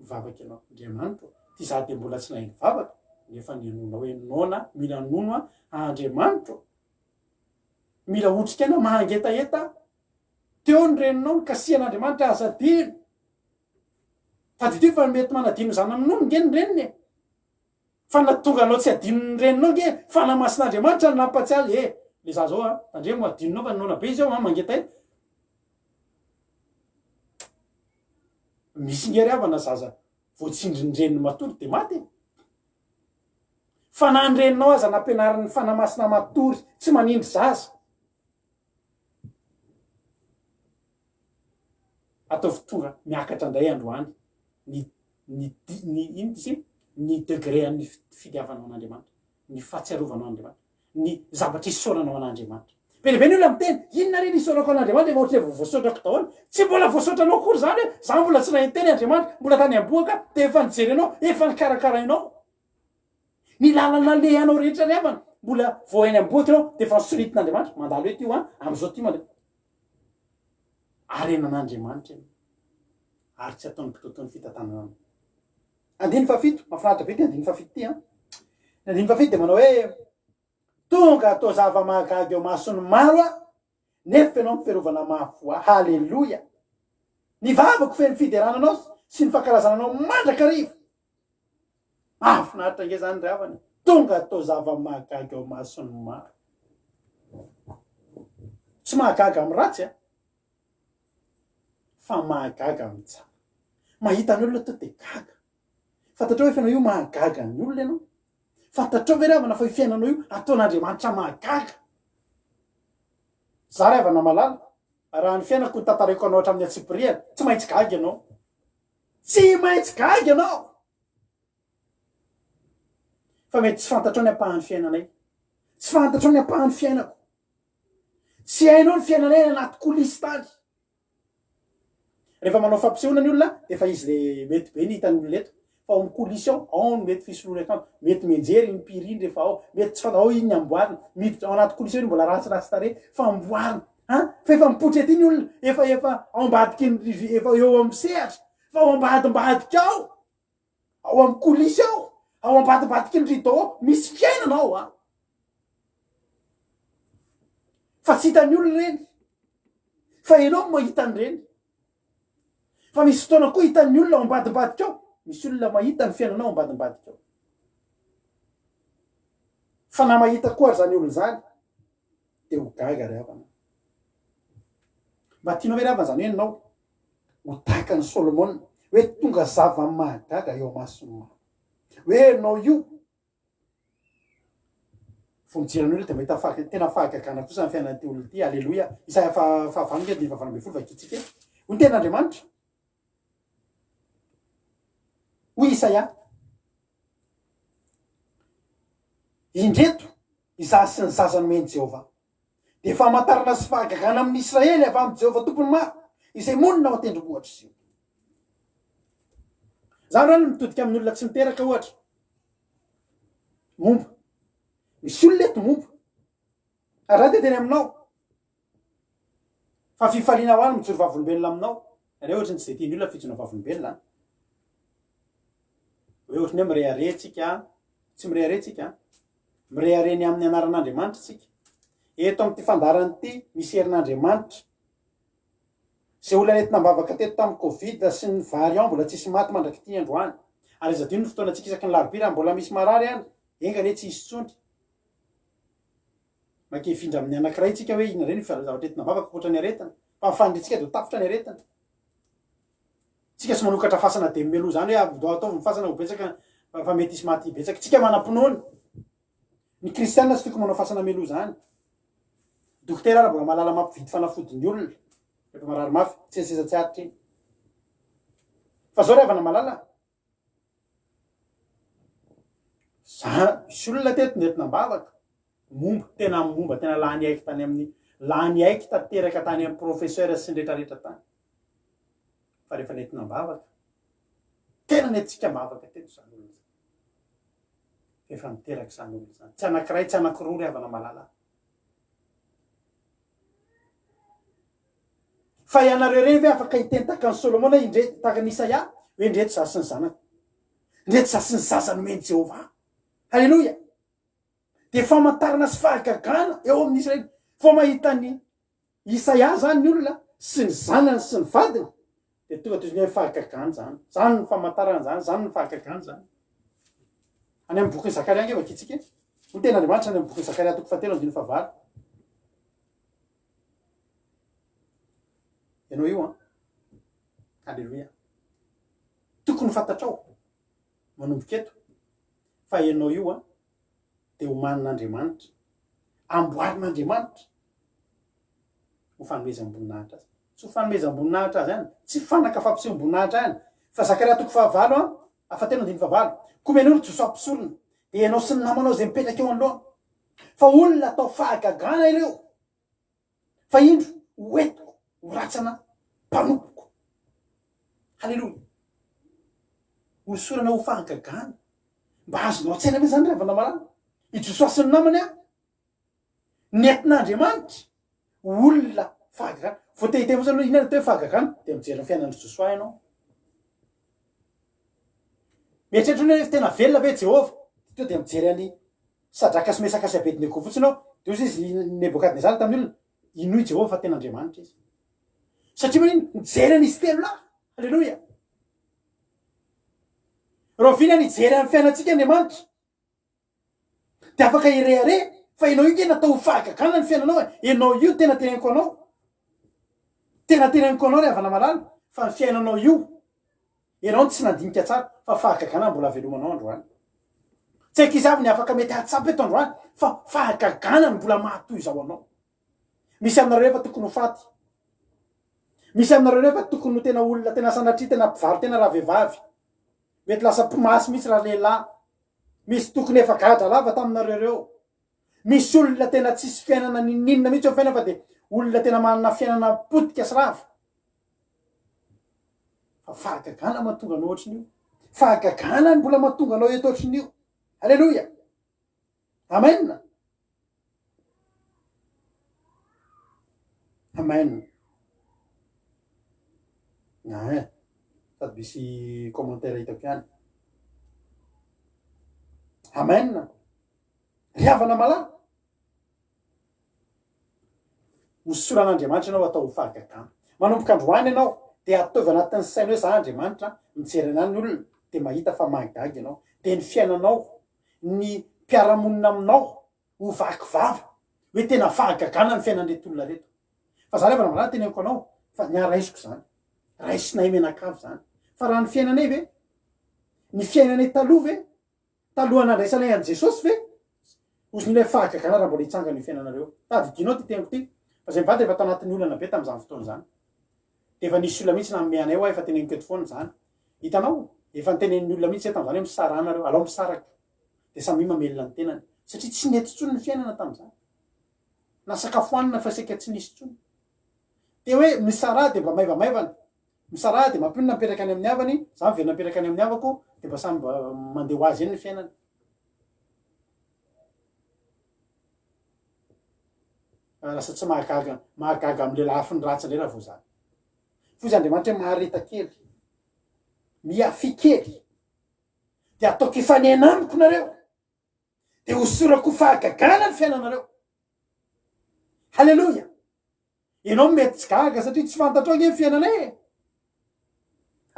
mivavaka ianao. Andriamanitra ô, ity izaho dia mbola tsy nahay nivavaka, nefa nihainoanao hoe noana, mila nono aho, Andriamanitra ô, mila otrikaina mangetaheta aho. Teo ny reninao nikasihan'Andriamanitra aza adino. Tadidio fa mety manadino zanany nono nge ny reniny e. Fa nahatonga anao tsy hadinon'ny reninao nge Fanahy Masin'Andriamanitra no nampatsiahy e le zaza ao a, tandremo hadinonao fa noana be izy ao an, mangetaheta. Misy nge ry havana zaza voatsindrin'ny reniny matory de maty e. Fa na ny reninao aza nampianarin'ny Fanahy Masina matory tsy manindry zaza. Ataovy tonga miakatra indray androany. Ny ny ny inona izy iny? Ny degré an'ny fitiavanao an'Andriamanitra, ny fahatsiarovanao an'Andriamanitra, ny zavatra isaoranao an'Andriamanitra. Be dia be ny olona miteny, inona re ny isaorako an'Andriamanitra efa ohatran'ny efa voasaotrako daholo. Tsy mbola voasaotranao akory izany hoe za mbola tsy nahay niteny Andriamanitra, mbola tany am-bohoka dia efa nijery anao, efa nikarakarainao. Ny lalana alehanao rehetra ry havana, mbola vao eny am-bohoka ianao dia efa nosoritin'Andriamanitra, mandalo eto io an, amin'izao ty mandeha. Harenan'Andriamanitra ianao ary tsy ataony kitoatoa ny fitantanana anao. Andininy fahafito, mahafinaritra be ity andininy fahafito ity an. Ny andininy fahafito dia manao hoe, Tonga toa zava-mahagaga eo imason'ny maro aho, nefa ianao no fiarovana mafy ho ahy. Haleloia! Ny vavako feno fiderana anao sy ny fankalazana anao mandrakariva. Mahafinaritra ange izany ry havana e! Tonga toa zava-mahagaga eo imason'ny maro. Tsy mahagaga amin'ny ratsy an! Fa mahagaga amin'ny tsara. Mahita ny olona toa dia gaga. Fantatrao ve fa ianao io mahagaga ny olona ianao? Fantatrao ve ry havana fa io fiainanao io ataon'Andriamanitra mahagaga? Za ry havana malala, raha ny fiainako no tantaraiko anao hatramin'ny antsipiriany, tsy maintsy gaga ianao. Tsy maintsy gaga ianao! Fa mety tsy fantatrao ny ampahan'ny fiainanay. Tsy fantatrao ny ampahan'ny fiainako. Tsy hainao ny fiainanay any anaty coulisse tany. Rehefa manao fampisehoana ny olona dia efa izy le mety be ny hitan'ny olona eto. Fa ao amin'ny coulisse ao, ao no mety fisoloana akanjo, mety mianjera iny mpihira iny rehefa ao, mety tsy fantatra, ao iny amboarina, miditra ao anaty coulisse ao iny mbola ratsiratsy tarehy fa amboarina. An! Fa efa mipoitra ety ny olona, efa efa ao ambadiky ny efa eo amin'ny sehatra, fa ao ambadimbadika ao, ao amin'ny coulisse ao, ao ambadimbadiky ny rideau ao, misy fiainana ao an! Fa tsy hitan'ny olona ireny. Fa ianao no mahita an'ireny. Fa misy fotoana koa hitan'ny olona ao ambadimbadika ao. Misy olona mahita ny fiainanao ao ambadimbadika ao. Fa na mahita koa ary izany olona izany, dia ho gaga ry havana. Mba tianao ve ry havana izany hoe ianao ho tahaka an'i Solomona, hoe tonga zava-mahagaga eo imason'ny maro. Hoe ianao io Vao mijery an'io dia mahita faha, tena fahagagana kosa ny fiainan'ity olona ity. Aleloia. Isaia faha, fahavalo nge andininy fahavalo ambinifolo vakintsika e. Hoy ny tenin'Andriamanitra. Hoy Isaia, Indreto, izaho sy ny zaza nomen'i Jehovah, dia famantarana sy fahagagana amin'ny Israely avy amin'i Jehovah Tompon'ny maro, izay monina ao an-tendrombohitr'i Ziona. Izaho indray no mitodika amin'ny olona tsy miteraka ohatra. Momba. Misy olona eto momba. Ary za dia teny aminao. Fa fifaliana ho ahy ny mijoro vavolombelona aminao. Nareo ohatry ny tsy dia tian'ny olona fijoroana vavolombelona an. Hoe ohatry ny hoe mirehareha tsika an. Tsy mirehareha tsika an. Mirehareha ny amin'ny anaran'Andriamanitra tsika. Eto amin'ity fandaharana ity misy herin'Andriamanitra. Izay olona nentina am-bavaka teto tamin'ny covid sy ny variant mbola tsisy maty mandrak'ity androany. Ary aza adino ny fotoanantsika isaky ny larobia raha mbola misy marary any, enga anie tsy hisy intsony. Mainka hifindra amin'ny anankiray tsika hoe inona indray ny zavatra entina am-bavaka ankoatra ny aretina. Fa ny faniriantsika dia ho tapitra ny aretina. Tsika tsy manokatra fasana dia mialoha izany hoe andao ataovy ny fasana ho betsaka fa mety hisy maty betsaka. Tsika manam-pinoana. Ny kristiana tsy tokony manao fasana mialoha izany. Dokotera ary mbola mahalala mampividy fanafody ny olona rehefa marary mafy, tsy ny seza tsy aritra iny. Fa zao ry havana malala, za misy olona teto nentina am-bavaka, momba, tena momba, tena lany aiky tany amin'ny, lany aiky tanteraka tany amin'ny professeur sy ny retraretra tany. Fa rehefa nentina am-bavaka, tena nentintsika am-bavaka teto izany olona izany. Efa niteraka izany olona izany. Tsy anankiray, tsy anankiroa ry havana malala. Fa ianareo ireny ve afaka hiteny tahaka an'i Solomona, indre, tahaka an'i Isaia, hoe indreto izaho sy ny zanako. Indreto izaho sy ny zaza nomen'i Jehovah ahy. Haleloia! Dia famantarana sy fahagagana eo amin'ny Israely. Vao mahita an'i Isaia izany ny olona, sy ny zanany sy ny vadiny, dia tonga dia hoe fahagagana izany. Izany ny famantarana izany, izany ny fahagagana izany. Any amin'ny bokin'i Zakaria ange vakintsika e. Hoy ny tenin'Andriamanitra any amin'ny bokin'i Zakaria toko fahatelo andininy fahavalo. Ianao io an. Alléluia. Tokony ho fantatrao manomboka eto fa ianao io an dia omanin'Andriamanitra, amboarin'Andriamanitra ho fanomezam-boninahitra azy. Tsy ho fanomezam-boninahitra azy ihany, tsy fanaka fampisehoam-boninahitra ihany. Fa Zakaria toko fahavalo an, afatelo andininy fahavalo, Koa mihainoa ry Josoa mpisorona, dia ianao sy ny namanao izay mipetraka eo anoloana, fa olona atao fahagagana ireo, fa indro ho entiko ho ratsana mpanompoko. Haleloia! Hosorana ho fahagagana. Mba azonao an-tsaina ve izany ry havana malala? I Josoa sy ny namany an, Nentin'Andriamanitra ho olona fahagagana. Vao te hiteny fotsiny hoe inona ny atao hoe fahagagana, dia mijery ny fiainan'i Josoa ianao. Mieritreritra hoe tena velona ve Jehovah? Dia tonga dia mijery an'i Sadraka sy Mesaka sy Abednego fotsiny ianao. Dia hoy izy Nebokadnezara tamin'ny olona, Inoy Jehovah fa tena Andriamanitra izy. Satria maninona? Nijery an'izy telo lahy. Aleloia. Rahoviana nijery an'ny fiainantsika Andriamanitra? Dia afaka hirehareha fa ianao io nge natao ho fahagagana ny fiainanao e! Ianao io tena teneniko anao, tena teneniko anao ry havana malala fa ny fiainanao io, ianao no tsy nandinika tsara fa fahagagana no mbola havelomanao androany. Tsy ankizy avy ny afaka mety hahatsapa eto androany fa fahagagana no mbola mahatoy izao anao. Misy aminareo efa tokony ho faty. Misy aminareo efa tokony ho tena olona tena sanatria tena mpivaro-tena raha vehivavy. Mety lasa mpimasy mihitsy raha lehilahy. Misy tokony efa gadra lava taminareo ireo. Misy olona tena tsisy fiainana ninoninona mihitsy eo fiainana fa dia olona tena manana fiainana potika sy rava. Fa fahagagana mahatonga anao ohatrin'io. Fahagagana ny mbola mahatonga anao eto ohatrin'io. Aleloia. Amen. Amen. Ain. Sady misy commentaire hitako ihany. Amen. Ry havana malala. Hosoran'Andriamanitra ianao atao ho fahagagana. Manomboka androany ianao dia ataovy anatin'ny saina hoe za Andriamanitra mijery anah ny olona dia mahita fa mahagaga ianao. Dia ny fiainanao ny mpiara-monina aminao ho vaky vava hoe tena fahagagana ny fiainan'ireto olona ireto. Fa za rehefa nambarany teneniko anao fa ny ahy raisiko izany. Raisinay mianakavy izany. Fa raha ny fiainanay ve? Ny fiainanay taloha ve? Taloha nandraisanay an'i Jesosy ve? Hozy ny hoe fahagagana raha mbola hitsangana io fiainanareo io. Tadidinao ity teniko ity? Fa izay mivady efa tao anatin'ny olana be tamin'izany fotoana izany. Dia efa nisy olona mihitsy nanome anay hoa efa teneniko eto foana izany. Hitanao? Efa notenenin'ny olona mihitsy izay tamin'izany hoe misaraha nareo, alao misaraka. Dia samia mamelona ny tenany. Satria tsy nety intsony ny fiainana tamin'izany. Na sakafo hanina efa saika tsy nisy intsony. Dia hoe misaraha dia mba maivamaivana. Misaraha dia mampionona mipetraka any amin'ny havany, za miverina mipetraka any amin'ny havako, dia mba samy mba mandeha ho azy eny ny fiainana. Lasa tsy mahagaga, mahagaga amin'ilay lafiny ratsy indray raha vao izany. Foza Andriamanitra hoe mahareta kely, mihafia kely, dia ataoko hifanena amiko nareo, dia hosorako ho fahagagana ny fiainanareo. Haleloia! Ianao mety tsy gaga satria tsy fantatrao ange ny fiainanay e!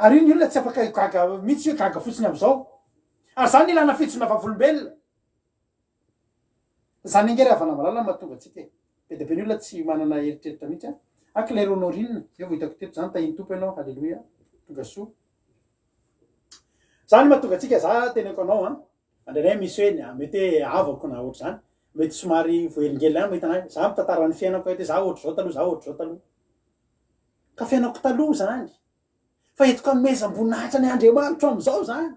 Ary io ny olona tsy afaka gaga mihitsy hoe gaga fotsiny amin'izao. Ary izany ilana fijoroana vavolombelona. Izany ange ry havana malala no mahatonga antsika e. Be dia be ny olona tsy manana eritreritra mihitsy an. Ah Claire Honorine, zay vao hitako teto izany, tahin'ny Tompo ianao, haleloia, tonga soa. Izany no mahatonga antsika, za teneniko anao an, indraindray misy hoe ny mety hoe havako na ohatr'izany, mety somary voahelingelina ihany mahita an'ahy, za mitantara ny fiainako eto hoe za ohatr'izao taloha, za ohatr'izao taloha. Ka fiainako taloha izany. Fa entiko hanomezam-boninahitra ny Andriamanitro amin'izao izany.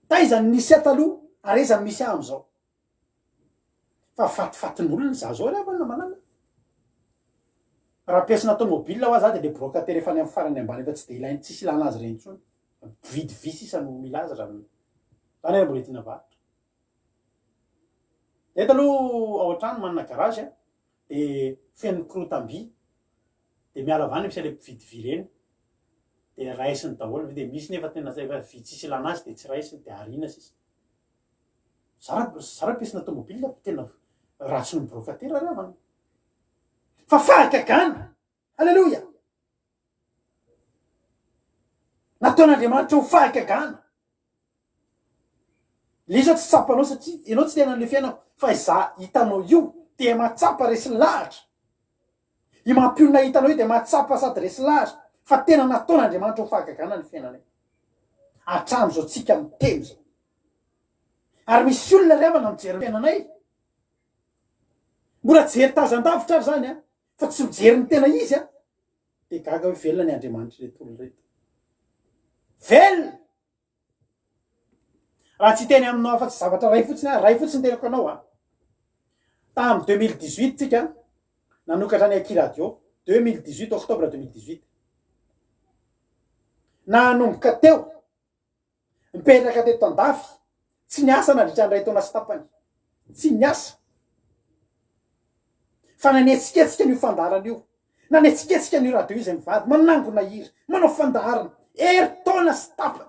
Taiza no nisy ahy taloha ary aiza no misy ahy amin'izao. Fa fatifatin'olona izaho izao ry havana malala. Raha pièce-na tomobile hoa za dia le brocataire efa any amin'ny farany ambany efa tsy dia ilaina, tsisy ilana azy ireny intsony. Mpividy vy sisa no mila azy raha zany ary mbola hidiana varotra. Eto aloha ao an-trano manana garage a, dia feno korotam-by, dia miala avy any misy an'ilay mpividy vy ireny, dia raisiny daholo ny vy, dia misy nefa tena efa vy tsisy ilana azy dia tsy raisiny dia ariana sisa. Zara zara pièce-na tomobile tena ratsy noho ny brocataire ry havana. Fa fahagagana! Aleloia! Nataon'Andriamanitra ho fahagagana. Le izy tsy tsapanao satria ianao tsy niaina an'le fiainako fa izaho hitanao io dia mahatsapa resy lahatra. I mampionona hitanao io dia mahatsapa sady resy lahatra fa tena nataon'Andriamanitra ho fahagagana ny fiainanay. Hatramin'izao tsika miteny izao. Ary misy olona ry havana mijery ny fiainanay. Mbola jery tazan-davitra ary izany an, fa tsy mijery ny tena izy an. Dia gaga hoe velona ny Andriamanitr'ireto olona ireto. Velona! Raha tsy hiteny aminao afa-tsy zavatra iray fotsiny aho, iray fotsiny teniko anao an. Tamin'ny 2018 tsika nanokatra ny Aky Radio, 2018, octobre 2018. Nanomboka teo, nipetraka teto andafy, tsy niasa nandritra ny iray taona sy tapany. Tsy niasa. Fa nanetsiketsika an'io fandaharana io. Nanetsiketsika an'io radio io izay mivady, manangona hira, manao fandaharana, herintaona sy tapany.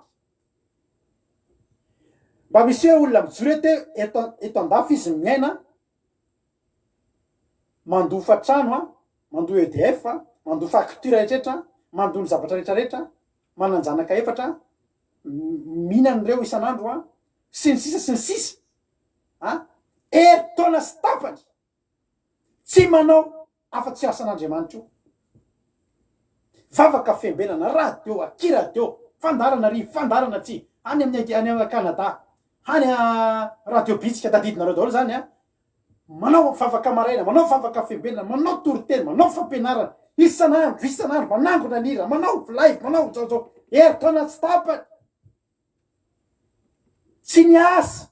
Mba misy hoe olona mijoro eto eto eto andafy izy miaina, mandoa hofantrano an, mandoa EDF an, mandoa facture rehetrarehetra, mandoa ny zavatra rehetrarehetra, manan-janaka efatra, mihinana ireo isan'andro an, sy ny sisa sy ny sisa an, herintaona sy tapany. Tsy manao afa-tsy asan'Andriamanitra io. Vavaka fiambenana, radio, aky radio, fandaharana ary, fandaharana atsy, any amin'ny any Canada, any radio bitsika, tadidinareo daholo izany an. Manao vavaka maraina, manao vavaka fiambenana, manao toriteny, manao fampianarana, isan'andro, isan'andro, manangona ny hira, manao live, manao zao zao, herintaona tsy tapany. Tsy niasa.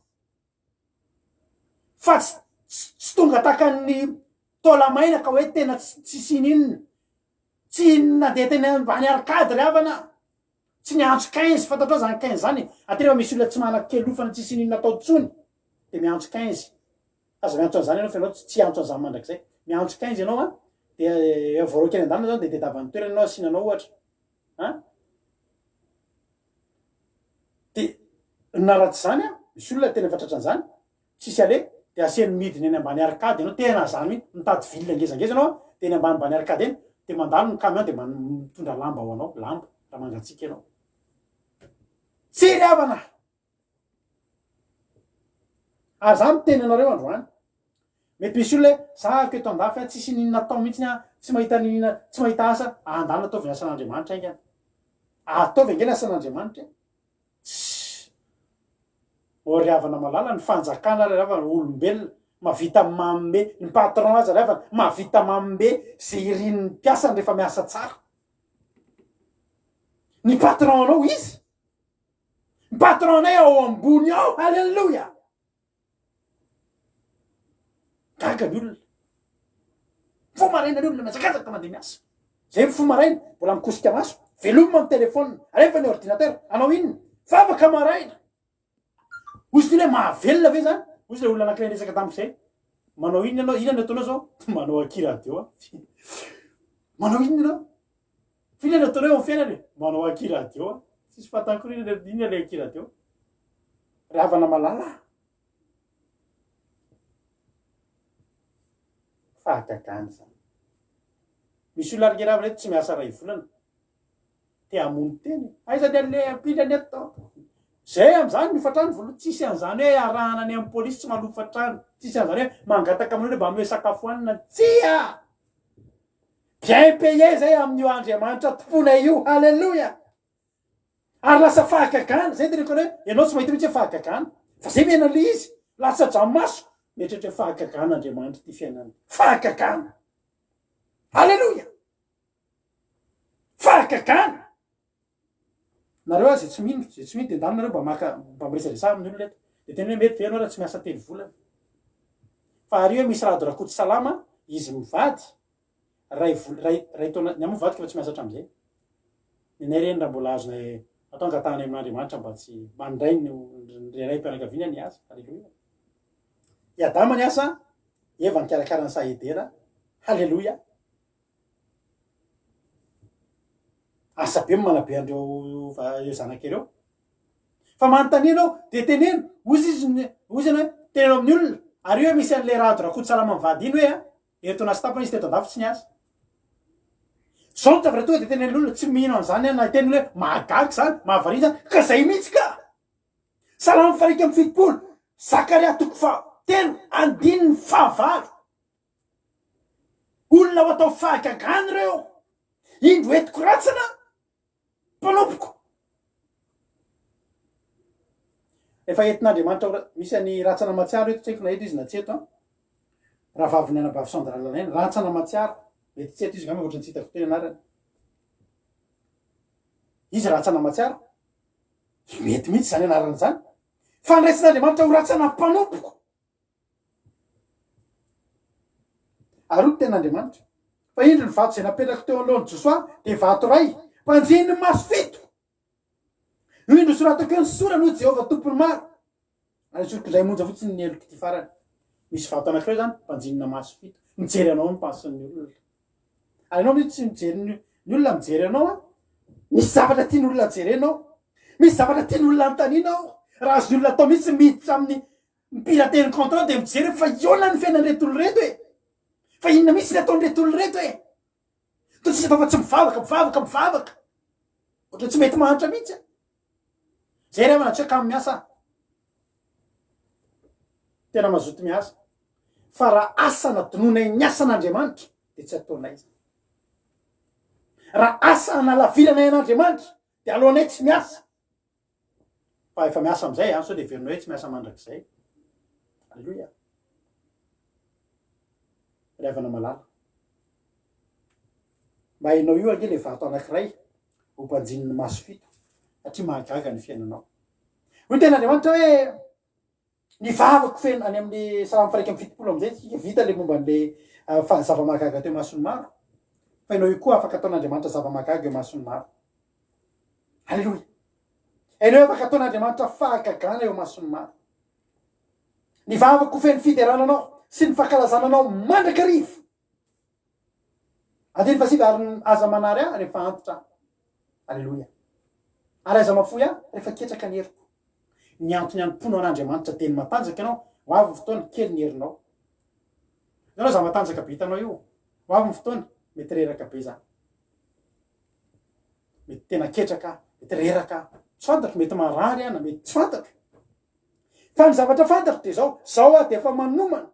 Fa tsy tsy tonga takan'ny taola-maina ka hoe tena tsy tsisy ininona. Tsy nandeha teny ambany arcade ry havana a! Tsy niantso quinze, fantatrao zany quinze zany e! Aty rehefa misy olona tsy manan-kelofana tsisy ininona atao intsony de miantso quinze. Aza miantso an'izany ianao fa ianao tsy hiantso an'izany mandrakizay. Miantso quinze ianao an, dia voaroaka eny an-dalana zany de tediavan'ny toerana ianao asiana anao ohatra. An! Dia na raha tsy izany an, misy olona tena efa tratran'izany, tsisy aleha, dia asiany midina eny ambany arcade ianao, tena izany mihitsy, mitady ville ngezangeza ianao an, dia eny ambanimbany arcade eny, dia mandalo ny camion dia mitondra lamba ho anao, lamba, raha mangatsiaka ianao. Tsia ry havana! Ary za miteny anareo androany, mety misy olona hoe za ako eto andafy an, tsisy ininona atao mihitsiny an, tsy mahita niniana, tsy mahita asa, andana ataovy ny asan'Andriamanitra haingana. Ataovy ange ny asan'Andriamanitra e. Tssy. Ô ry havana malala, ny fanjakana ry havana, olombelona, mahavita manome, ny patron aza ry havana, mahavita manome ze irin'ny mpiasany rehefa miasa tsara. Ny patron anao iza? Ny patron-nay ao ambony ao, haleloia! Gaga ny olona. Mifoha maraina ny olona, mihazakazaka mandeha miasa. Zay mifoha maraina, mbola mikosika maso, velomina ny téléphone, alefa ny ordinateur, hanao inona? Vavaka maraina. Hoy izy hoe mahavelona ve zany? Hoy izy ilay olona anankiray niresaka tamiko izay. Manao inona ianao? Inona no ataonao zao? Manao aky radio aho. Manao inona ianao? F'inona no ataonao eo amin'ny fiainana e? Manao aky radio aho. Tsisy fantako inona inona ilay aky radio. Ry havana malala a! Fahagagana izany. Misy olona ary nge ravana eto tsy miasa iray volana. Te hamono tena e. Aiza ny an'ilay ampilany eto? Zay amin'izany ny hofantrano voalohany. Tsisy an'izany hoe arahana any amin'ny polisy tsy manofa trano. Tsisy an'izany hoe mangataka amin'olona hoe mba omeo sakafo hanina. Tsia! Bien payé zay amin'io Andriamanitra tomponay io. Haleloia! Ary lasa fahagagana, zay teneniko anao hoe ianao tsy mahita mihitsy hoe fahagagana. Fa zay miaina an'ilay izy. Latsa-dranomaso. Mieritreritra hoe fahagagana Andriamanitra ity fiainana ity. Fahagagana! Haleloia! Fahagagana! Nareo aza tsy mino, zay tsy mino de ndany nareo mba maka, mba miresadresaha amin'ny olona eto. De tena hoe mety ve ianao raha tsy miasa telo volana? Fa ary hoe misy Rado Rakotosalama, izy mivady, ray vol, ray, ray taona, ny ahy moa vadiko efa tsy miasa hatramin'izay. Ny anay reny raha mbola azonay atao angatahanay amin'Andriamanitra mba tsy, mba handray ny, ny raim-pianakaviana ny asa. Aleloia. I Adama niasa, Eva nikarakara ny saha Edena. Haleloia. Asa be ny manabe an'ireo ireo zanaka ireo. Fa manontania ianao dia teneno, hozy izy ny hozy ianao hoe teneno amin'ny olona, ary io hoe misy an'ilay Rado Rakotosalama mivady iny hoe a, herintaona sy tapany izy teto andafy tsy niasa. Zao ny zavatra tonga dia tenen'ny olona, tsy mino an'izany aho na hiteny olona hoe mahagaga izany, mahavariana izany, ka zay mihitsy ka! Salamo faha 71, Zakaria toko faha telo andininy fahavalo. Olona ho atao fahagagana ireo. Indro entiko ratsina mpanompoko. Efa entin'Andriamanitra ho misy an'i Ratsana Matsiaro eto, tsy haiko na eto izy na tsy eto an. Rahavavin'ny anabavy Sandra Lalaina, Ratsana Matsiaro. Mety tsy eto izy angamba ohatran'ny tsy hitako teo ny anarany. Izy Ratsana Matsiaro. Mety mihitsy izany anarana izany. Fa nraisin'Andriamanitra ho ratsana mpanompoko. Ary hoy ny tenin'Andriamanitra, Fa indro ny vato izay napetrako teo anoloan'i Josoa dia vato iray, mpanjihin'ny maso fito. Io indro soratako eo ny sorany, hoy Jehovah Tompon'ny maro. Ary esoriko indray monja fotsiny ny helok'ity farany. Misy vato anankiray izany, mpanjinina maso fito. Mijery anao ny mason'ny olona. Ary ianao mihitsy tsy mijery ny, ny olona mijery anao an. Misy zavatra tian'olona jerenao. Misy zavatra tian'olona anontaniana ao. Raha azon'ny olona atao mihitsy miditra amin'ny mi-pirater ny compte-nao dia mijery hoe fa iona ny fiainan'ireto olona ireto e! Fa inona mihitsy ny ataon'ireto olona ireto e! Toa tsisy atao fa tsy mivavaka, mivavaka, mivavaka. Ohatran'ny tsy mety mahantra mihitsy a. Zay ry havana tsy hoe kamo miasa aho. Tena mazoto miasa. Fa raha asa nadononay ny asan'Andriamanitra dia tsy ataonay izany. Raha asa analaviranay an'Andriamanitra dia aleonay tsy miasa. Fa efa miasa amizay an, sao dia heverinao hoe tsy miasa mandrakizay. Aleloia. Ry havana malala. Mba ianao io ange le vato anankiray ho banjinin'ny maso fito satria mahagaga ny fiainanao. Hoy tenin'Andriamanitra hoe Ny vavako feno any amin'ny Salamo faha 71 amin'izay isika vita ilay momba an'ilay fa zava-mahagaga teo imason'ny maro. Fa ianao io koa afaka ataon'Andriamanitra zava-mahagaga eo imason'ny maro. Aleloia. Ianao io afaka ataon'Andriamanitra fahagagana eo imason'ny maro. Ny vavako feno fiderana anao sy ny fankalazana anao mandrakariva. Andininy fahasivy, Ary aza manary ahy rehefa antitra aho. Aleloia. Ary aza mafoy ahy rehefa ketraka ny heriko. Ny antony hanompoanao an'Andriamanitra dia ny matanjaka ianao, ho avy ny fotoana, kely ny herinao. Ianao za matanjaka be hitanao io, ho avy ny fotoana, mety reraka be za. Mety tena ketraka aho, mety reraka aho. Tsy fantatro, mety marary aho na mety tsy fantatro. Fa ny zavatra fantatro dia izao, izao aho dia efa manomana.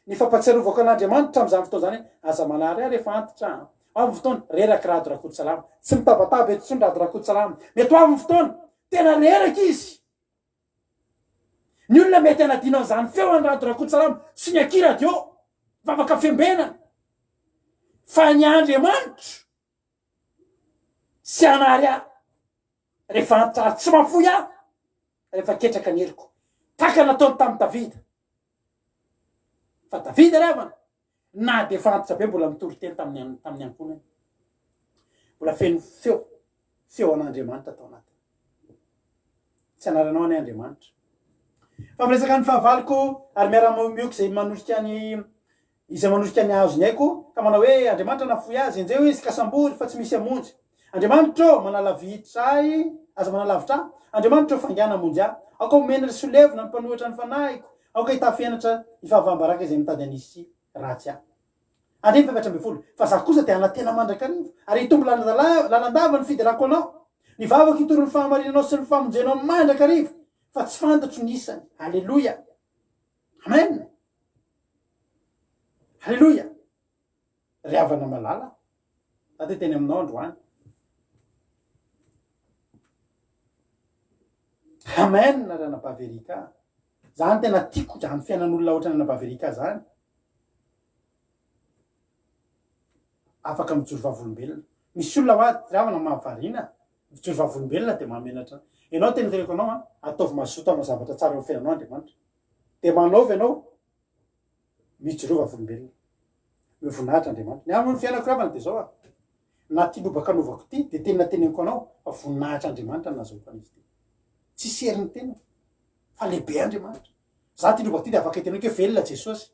Ny fampatsiarovako an'Andriamanitra amin'izany fotoana izany hoe, aza manary ahy rehefa antitra an! Ho avy ny fotoana, reraka Rado Rakotsalama. Tsy mitabataba eto intsony Rado Rakotsalama. Mety ho avy ny fotoana, tena reraka izy. Ny olona mety hanadino an'izany feo an'i Rado Rakotsalama sy ny aky radio, vavaka fiambenana. Fa ny Andriamanitro tsy hanary ahy rehefa antitra ary tsy mahafoy ahy rehefa ketraka ny heriko. Tahaka ny nataony tamin'i Davida. Fa Davida ry havana, na dia efa antitra be mbola mitory teny tamin'ny tamin'ny ankohonany. Mbola feno feo, feo an'Andriamanitra tao anatiny. Tsy anaranao anie Andriamanitra. Fa miresaka ny fahavaloko ary miara-mioky izay manosika ny Izay manosika ny hazo ny aiko, ka manao hoe, Andriamanitra nafoy azy, enjeho izy, ka sambory, fa tsy misy hamonjy. Andriamanitra ô, manalavitra ahy, aza manalavitra ahy, Andriamanitra ô, faingàna hamonjy ahy. Aoka ho menatra sy ho levona ny mpanohitra ny fanahiko, aoka hitafy henatra hifahafaham-baraka izay mitady hanisy ratsy ahy. Andininy faha-14, Fa izaho kosa dia hanantena mandrakariva, ary hitombo lalandava ny fiderako Anao. Ny vavako hitory ny fahamarinanao sy ny famonjenao mandrakariva, fa tsy fantatro ny isany. Aleloia! Amen! Aleloia! Ry havana malala, za te hiteny aminao androany. Amen ry anabavy Erika. Zany tena tiako zany fiainan'olona ohatran'ny anabavy Erika zany. Afaka mijoro vavolombelona. Misy olona hoa ry havana mahavariana, mijoro vavolombelona dia mahamenatra. Ianao tena teneniko anao an, ataovy mazoto hanao zavatra tsara eo amin'ny fiainanao Andriamanitra. Dia manaova ianao Mijoroa vavolombelona. Omeo voninahitra Andriamanitra. Ny ahy moa ny fiainako ry havana dia izao a. Na ity lobaka anaovako ity dia tena teneniko anao fa voninahitra Andriamanitra no nahazoako an'izy ity. Tsisy herin'ny tenako fa lehibe Andriamanitra. Za ity lobaka ity dia afaka iteneniko hoe velona Jesosy.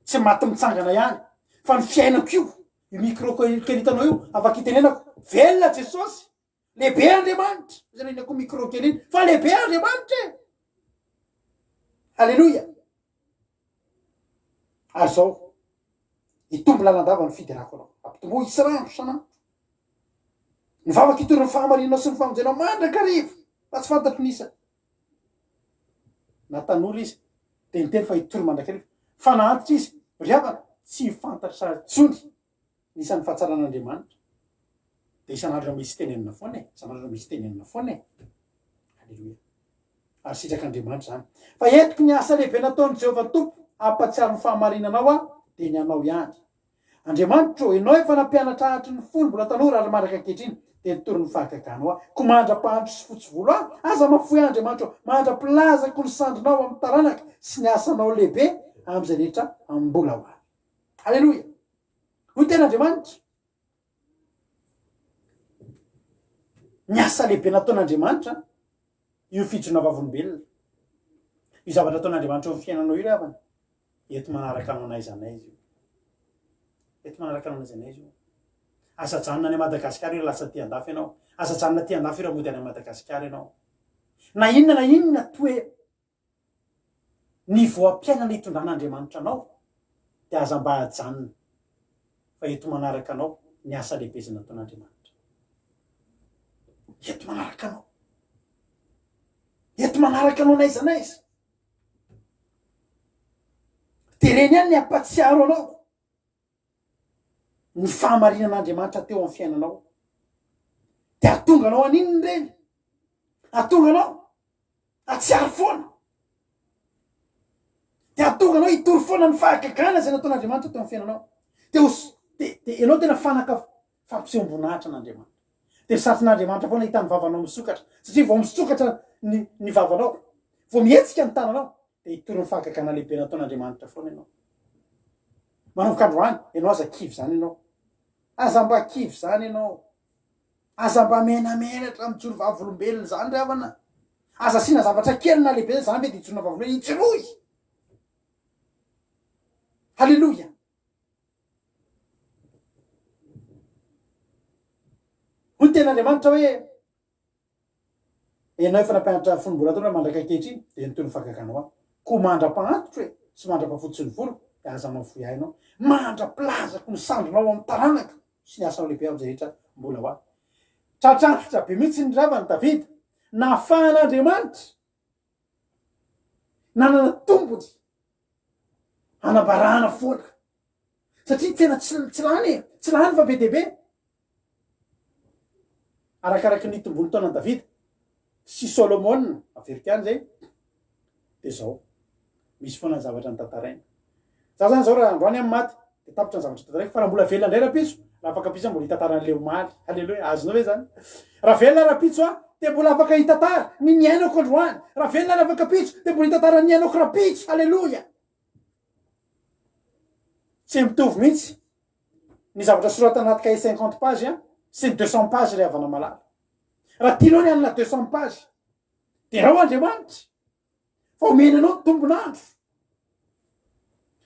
Tsy maty mitsangana ihany fa ny fiainako io, io micro kely hitanao io afaka itenenako velona Jesosy. Lehibe Andriamanitra. Izay nahina koa micro kely iny. Fa lehibe Andriamanitra e. Alléluia. Ary zao, hitombo lalandava ny fiderako anao. Ampitomboy isan'andro, isan'andro. Ny vavaka hitory ny fahamarinanao sy ny famonjenao mandrakariva. Fa tsy fantatro ny isany. Na tanora izy, dia niteny fa hitory mandrakariva. Fa na antitra izy, ry havana, tsy fantatra intsony Ny isan'ny fahatsaran'Andriamanitra dia isan'andro misy tenenina foana e, isan'andro misy tenenina foana e. Aleloia. Ary sitrak'Andriamanitra izany. Fa entiko ny asa lehibe nataon'i Jehovah Tompo hampahatsiaro ny fahamarinanao aho, dia ny anao ihany. Andriamanitro ô, ianao efa nampianatra ahy hatry ny fony mbola tanora ary mandraka ankehitriny. Dia nitory ny fahagaganao aho. Koa mandra-pahandro sy fotsy volo aho, aza mahafoy ahy, Andriamanitra ô, mandra-pilazako ny sandrinao amin'ny taranaka sy ny asanao lehibe amin'izay rehetra mbola ho avy. Aleloia! Hoy ny tenin'Andriamanitra. Ny asa lehibe nataon'Andriamanitra, io fijoroana vavolombelona, io zavatra ataon'Andriamanitra eo amin'ny fiainanao io ry havana, eto manaraka anao n'aiza n'aiza io. Eto manaraka anao n'aiza n'aiza io. Aza ajanona any Madagasikara io raha lasa aty andafy ianao. Aza ajanona aty andafy io raha mody any Madagasikara ianao. Na inona na inona toe Ny voam-piainana itondran'Andriamanitra anao dia aza mba ajanona fa eto manaraka anao ny asa lehibe izay nataon'Andriamanitra. Eto manaraka anao. Eto manaraka anao n'aiza n'aiza. Tereny ihany ny hampatsiaro anao ny fahamarinan'Andriamanitra teo amin'ny fiainanao. Dia hahatonga anao haninona ireny? Hahatonga anao hahatsiaro foana. Dia hahatonga anao hitory foana ny fahagagana izay nataon'Andriamanitra teo amin'ny fiainanao. Dia ho dia dia ianao tena fanaka fampisehoam-boninahitra an'Andriamanitra. Dia satrin'Andriamanitra foana hita ny vavanao misokatra. Satria vao misokatra ny ny vavanao, vao mihetsika ny tananao, dia hitory ny fahagagana lehibe nataon'Andriamanitra foana ianao. Manomboka androany, ianao aza kivy izany ianao. Aza mba kivy izany ianao. Aza mba menamenatra mijoro vavolombelona izany ry havana. Aza asiana zavatra kely na lehibe izany ve dia hijoroana vavolombelona. Ijoroy! Haleloia! Hoy ny tenin'Andriamanitra hoe, Ianao efa nampianatra fony mbola taona mandraka ankehitriny, dia nitohy ny fahagaganao ahy. Koa mandra-pahantitro e, sy mandra-pahafotsy ny voloko, dia aza mahafoy ahy ianao. Mandra-pilazako ny sandrinao amin'ny taranaka sy ny asanao lehibe amin'izay rehetra mbola ho avy. Tratrantitra be mihitsy ny ravan'i Davida. Nafahan'Andriamanitra nanana tombony hanambarana foana. Satria tena tsy tsy lany e, tsy lany fa be dia be. Arakaraky ny nitomboan'ny taonan'i Davida sy Solomona, averiko ihany izay, dia izao, misy foana ny zavatra notantaraina. Za zany izao raha androany aho maty, dia tapitra ny zavatra tantaraiko, fa raha mbola velona indray rahampitso, raha afaka ampitso aho mbola hitantara an'ilay omaly. Haleloia, azonao ve izany? Raha velona rahampitso aho, dia mbola afaka hitantara ny niainako androany. Raha velona raha afaka ampitso, dia mbola hitantara ny niainako rahampitso. Haleloia! Tsy mitovy mihitsy ny zavatra soratana anaty cahier 50 pages an, sy ny 200 pages ry havana malala. Raha tianao ny hanana 200 pages, derao Andriamanitra fa omeny anao ny tombon'andro.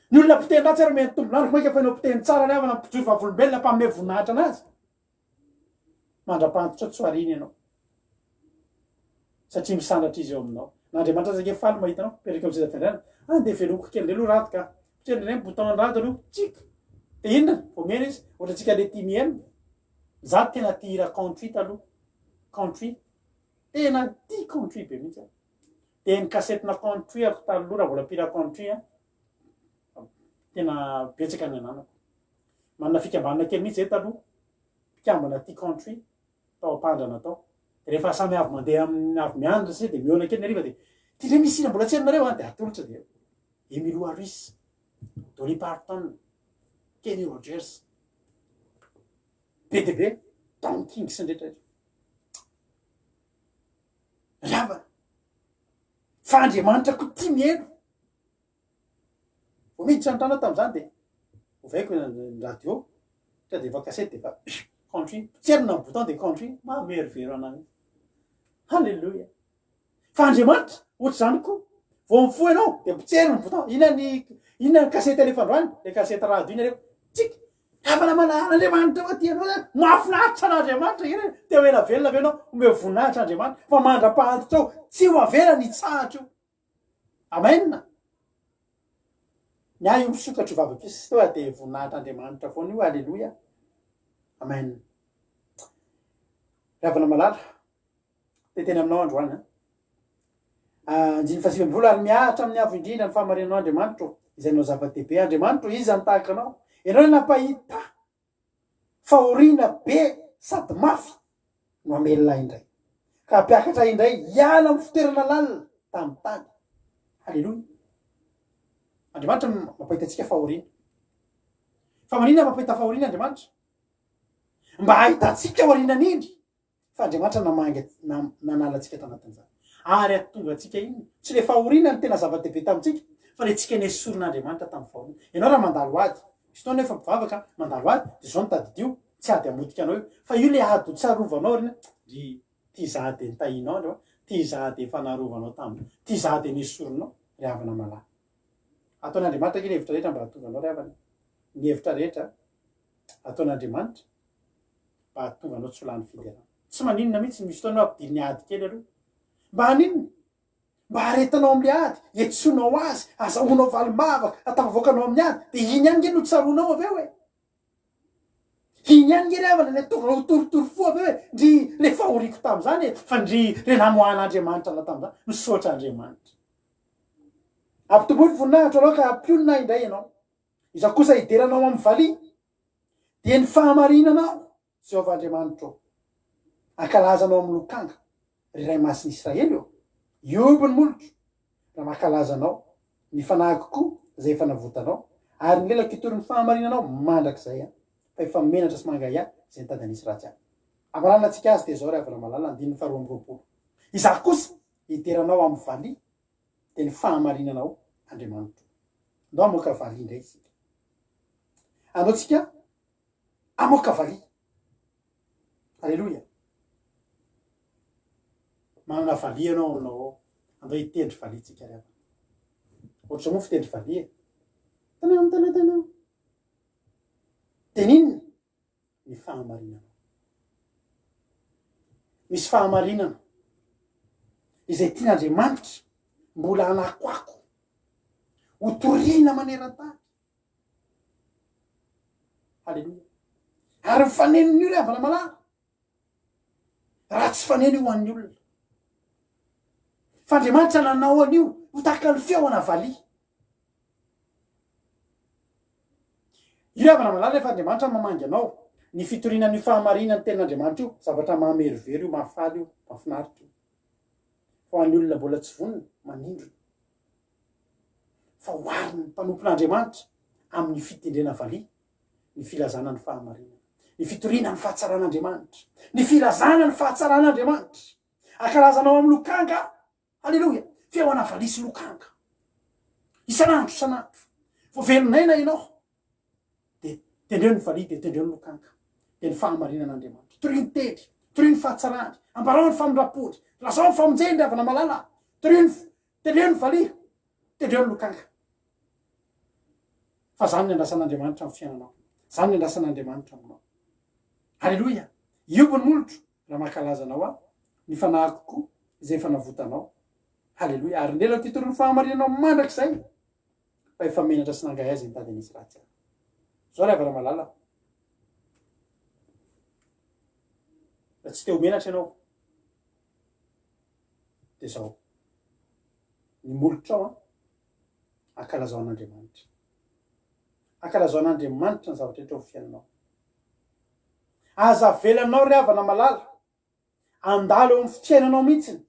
Ny olona mpiteny ratsy ary omeny tombon'andro, mainka fa ianao mpiteny tsara ry havana, mpijoro vavolombelona, mpanome voninahitra anazy. Mandra-pahantitra tsy ho ariana ianao. Satria misandratra izy eo aminao. Na Andriamanitra aza ange faly mahita anao, mipetraka eo amin'ny seza fiandrianana. Ah, ndeha velomiko kely indray aloha rado ka. Potsero indray ny bouton rado aloha. Tsik! Dia inona? Vao mihaino izy. Ohatra antsika le tia mihaino. Za tena tia hira country taloha. Country. Tena tia country be mihitsy aho. Dia ny cassette-na country ako taloha raha mbola mpihira country an. Tena betsaka ny ananako. Manana fikambanana kely mihitsy zay taloha. Mpikambana tia country. Tao Ampandrana tao. Rehefa samy avy mandeha amin'ny avy mianatra sisa dia mihaona kely ny hariva dia ity indray misy hira mbola tsy hainareo an! dia atolotra dia Emmylou Harris, Dolly Parton, Kenny Rogers, be dia be, Tom King sy ny rehetra rehetra. Ry havana, fa Andriamanitra koa tia mihaino. Vao miditra ny trano aho tamin'izany dia ovaiko ny radio, tonga dia efa cassette dia efa country, potserina ny bouton dia country, mamerovero anah mihitsy. Haleloia! Fa Andriamanitra ohatr'izany koa, vao mifoha ianao dia potserina ny bouton, inona ny inona ny cassette alefa androany, ilay cassette radio iny alefa, tsik! Havana malala Andriamanitra fa tia anao zany, mahafinaritra an'Andriamanitra ireny, te ho ela velona ve ianao, omeo voninahitra Andriamanitra, fa mandra-pahantitra ao tsy ho avelany hitsahatra io. Amen! Ny ahy io misokatra io vavaka io sy tonga dia voninahitra Andriamanitra foana io, Aleloia! Amen! Ry havana malala, te teny aminao androany an. Andininy faha-19 Ary mihatra amin'ny Avo Indrindra ny fahamarinanao Andriamanitro, izay nanao zava-dehibe. Andriamanitro, iza no tahaka Anao? Ianao ilay nampahita Fahoriana be sady mafy no hamelona ahy indray, ka hampiakatra ahy indray hiala amin'ny fitoerana lalina tamin'ny tany. Haleloia! Andriamanitra no mampahita antsika fahoriana. Fa maninona mampahita fahoriana Andriamanitra? Mba hahitantsika aorianan'indry. Fa Andriamanitra namangy nanala antsika tanatin'izany. Ary hahatonga antsika inona? Tsy ilay fahoriana no tena zava-dehibe tamintsika, fa ilay tsika nesorin'Andriamanitra tamin'ny fahoriana. Ianao raha mandalo ady, misy fotoana efa mpivavaka, mandalo ady, dia izao no tadidio, tsy ady hamotika anao io, fa io ilay ady ho tsarovanao aoriana, ry ity izaho dia nitahianao Andriamanitra, ity izaho dia efa narovanao tamin'ny, ity izaho dia nesorinao, ry havana malala. Ataon'Andriamanitra ange ny hevitra rehetra mba hahatonga anao ry havana. Ny hevitra rehetra ataon'Andriamanitra mba hahatonga anao tsy ho lany fiderana. Tsy maninona mihitsy, misy fotoana ampidiriny ady kely aloha. Mba haninona? Mba haharetanao amin'ilay ady, hiantsoanao azy, hahazahoanao valim-bavaka, hahatafavoakanao amin'ny ady, dia iny ihany nge no tsaroanao avy eo e! Iny ihany nge ry havana ilay tonga ho torotoro fo avy eo e! Ndry ilay fahoriako tamin'izany e! Fa ndry ilay namoahan'Andriamanitra anah tamin'izany, misaotra Andriamanitra. Ampitomboy ny voninahitro aloha ka hampionona ahy indray ianao. Izaho kosa hidera anao amin'ny valiha, dia ny fahamarinanao, Jehovah Andriamanitro ô. Hankalaza anao amin'ny lokanga, ry Ray Masin'i Israely ô. Hihoby ny molotro, raha mankalaza anao, ny fanahiko koa izay efa navotanao, ary ny lelako hitory ny fahamarinanao mandrakizay aho, fa efa menatra sy mangahiahy izay nitady hanisy ratsy ahy. Hamaranantsika azy dia izao, ry havana malala, andininy faharoa amby 20. Izaho kosa hidera anao amin'ny valiha, dia ny fahamarinanao Andriamanitro. Andao hamoaka valiha indray isika. Andao tsika hamoaka valiha. Aleloia. Manana valiha ianao aminao ao. Andao hitendry valiha tsika ry havana. Ohatr'izao moa fitendry valiha e. Tanam tanam tanam. Dia n'inona? Ny fahamarinanao. Misy fahamarinana izay tian'Andriamanitra mbola hanakoako, ho torina maneran-tany. Haleloia. Ary ny fanenon'io ry havana malala, raha tsy faneno io ho an'ny olona. Fa Andriamanitra nanao an'io ho tahaka ny feo ana valiha. Io ry havana malala efa Andriamanitra mamangy anao. Ny fitoriana an'io fahamarinan'ny tenin'Andriamanitra io, zavatra mahamerovero io, mahafaly io, mahafinaritra io. Fa ho an'ny olona mbola tsy vonona, manindrona. Fa oharin'ny mpanompon'Andriamanitra amin'ny fitendrena valiha ny filazana ny fahamarinana, ny fitoriana ny fahatsaran'Andriamanitra, ny filazana ny fahatsaran'Andriamanitra. Ankalazanao amin'ny lokanga Aleloia! Feo ana valiha sy lokanga. Isan'andro, isan'andro. Vao velon'aina ianao, dia tendreo ny valiha, dia tendreo ny lokanga. Dia ny fahamarinan'Andriamanitra. Torio ny teny, torio ny fahatsarany, ambarao ny famindrampony, lazao ny famonjeny ry havana malala. Torio ny, tendreo ny valiha, tendreo ny lokanga. Fa zany ny andrasan'Andriamanitra amin'ny fiainanao. Zany ny andrasan'Andriamanitra aminao. Aleloia! Iobo ny molotro, raha mankalaza anao aho, ny fanahiko koa izay efa navotanao. Haleloia! Ary ny lelako hitory ny fahamarinanao mandrakizay, fa efa menatra sy nangahiahy izay nitady hanisy ratsy ahy. Izao ry havana malala, raha tsy te ho menatra ianao, dia izao, ny molotrao an, ankalazao an'Andriamanitra. Ankalazao an'Andriamanitra ny zavatra rehetra ao amin'ny fiainanao. Aza avelanao ry havana malala handalo eo amin'ny fiainanao mihitsiny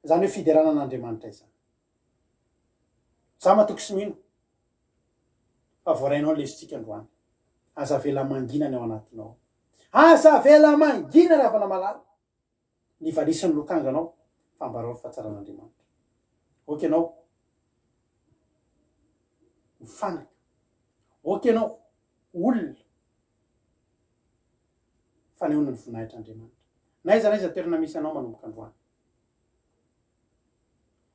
izany hoe fiderana an'Andriamanitra izany. Za matoky sy mino fa voarainao ny lesontsika androany. Aza avela mangina ny ao anatinao. Aza avela mangina ry havana malala ny valisin'ny lokanganao fa ambarao ny fahatsaran'Andriamanitra. Ok ianao ho fanaka. Ok ianao ho olona. Fanehoana ny voninahitr'Andriamanitra. Na aiza na aiza toerana misy anao manomboka androany.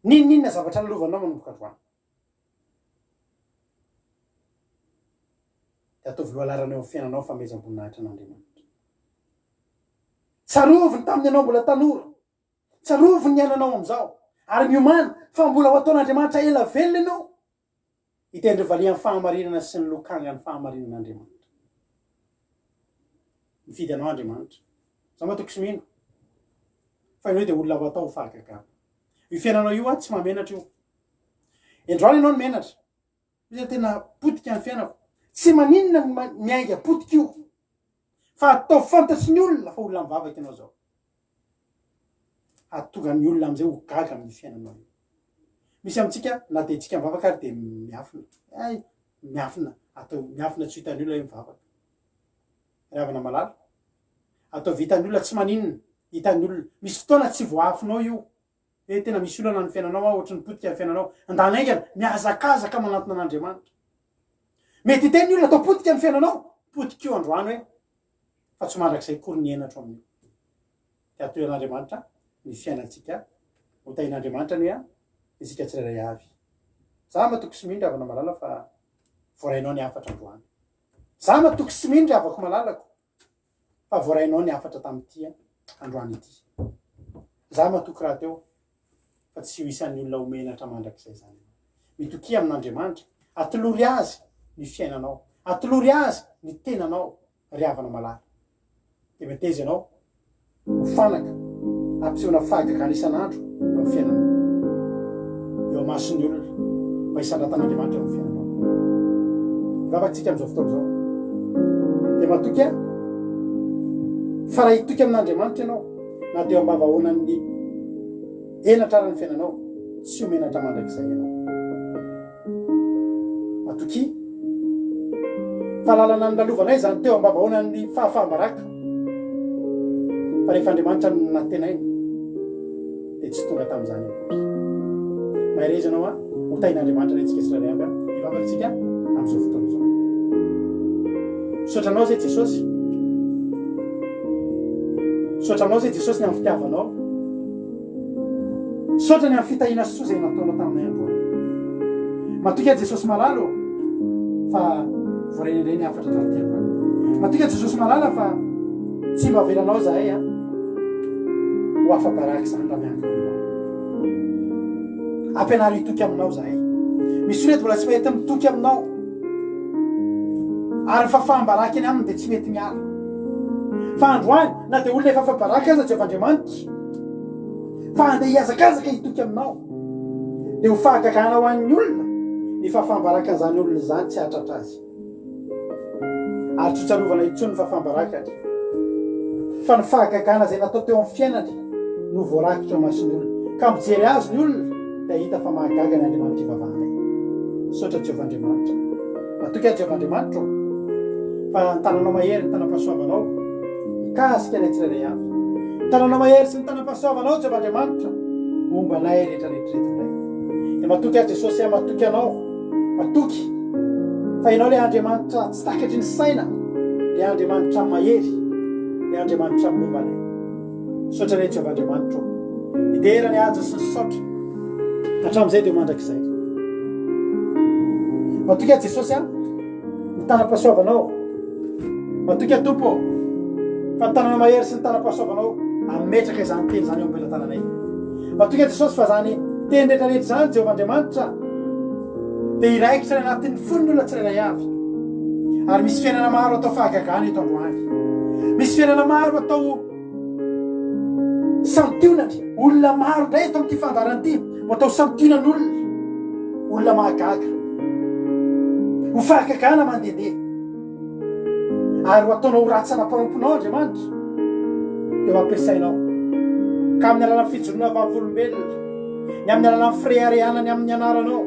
N'inon'inona zavatra lalovanao manomboka androany. Dia ataovy lohalarana eo amin'ny fiainanao ny fanomezam-boninahitra an'Andriamanitra. Tsarovy ny tamin'ny ianao mbola tanora. Tsarovy ny iainanao amin'izao. Ary miomàna fa mbola ho ataon'Andriamanitra ela velona ianao. Hitendry valiha ny fahamarinana sy ny lokanga ny fahamarinan'Andriamanitra. Mifidy anao Andriamanitra. Za matoky sy mino fa ianao dia olona ho atao ho fahagagana. Io fiainanao io tsy mahamenatra io. Endroany ianao no menatra. Iza tena potika ny fiainako. Tsy maninona ny miainga potika io. Fa atao fantatry ny olona fa olona mivavaka ianao zao. Hahatonga ny olona amin'izay ho gaga amin'ny fiainanao io. Misy amintsika na dia tsika mivavaka ary dia miafina. Hay, miafina, atao miafina tsy ho hitan'ny olona hoe mivavaka. Ry havana malala, atao vitan'ny olona tsy maninona. hitan'ny olona. Misy fotoana tsy voaafinao io. Hoe tena misy olana ny fiainanao an, ohatry ny potika ny fiainanao. Andana haingana, mihazakazaka manantona an'Andriamanitra. Mety hiteny ny olona atao potika ny fiainanao, potika io androany hoe fa tsy mandrakizay akory ny henatro amin'io. Dia atoy an'Andriamanitra ny fiainantsika, ho tahian'Andriamanitra anie isika tsirairay avy. Za matoky sy mino ry havana malala fa voarainao ny hafatra androany. Za matoky sy mino ry havako malalako fa voarainao ny hafatra tamin'ity androany ity. Za matoky rahateo fa tsy ho isan'ny olona ho menatra mandrakizay izany ianao. Mitokia amin'Andriamanitra, atolory Azy ny fiainanao, atolory Azy ny tenanao ry havana malala. Dia meteza ianao ho fanaka hampisehoana fahagagana isan'andro eo amin'ny fiainanao, eo imason'ny olona, mba hisandratan'Andriamanitra eo amin'ny fiainanao. Hivavaka isika amin'izao fotoana izao. Dia matoky aho fa raha hitoky amin'Andriamanitra ianao, na dia eo am-bavahoanan'ny henatra ara ny fiainanao, tsy ho menatra mandrakizay ianao. Matokia fa lalana nolalovanay izany teo am-bavahoanan'ny fahafaham-baraka, fa rehefa Andriamanitra no nantenaina, dia tsy tonga tamin'izany akory. Mahereza ianao an, ho tahin'Andriamanitra anie tsika tsirairay avy an, hivavaka isika amin'izao fotoana izao. Misaotra anao izay Jesosy. Misaotra anao izay Jesosy ny amin'ny fitiavanao. Misaotra ny amin'ny fitahiana soa izay nataonao taminay androany. Matoky aho Jesosy malala ô fa voarainy indray ny hafatra tamin'ity androany. Matoky aho Jesosy malala fa tsy mba avelanao izahay an ho afa-baraka izany raha miankina aminao. Ampianaro hitoky aminao izahay. Misy olona eto mbola tsy mety mitoky aminao. Ary ny fahafaham-baraka eny aminy dia tsy mety miala. Fa androany, na dia olona efa afa-baraka aza Jehovah Andriamanitra, fa handeha hihazakazaka hitoky aminao, dia ho fahagagana ho an'ny olona ny fahafaham-barakan'izany olona izany tsy hahatratra azy. Ary tsy ho tsarovana intsony ny fahafaham-barakany, fa ny fahagagana izay natao teo amin'ny fiainany no voarakitra eo imason'ny olona. Ka mijery azy ny olona, dia hahita fa mahagaga ny Andriamanitra ivavahanay. Misaotra Jehovah Andriamanitra. Matoky aho Jehovah Andriamanitra ô, fa ny tananao mahery, ny tanam-pahasoavanao, mikasika anay tsirairay avy. Ny tananao mahery sy ny tanam-pahasoavanao Jehovah Andriamanitra, momba anay rehetra rehetra ireto indray. Dia matoky aho Jesosy aho, matoky Anao, matoky fa Ianao ilay Andriamanitra tsy takatry ny saina, ilay Andriamanitra mahery, ilay Andriamanitra momba anay. Misaotra anay Jehovah Andriamanitra ô. Midera ny haja sy ny saotra hatramin'izay dia mandrakizay. Matoky aho Jesosy a, ny tanam-pahasoavanao. Matoky aho Tompo ô, fa ny tananao mahery sy ny tanam-pahasoavanao hametraka izany teny izany eo am-pelatananay. Matoky aho Jesosy fa izany teny rehetra rehetra izany Jehovah Andriamanitra dia hiraikitra any anatin'ny fon'ny olona tsirairay avy. Ary misy fiainana maro atao fahagagana eto androany. Misy fiainana maro atao santionany. Olona maro indray eto amin'ity fandaharana ity no atao santionan'olona. Olona mahagaga. Ho fahagagana mandehandeha. Ary ho ataonao ho ratsana mpanomponao Andriamanitra, dia ho ampiasainao. Ka amin'ny alalan'ny fijoroana vavolombelona, ny amin'ny alalan'ny fireharehana ny amin'ny anaranao,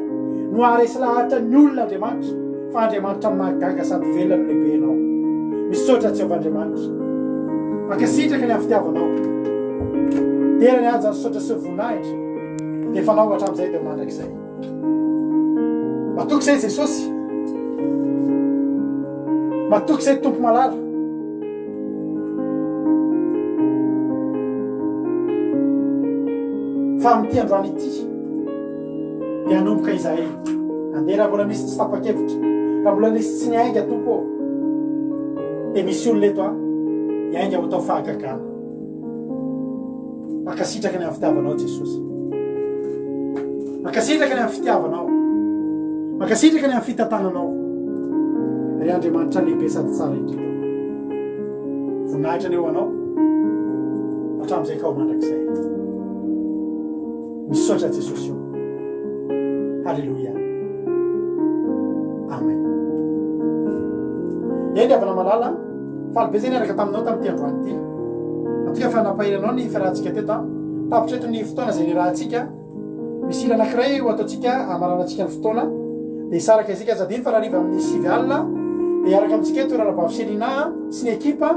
no haharesy lahatra ny olona Andriamanitra, fa Andriamanitra mahagaga sady velona no lehibe Ianao. Misaotra Jehovah Andriamanitra. Mankasitraka ny amin'ny fitiavanao. Dera ny haja, ny saotra sy ny voninahitra, dia efa anao hatramin'izay dia ho mandrakizay. Matoky izay Jesosy. Matoky izay Tompo malala. Fa amin'ity androany ity dia hanomboka izahay. Andeha raha mbola misy tsy tapa-kevitra, raha mbola nisy tsy niainga Tompo ô, dia misy olona eto an, hiainga ho tao fahagagana. Mankasitraka ny amin'ny fitiavanao Jesosy. Mankasitraka ny amin'ny fitiavanao. Mankasitraka ny amin'ny fitantananao. Ry Andriamanitra lehibe sady tsara indrindra. Voninahitra anie ho anao hatramin'izay ka ho mandrakizay. Misaotra Jesosy o. Haleloia. Amen. Eny havana malala. Faly be zay niaraka taminao tamin'ity androany ity. Matoky aho fa nampahery anao ny fiarahantsika teto an. Tapitra eto ny fotoana izay niarahantsika. Misy hira anankiray ho ataontsika hamaranantsika ny fotoana. Dia hisaraka isika. Aza adino fa rahariva amin'ny 9 alina dia hiaraka amintsika eto Raharabavy Selina sy ny ekipa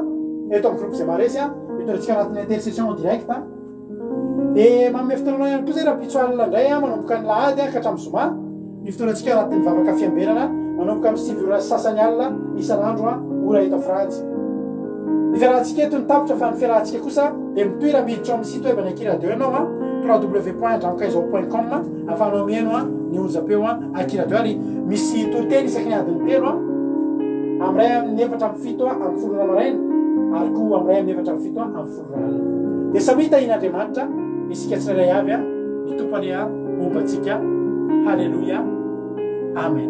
eto amin'ny groupe Zay Maharesy. Fotoanantsika anatin'ny intercession en direct. Dia manome fotoana anao ihany koa izay rahampitso alina indray manomboka ny lahady ka hatramin'ny zoma ny fotoanantsika anatin'ny vavaka fiambenana manomboka amin'ny 9 ora sy sasany alina isan'andro ora eto Frantsa. Ny fiarahantsika eto no tapitra fa ny fiarahantsika kosa dia mitohy raha miditra ao amin'ny site web ny Aky Radio ianao www.andramokaizaho.com ahafahanao mihaino ny onjam-peo Aky Radio ary misy toriteny isaky ny adiny telo amin'ny iray amin'ny efatra amin'ny fito amin'ny folo ora maraina ary koa amin'ny iray amin'ny efatra amin'ny fito amin'ny folo ora alina. Dia samia tahian'Andriamanitra isika tsirairay avy ny Tompo anie homba antsika. Haleloia. Amen.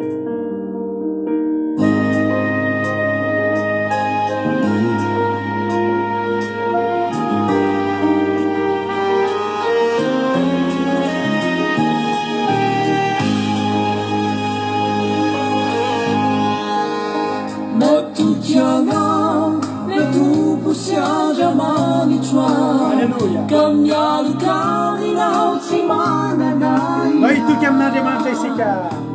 Matoky Anao le Tompo sy Andriamanitro aho Ka mialoka aminao tsy manana ahiahy Mba hitoky amin'Andriamanitra isika.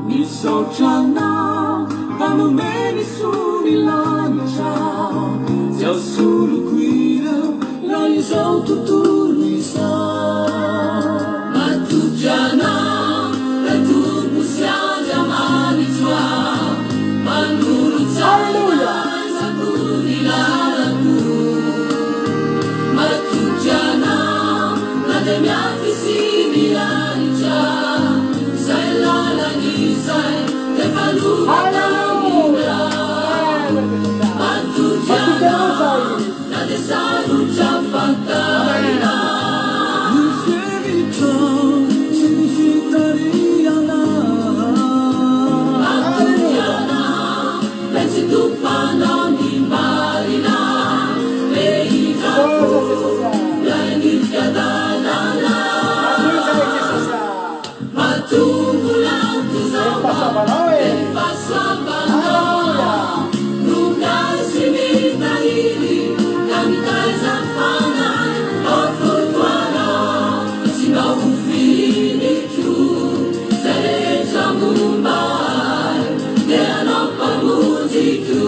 Misaotra Anao mpanome ny soa ny lanitra Tsy asoloko ireo na izao tontolo izao Matoky Anao le Tompo sy Andriamanitro aho Manolo-tsaina aizako ny lalako Matoky Anao na dia miafy sy mihanitra Izay lalana izay efa notanina Matoky Anao na dia sarotra fantarina Ny fihevitrao sy ny fitarihana Matoky Anao ilay tsy tompanao ny marina Be indra-fo ilay ny fiadanana Mahatonga lanitra izao Dia ny fahasoavanao No miahy sy mitahiry Ka mitaiza ny fanahy Ao fotoanao Tsy mba ho fihiniko Izay rehetra momba ahy Dia Ianao Mpamonjiko.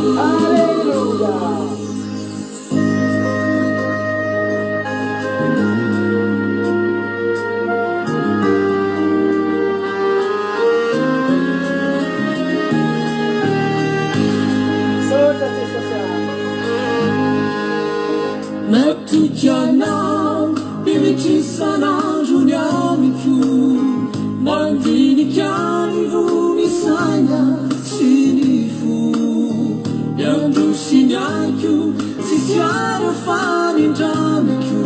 Misaotra Jesosy a. Matoky Anao hevitry isan'andro ny amiko Mandinika ny voa ny saina sy ny fo Ny andro sy ny aiko tsisy ary fanindramiko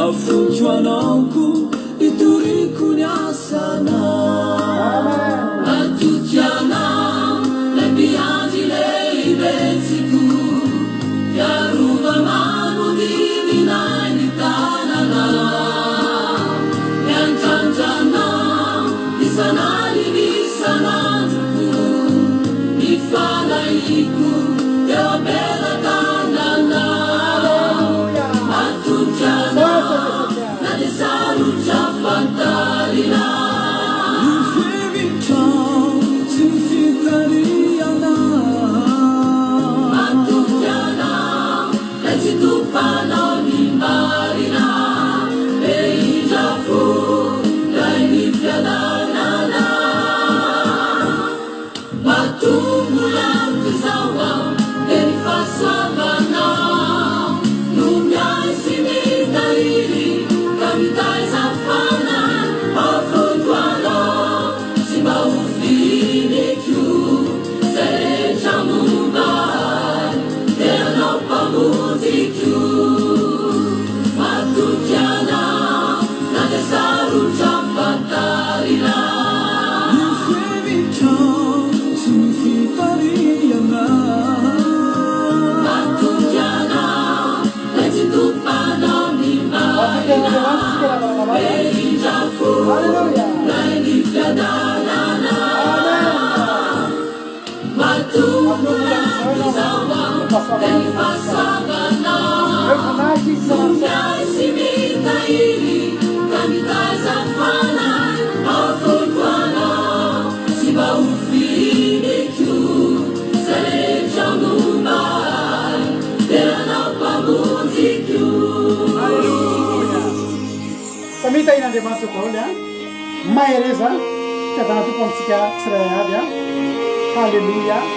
Afoiko anao ko hitoriko ny asanao Matoky Anao ilay mpiandry lehibentsiko Fiarova manodidina ahy ny tananao Miandrandra Anao isan'alina isan'androko Ny fanahiko teo am-pelatananao Matoky Anao na dia sarotra fantarina. Ny fihevitrao sy ny fitarihana. Matoky Anao ilay tsy tompanao ny marina Be indra fo ilay ny fiadanana Matoa mbola izao aho dia ny fahasoavanao no miahy sy mitahiry ka mitaiza fanahy ao fotoanao tsy mba ho fihiniko izay rehetra momba ahy dia Ianao Mpamonjiko Matoky Anao na dia sarotra fantarina. Ny fihevitrao sy ny fitarihana. Matoky Anao ilay tsy tompanao ny marina Be indra fo ilay ny fiadanana Matoa mbola izao aho dia ny fahasoavanao no miahy sy mitahiry ka mitaiza ny fanahy ao fotoanao tsy mba ho fihiniko izay rehetra momba ahy dia Ianao Mpamonjiko. Tahin'Andriamanitra daholo an. Mahereza. Fiadanan'ny Tompo amintsika tsirairay avy an. Haleloia.